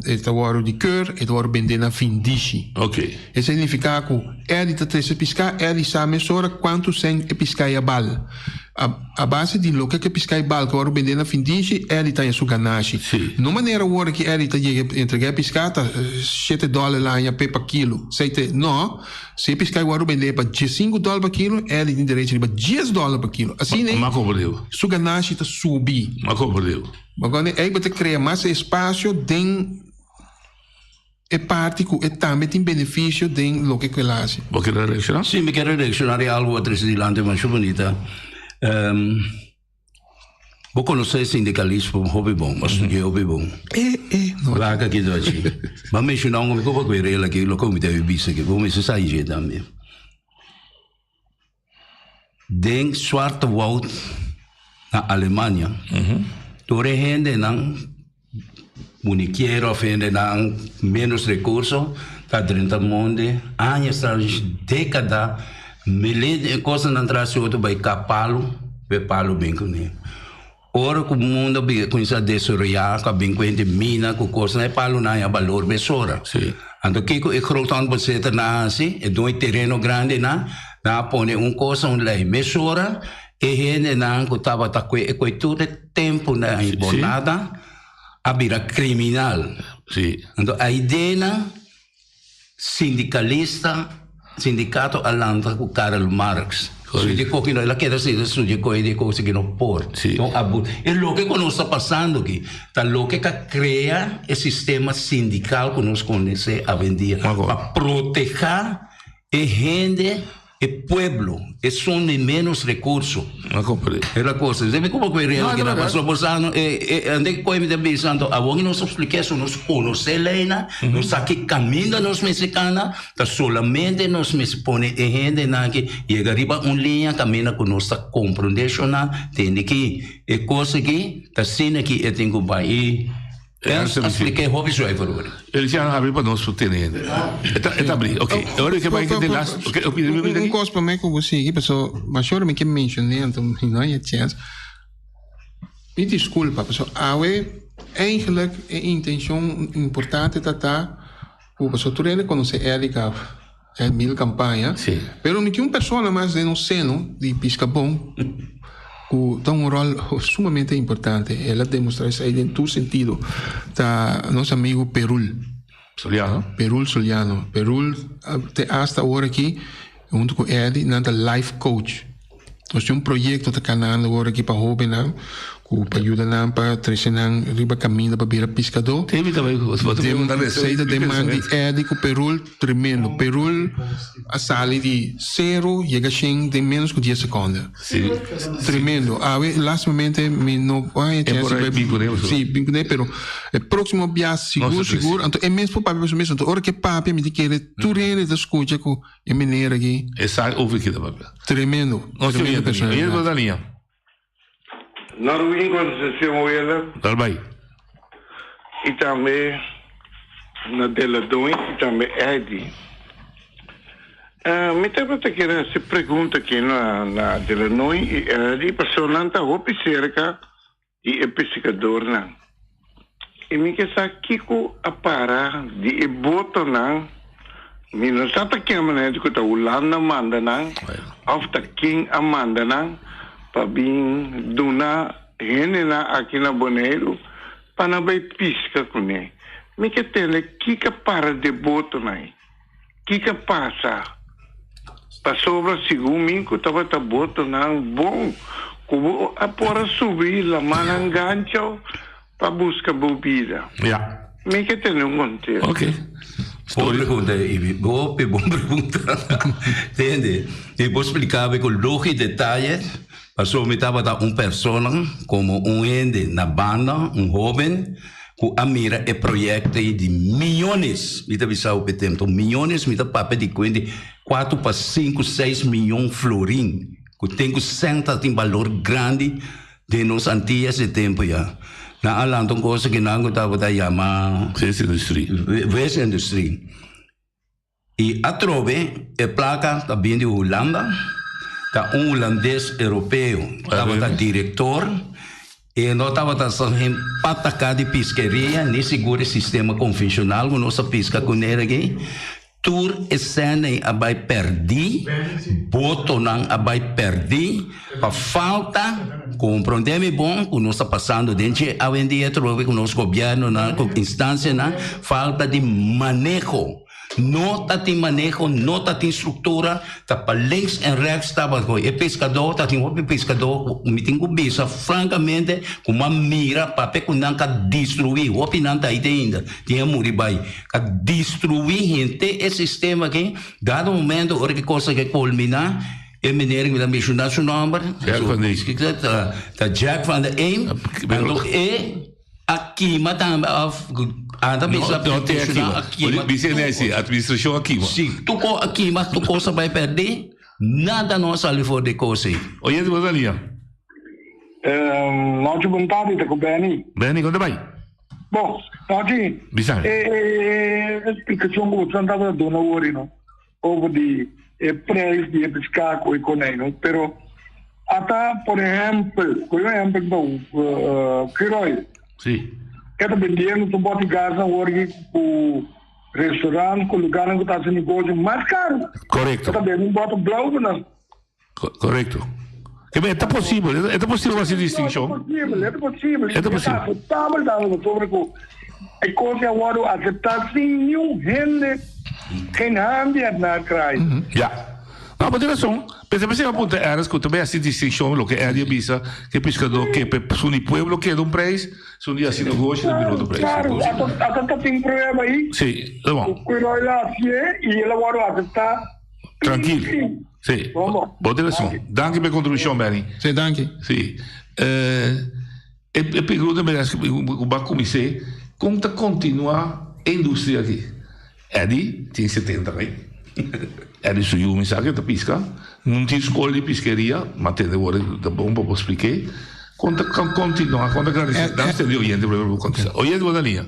e ta wòrdu di keur, e ta wòrdu bendé na findishi. Oké. E signifiká ku Eddie ta trese piská, Eddie sa mesora kuantu sèn e piská ei a bal. A a base di loke ku e piská ei bal ku a wòrdu bendé na findishi, Eddie ta haña su ganashi. Sí. No manera awor ki Eddie ta yega entregá e piská ta shete dòler el a haña p'e pa kilo. Esei ta e. No. Si e piská ei wòrdu bendé pa diesinku dòler pa kilo, Eddie tin derecho riba dies dòler pa kilo. Asina ei M'a komprendé. su ganashi ta subi. M'a komprendé. Bo kende ei bo ta krea mas espasio den e parti ku e tambe tin benefisio den loke ku el hasi. Bo kere reakshoná? Sí, mi kere reakshoná di algu a trese dilanti masha bunita. Bo konosé sindikalismo hopi bon, bo a studia hopi bon. Wak aki dochi. Bo a menshoná un ku bo kwerel aki, loke mi ta bisa aki, bo mester sa dje tambe. Den Zwarte Woud na Alemania, tur e hendenan munikiero of hendenan menos recurso ta drenta monde añas tras decada miles cosnan tras di otro bay kap palo, bay palo bin cune. Ora ku mundo a bin kuminsá desaroyá, ku a bin ku hende mina ku kosnan, e palunan haña balor mesora. Anto kiko e groothandbezitter nan a hasi? E doño tereno grandinan, nan a pone un kos, un lei. Mesora e hendenan ku tabata kue e kue tur e tempunan ei bo nada a bira kriminal. Anto a ideanan Sindikalista, sindikato a lanta ku Karl Marx. Studia koki no, el a keda sinta studia koki di koki ki no por. Don abu, e loke ku nos ta pasando aki ta loke ka krea e sistema sindikal ku nos konosé awendia pa protehá e hende. E pueblo, esun di menos recurso. A comprende. E la cosa. Debe como que real que na paso por sano e e ande koe mi ta bisa anto awor nos explica eso nos conoce leynan, nos sa ki caminda nos mester cana, ta solamente nos mester pone e hendenan aki yega riba un liña caminda cu nos ta comprende eshonan tende ki e cos aki ta asina ki e tin cu bay y Ernst a spliké hopi zuiver hoor. El ya habri pa nos tene hende. E ta e ta abri. Oké. Ora ke bai de las. Oké, oké, Un kos pa mi ku bo sigui, paso mashor mi ke menshoné anto mi no haña chèns. Mi diskulpa, paso awe eigenlijk e intenshon importante ta ta ku paso tur hende konosé Erika Mil Campaña, pero mi tin un persona mas den nos seno di Piscabon ku ta un ròl sumamente importante. El a demostrá esei den tur sentido. Ta nos amigu Perul. Soliano. Perul Soliano. Perul te asta awor aki huntu ku Eddy nan ta life coach. Nos tin un proyekto ta kanando awor aki pa hóbennan ku pa yuda nan pa trese nan riba kaminda pa bira piskadó. Esei ta den man di Eddy ku Perul tremendo. Perul a sali di sero yega shen den ménos ku dies sekònde. Tremendo. Awe lastimamente mi no a haña chèns di bai si bin kuné pero e próksimo bias sigur sigur anto e mes por papia pa su mes anto ora ku e papia mi ta kere tur hende ta skucha ku E meneer aki. E sa over ki ta papia. Tremendo. No, tremendo personalidad. Oye, Dania. Norwin Concepcion Wheeler. Dal bai. Y tambe na Deladoin y tambe Eddy. Mi tabata kier haci pregunta aki na na Delanoy y Eddy pasobra nan ta hopi cerca di e pescadornan. Y mi ke sa kico a para di e botonan, mi no sa ta ken manera cu ta Hulanda manda nan of ta ken a manda nan pa bin duna hendenan aki na Boneiru pa nan bay pisca cune. Mi ke tende kico a para di e botonan ey, kico a pasa. Pasobra segun mi ku tabata botonan bon ku bo a por a subi lamannan gancho pa buska bo bida. Ja. Mi ke tene un kontesto. Ok. Bon pregunta, Ibi. Hopi bon pregunta. Tende, mi por splika bo ku luho i detaye, pasobra mi tabata un persona komo un hende na banda, un hoben. Ku a mira e proyekto ei di miyones, mi ta bisa bo p'e tempu, miyones mi ta papia di kuenta di kuatu pa sinku, seis miyon florin ku ten ku sèn ta tin balor grandi den nos Antillas e tempu ya. Nan a lanta un kosa ku nan ku tabata yama Vis-industrie. Vis-industrie. I atrobe e plaka ta bin di Hulanda, ta un hulandes europeo tabata direktor, e no tabata sa hen pataka di piskeria ni sigur e sistema konvenshonal ku nos ta piska kuné aki. Tur e sènei a bai pèrdí, botonan a bai pèrdí pa falta, komprondé mi bon ku nos ta pasando den dje awendia atrobe ku nos gobièrnunan ku instansianan, falta di maneho. No ta tin maneho, no ta tin struktura, ta pa links en rechts tabata koe. E piskadó, ta tin hopi piskadó ku mi tin ku bisa frankamente ku mi a mira papia ku nan ka destruí, hopi nan ta ahí te ainda, tin a muri bai, ka destruí henter e sistema aki. Dado momento ora ki kos aki a kulminá, e meneer ku mi ta menshoná su nòmber, Jack van de Eem. Ta Jack van de Eem, anto e. A kima tambe of anda bisa No, no te a kima. a kima. Bisa nee si, administracion a kima. Si, tur ko a kima, tur kos a bai perdí, nada no a sali for di kos ei. Oyente, bo ta lia? Nochi bon tardi, ta ku Benny. Benny, kon ta bai? Bon, nochi. Bisa. E explicacion ku bo tabata duna awor, no, over di e prijs di e piská ku e konei, no, pero ata por ehempel, ku un ehempel bo, Curoil. Sí. E ta bendiendo su bòt di gas awor ku restaurant, ku lugarnan ku ta hasi negoshi mas karu. Korekto. E ta bende un bòt blou ku nan. Korekto. Ke men e ta posibel, e ta posibel hasi distinshon. E ta posibel, e ta posibel. E ta posibel. E ta aseptabel tambe pasobra ku e kos a wòrdu aseptá sin niun hende geen handi ernaar krijgen. Ja. No, bo tin rason. P'esei p'esei mi a puntra Ernst ku ta bai hasi distinshon loke Eddie a bisa ku e piskadó ke p'e sun di pueblo keda un preis, sun di hasi negoshi ta bira otro preis. Klaro, ata ta tin prueba ei Sí, ta bon. ku Curoil a hasié i el a wòrdu aseptá. Trankil. Sí. Bo tin rason. Danki pa e kontribushon, Benny. Sí, danki. Sí. E e pregunta mi es ku bo a kumins'é, kon ta kontinuá e industria aki? Eddie tin setenta aña. Eddie su yu mi sa ke ta piska. No tin skol di piskeria, ma tende wor ta bon pa bo splik'é. Kon ta kontinuá, kon ta grandisé? Dame tende oyente primero pa bo kontestá. Oyente bo ta liña?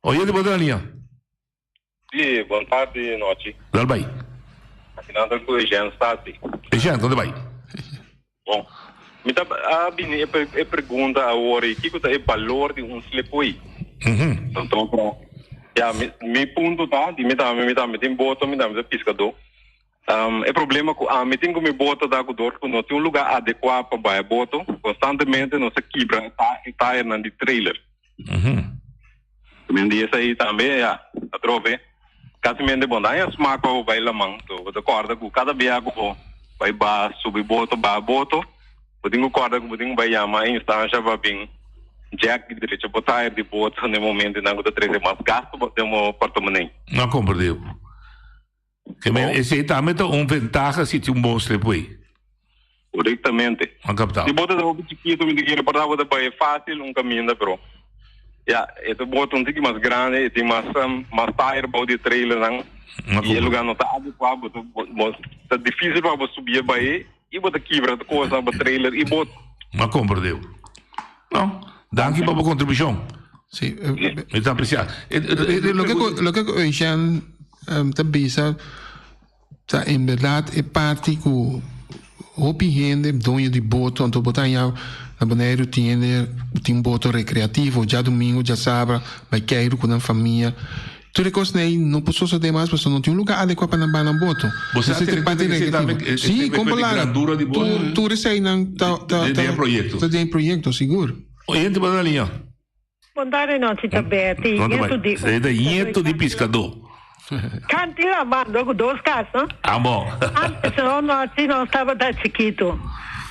Oyente bo ta liña? Sí, bon tardi nochi. Dal bai. Aki nan ta ku Eugène Stasi. Eugène, kon ta bai? Bon. Mi ta a bini e e pregunta awor i kiko ta e balor di un slipway? Entonces, ya, mi mi punto ta di mi tambe mi tambe tin boto, mi tambe ta piskadó. E problema ku ami tin ku mi boto ta ku dor ku no tin un lugá adekuá pa bai boto, konstantemente nos ta kibra e ta e tayernan di trailer. Men di esei tambe, ya, atrobe. Kasimente bo no haña smak pa bo bai laman. So bo ta kòrda ku kada bia ku bo bai ba subi boto, baha boto, bo tin ku kòrda ku bo tin ku bai yama e instansha pa bin jack di drecha bo tayer di boto na e momentunan ku ta trese mas gastu den bo portomonei. No komprendé. Ke men esei tambe ta un ventaha si tin un bon slipway. Korektamente. Un kaptal. Si bo ta hopi chikitu mi ta kere por ta bo ta bai fásil un kaminda pero ya e ta bota un tiki mas grandi e tin mas mas tayer bou di e trailernan i e lugar no ta adekuá bo ta bo ta difísil pa bo subi e bai i bo ta kibra kosnan bo trailer i boto. M'a komprendé. No, danki pa bo kontribushon. Sí. Mi ta apresiá. Loke ku loke ku Eugène ta bisa ta en bèrdat e parti ku hopi hende doño di boto anto bo ta haña na Boneiru tin hende ku tin boto rekreativo djadumingu djasabra bai keiru ku nan famia. Tur e kosnan ei no por sosodé mas pasobra no tin un lugá adekuá pa nan baha nan boto. Bo sa Esei ta tene parti kuenta ku esei tambe rekreativo. Sí, esei kon mester por di laga. grandura di boto. Tur tur eseinan ta ta Den ta e proyekto. ta den e proyekto, sigur. Oyente bo ta na liña. Bon tarde nochi ta Betty, Kon ta ñetu bai? di Esei ta ñetu di piskadó. Kanti laman do ku dos kas no. Ah bon. Antes no nochi nos tabata chikitu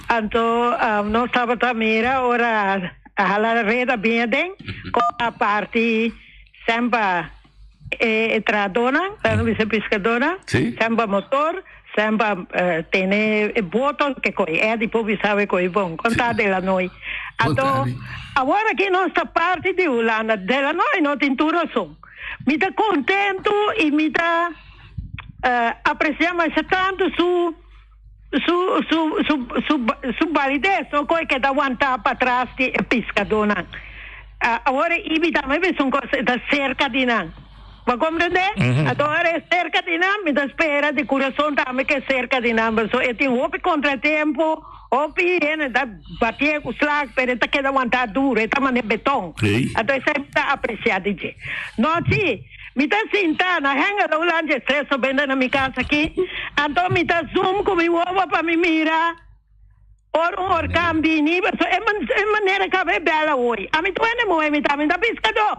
anto nos tabata mira ora a hala reda bien aden kon a parti Semper e trahadónan, nan bisa piskadónan, semper motor, semper tene e boto ke koe. Eddie por bisa awe koe bon. Kon ta de la noi. Anto, awor aki nos ta parti di Hulanda. Delanoy no tin tur rason. Mi ta kontentu i mi ta apresia masha tantu su su su su su su balides no ku e keda wantá patras di e piskadónan. Awor e Ibi tambe bisa un kos, e ta serka di nan. Bo a komprendé? Anto ora e serka di nan, mi ta spera di kurason tambe ku e serka di nan, pasobra e tin hopi kontratempu, hopi hende ta batié ku slag, pero e ta keda wantá duru, e ta manera beton. Anto esei mi ta apresiá di dje. Nochi, mi ta sinta na Hengelo lanchi e tres nobenta na mi kas aki, anto mi ta zoom ku mi wowo pa mi mira ora un orkan bini, pasobra e manera kaba e bèl awor. Ami tur hende muhé mi ta, mi ta piskadó.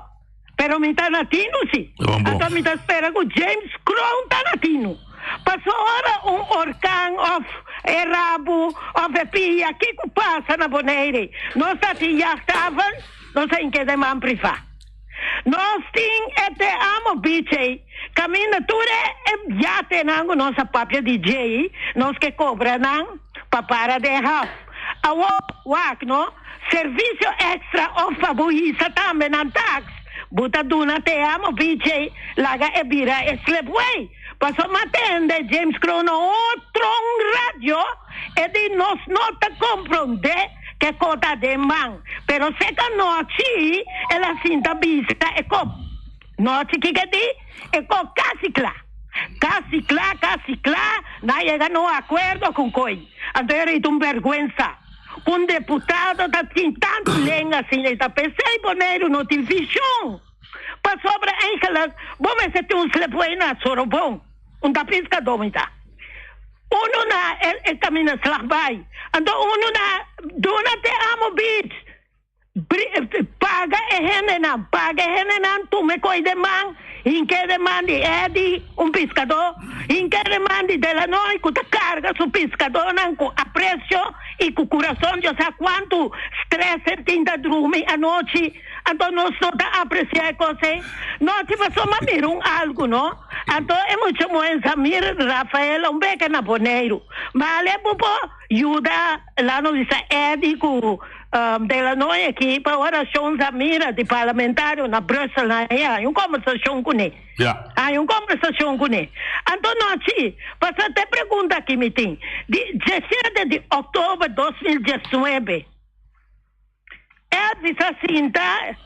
Pero mi ta na tinu si. Anto mi ta spera ku James Kroon ta na tinu. Paso ora un orkan of e rabu of e pia kiko pasa na Bonaire, nos ta tin jachthaven, nos a hink'e den man privá. Nos tin e Te Amo Beach ei, kaminda tur e yatenan ku nos a papia di djei, nos ke kobra nan pa para den haf. Awor, wak no. Servisio extra of pa bo hisa tambe nan tax bo ta duna te amo BJ laga e bira e slipway paso ma tende James Kroon na otro un radio e di nos no ta compronde ke ko ta den man pero seka nochi el a sinta bisa e ko nochi kiko e di e ko casi cla casi cla casi cla nan yega na un acuerdo con koy anto e rita un berguensa. Un deputado ta tin tantu lenga asina i ta pesei Boneiru no tin vishon. Pasobra eigenlijk bo mester tin un slepwei na Sorobon, un ta piskadó mi ta. Unu na e kaminda Slagbaai, anto unu na Duna Te Amo Beach. Paga e hendenan, paga e hendenan, tuma e koi den man, hink'é den man di Eddy, un piskadó, hink'é den man di Delanoy ku ta karga su piskadónan ku apresio i ku kurason. Dios sa kuantu strès e tin ta drumi anochi, anto nos no ta apresiá e kos ei. Nochi pasobra mi a mira un algu, no? Anto e mucha muhé Samir Rafael a un beka na Boneiru. Male bo por yuda laat nos bisa Eddy ku Delanoy aki pa ora Shon Zamira di parlamentario na Brussel na e hay un conversacion cune. Ja. Hay un conversacion cune. Anto nochi, pasobra ta e pregunta aki mi tin. Di diesisiete di october 2019, Elvis a sinta,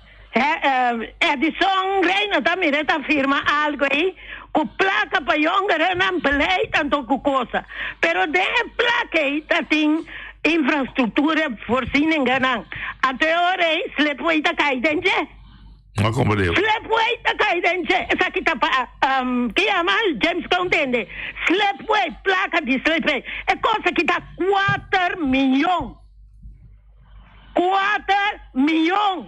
Edison Reina ta mira e ta firma algo ey cu placa pa jongerennan beleid anto cu cosa. Pero den e placa ey ta tin Infrastructura voorzieningennan. Anto e ora ei slipway ta kai den dje. No comprende. Slipway ta kai den dje. Esaki ta pa ki yama James Kroon tende. Slipway, plaka di slipway. E kos aki ta kuater miyon. Kuater miyon.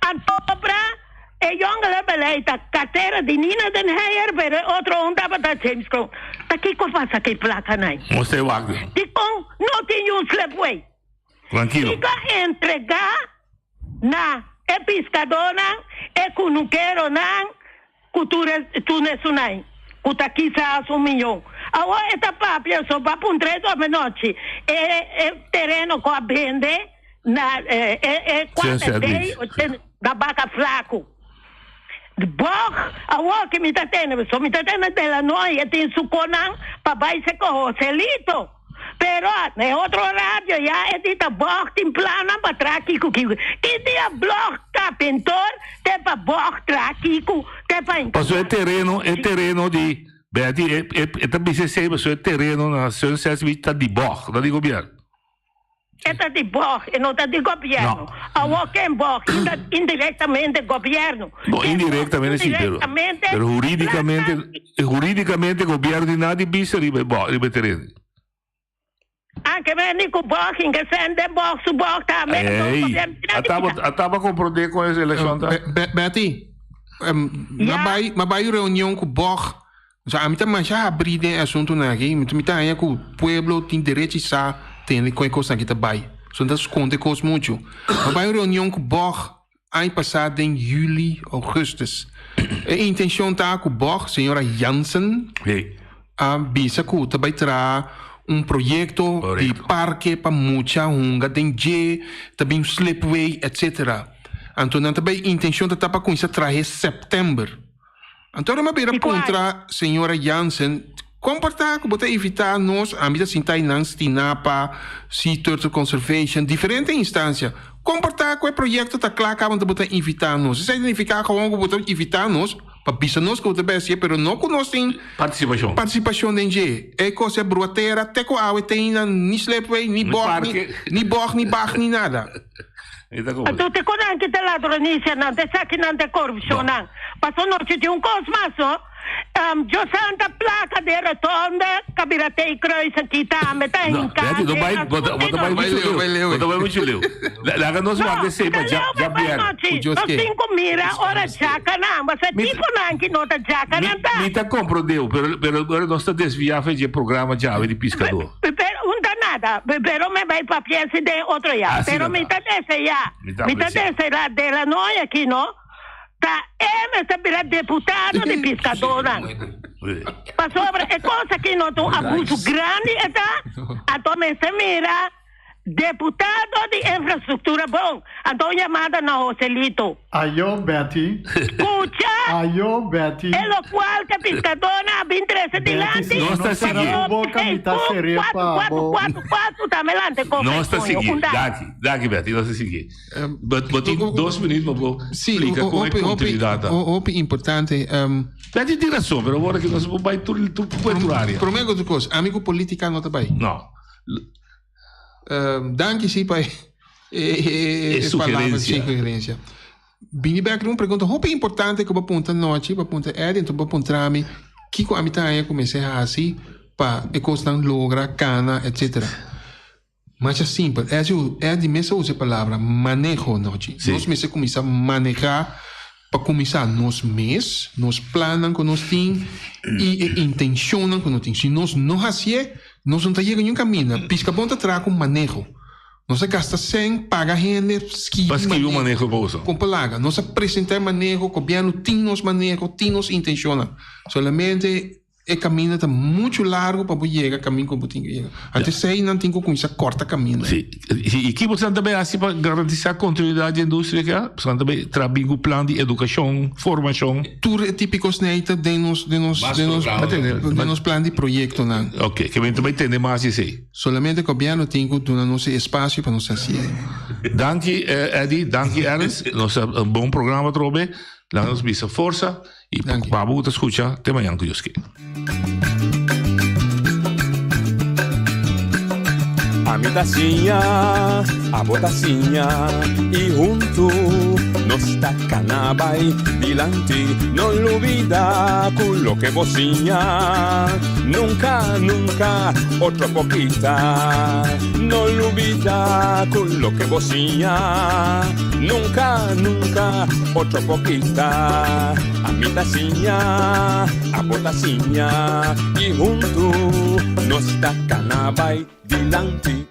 Anto obra e yongele beleid ta kartera di Nina den Heyer pero e otro un tabata James Kroon. Ta kiko pasa ku e plakanan ei? Nos ta e wak den. Dikon no tin yu slipway? Trankilo. Kiko a entrega na e piskadónan, e kunukeronan ku tur e tur esunai ku ta kisas un miyon? Awor e ta papia so pa puntra e dòmi nochi e e tereno ku a bende na e e kuater dei na baka flaku. Bog, awor ki mi ta tene, so mi ta tene Delanoy e tin su konan pa bai seko Joselito. Pero na e otro radio ya e di ta Bog tin plannan pa tra kiku kiku. Ki dia Blog ta pintor te pa Bog tra kiku te pa Paso e tereno, e tereno di Betty e e e ta bisa esei paso e tereno na Sunset Beach ta di Bog, ta di gobierno. E ta di bog, e no ta di gobierno. No. Awor ken bog? Inda indirectamente gobierno. No, Ken bog indirectamente si, pero, indirectamente? pero huridicamente, huridicamente gobierno di nada di bisa riba e bog, riba e tereno. Ah, ke men di ku bog, in ke sende bog su bog tambe, enton Ey, gobierno di nada di ataba, bisa. ataba comprende con e relacion ta. Betty, m'a bai, m'a bai reunion ku bog. Sa ami ta masha habrí den e asuntunan aki. Mi ta haña ku pueblo tin derechi sa tende kon e kosnan aki ta bai. So no ta skonde kos muchu. Mi a bai un reunion ku Bog aña pasá den juli, augustus. E intenshon ta ku Bog, señora Jansen, a bisa ku ta bai traha. un proyekto di parke pa mucha hunga den dje, ta bin slipway etc. Anto nan ta bay intencion ta ta pa cuminsa trahe september. Anto ora mi a bira puntra señora Jansen, con por ta cu bo ta invita nos, ami ta sinta eynan Stinapa, Sea Turtle Conservation, diferente instancia, con por ta cu e proyecto ta cla caba anto bo ta invita nos? Esey ta nifica gewoon cu bo ta invita nos pa bisa nos cu bo ta bay haci'e, pero no cu nos tin Participacion. participacion den dje. E cos e bruatera te cu awe te eynan ni slipway, ni Ni bog, parke. ni bog, ni bag, ni nada. Anto te con nan kita ladronicia nan, te saki nan te corrupcion nan. Paso nochi tin un cos mas no. Djo santa placa de rotonde cabira tey kruis aki tambe ta hinca Betty, no den bai, bo ta, bo ta bai mucho leu. Bo ta bai mucho leu. Laga nos wak esey pa dja, djabièrnè. Nochi, nos tin cu mira ora djaca nan, basa tipo nan ki no ta djaca nan ta. Mi ta comprendeu, pero, pero ora nos ta desvia fe dje programa djawe di piscador. Pero un ta nada, pero me bai papia si den otro ya. Asina Pero mi ta. ta desea, Mi ta mi ta aprecia. desea de la noia aki no, ta e mester bira deputado di piscadornan. Pasobra e cos aki no ta un abuso grandi e ta, anto mester mira deputado di infrastructura bon, anto un yamada na Joselito. Ayo Betty. Scucha! Ayo Betty. E locual ke piscadornan a bin trece dilanti. Nos ta sigui. Para bo boca mi ta seria pa bo. 4, 4, 4, tambe lante coge Nos ta coño. sigui. Unda? Daki, daki Betty, nos ta sigui. But bo tin dos minuut pa bo splica con e continuidad ta. Hopi importante. Betty tin razon, pero awor aki nos por bay tur tur tur area. Prome cu tur cos, ami cu politica no ta bay. No. Danki si pa e E palabra, sugerencia. sugerencia. Bini bek riba un pregunta hopi importante ku bo a puntra anochi, bo a puntra Eddie, enton bo a puntra mi kiko ami ta haña ku mester hasi pa e kosnan logra, kana, etcetera. Masha simpel, Eddie, Eddie mes a usa e palabra maneho anochi. Nos mester kuminsá manehá pa kuminsá nos mes, nos plannan ku nos tin i e intenshonnan ku nos tin. Si nos no hasié, nos no ta yega niun kaminda. Piskabon ta traha ku maneho. Nos a gasta sèn paga hende skibi Pa skibi un maneho pa usa. Kon pa laga. Nos a presentá e maneho, gobièrnu tin nos maneho, tin nos intenshonnan. Solamente E kaminda ta muchu largu pa bo yega kamin ku bo tin ku yega. Anto esei nan tin ku kuminsá kòrta kaminda. Sí. I ki boso ta bai hasi pa garantisá kontinuidat di e industria akí? Boso ta bai traha bin ku plan di edukashon, formashon? Tur e típiko snei ta den nos, den nos, den nos, den nos plan di proyektonan. Oke, ke men ta bai tende mas di esei. Solamente gobièrnu tin ku duna nos e espasio pa nos hasi ei. Danki Eddy, danki Ernst. Nos a un bon programa atrobe. Laga nos bisa forsa. Y pa bo ta scucha te mañan cu Dios kier. Ami ta siña, abo ta siña y huntu nos ta cana bay dilanti. No lubida cu loke bo siña nunca, nunca otro por kita. No lubida cu loke bo siña nunca, nunca otro por kita. Ami ta siña, abo ta siña y huntu nos ta cana bay dilanti.